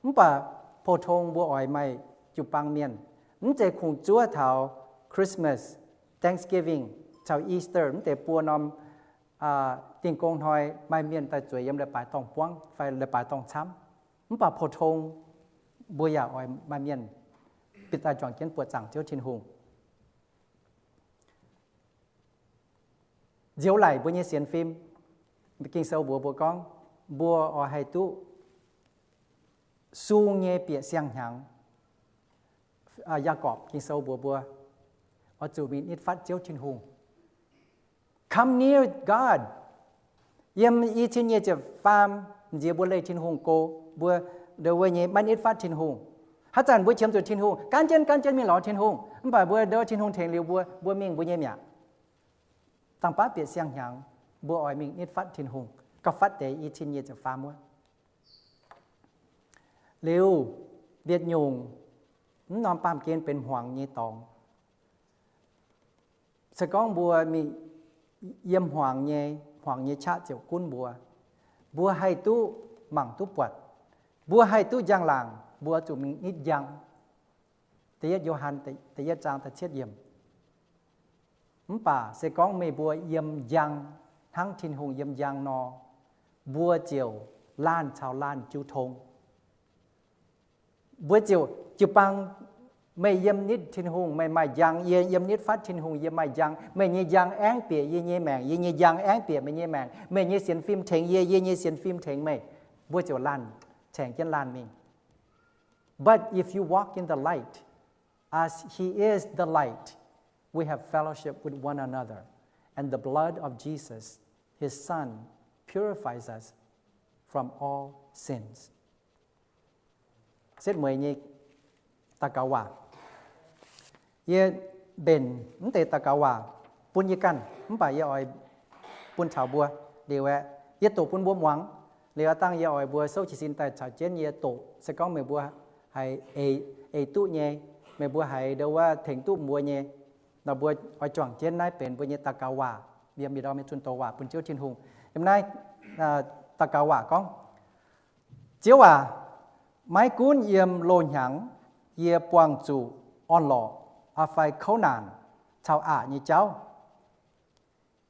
Mv baac pou-tong mbuo oix maaih jiu-baang mienh. Mv zeiz kungx zuov taux Christmas, Thanksgiving caux Easter, mv deix buo norm dingh gong hnoi maaih mienh daaih zueiz yiem leiz-baaix dorngh buangv fai leiz-baaix dorngh camv. Mv baac pou-tong mbuo yaac oix maaih mienh bieqc daaih juangc jienv buoqc zaangc Ziouv Tin-Hungh. Nzioux laic mbuo nyei sienx fim. Ging-Sou mbuox mbuo gorngv mbuo oix haih duqv sung nyei bieqc siang-hnyangx. Yaagorpc Ging-Sou mbuox mbuo oix zuqc mingh nitv fatv Ziouv Tin-Hungh. Come near God. Yiem i cin nyic ziepc faam, nziex mbuo leih Tin-Hungh go, mbuo ndau wuov nyei maiv nitv fatv Tin-Hungh. Haaix zanc mbuo qiemx zuqc Tin-Hungh, gaanv jienv gaanv jienv mingh lorz Tin-Hungh, mv baac mbuo ndau Tin-Hungh tengx liuz mbuo, mbuo mingh mbuo nyei mi'aqv. Dangh baav bieqc siang-hnyangx, mbuo oix mingh nitv fatv Tin-Hungh, gauh fatv deix i cin nyic ziepc faam wuov. Liuz, mbietc nyungc, mv norm baamh gen benx hmuangx nyei dorngx. Se gorngv mbuo mingh yiem hmuangx nyei, hmuangx nyei qaqv ziouc gunv mbuo. Mbuo haih duqv mangc duqv buatc. Mbuo haih duqv njang-laangc, mbuo zuqc mingh nitv njang. Da'yietv Yo^han da'yietv zaang da'cietv yiemc. Mv baac se gorngv meih mbuo yiem njang hnangv Tin-Hungh yiem njang nor, mbuo ziouc laanh caux laanh jiu tong. Mbuo ziouc jiu-baang, meih yiem nitv Tin-Hungh, meih maaih njang, yie yiem nitv fatv Tin-Hungh, yie maaih njang. Meih nyei njang aengv bieqc yie nyei maengc, yie nyei njang aengv bieqc meih nyei maengc. Meih nyei sienx fim tengx yie, yie nyei sienx fim tengx meih. Mbuo ziouc laanh, caengx jienv laanh mingh. But if you walk in the light, as he is the light, we have fellowship with one another, and the blood of Jesus, his Son, purifies us from all sins. Setv mueiz nyei daux gaux waac. Yie mbenc mv deix daux gaux waac bun yie ganh, mv baac yie oix bun taux mbuo. Liuz aeqv, yie doqc bun mbuo muangx. Liuz aav dangh yie oix mbuo souv jiez sin daaih caux jienv yie doqc. Se gorngv meih mbuo haiz eix, eix duqv nyei, meih mbuo haiz ndau wuov tengx duqv mbuo nyei, nor mbuo oix juangc jienv naaiv benx mbuo nyei daux gaux waac, yiem ih ndorm nyei zunh doz waac bun Ziouv Tin-Hungh. Yiem naaiv daux gaux waac gorngv, Ziouv aac, maiv gunv yiem loz-hnyangx yie buangh zuqc orn-lorqc fai kouv naanc caux aqc nyei jauv,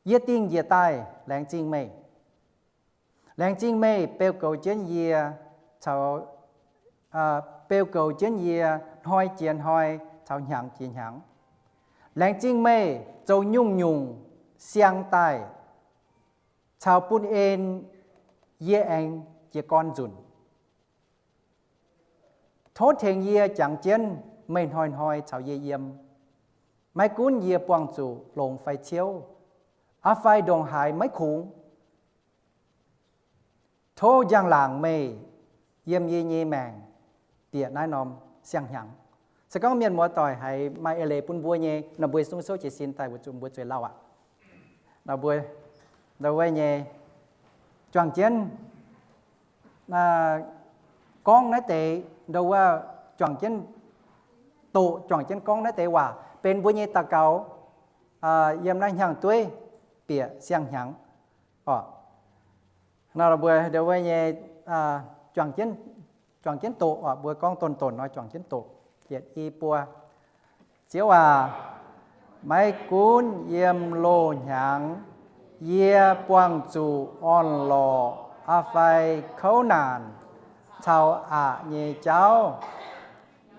yie dingh njiec daaih laengz zingh meih. Laengz zingh meih beu goux jienv yie caux, beu goux jienv yie hnoi jiex hnoi caux hnyangx jiex hnyangx. Laengz zingh meih zoux nyungc-nyungc siang daaih caux bun en yie aengx jiez gorn nzunc. Tov tengx yie jangx jienv meih hnoi-hnoi caux yie yiem. Maiv gunv yie buangh zuqc longx fai ciouv, aqv fai ndongc haaix maiv kungx, tov njang-laangc meih yiem yie nyei maengc bieqc naaiv norm siang-hnyangx. Se gorngv mienh muoz-doic haiz maaih eix leiz bun mbuo nyei nor, mbuo zungv souv jiez sin daaih weic zuqc mbuo zueih lauh aqv. Nor mbuo, ndau wuov nyei, juangc jienv gorngv naaiv deix, ndau wuov juangc jienv doqc, juangc jienv gorngv naaiv deix waac benx mbuo nyei daux gaux yiem naaiv hnyangx-dueiv bieqc siang-hnyangx. Nor mbuo ndau wuov nyei juangc jienv juangc jienv doqc oc. Mbuo gorngv donx-donx nor juangc jienv doqc. Yietc, i, buo. Ziouv aac, maiv gunv yiem loz-hnyangx yie buangh zuqc orn-lorqc a'fai kouv naanc caux aqc nyei jauv,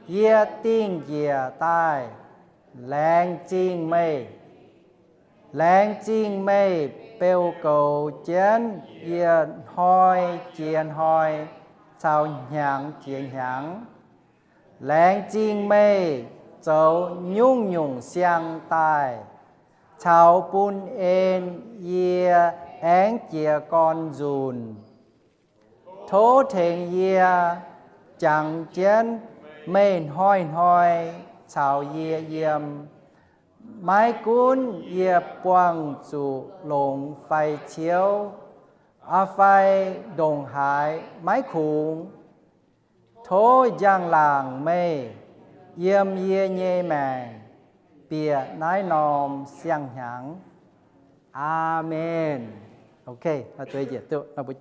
yie dingh njiec daaih laengz zingh meih. Laengz zingh meih beu goux jienv yie hnoi jiex hnoi caux hnyangx jiex hnyangx. Laengz zingh meih zoux nyungc-nyungc siang daaih caux bun en yie aengx jiez gorn nzunc. Tov tengx yie jangx jienv meih hnoi-hnoi caux yie yiem. Maiv gunv yie buangh zuqc longx fai ciouv, a'fai ndongc haaix maiv kungx, tov njang-laangc meih yiem yie nyei maengc bieqc naaiv norm siang-hnyangx. Aamen. Ok, njiec duqv nor mbuo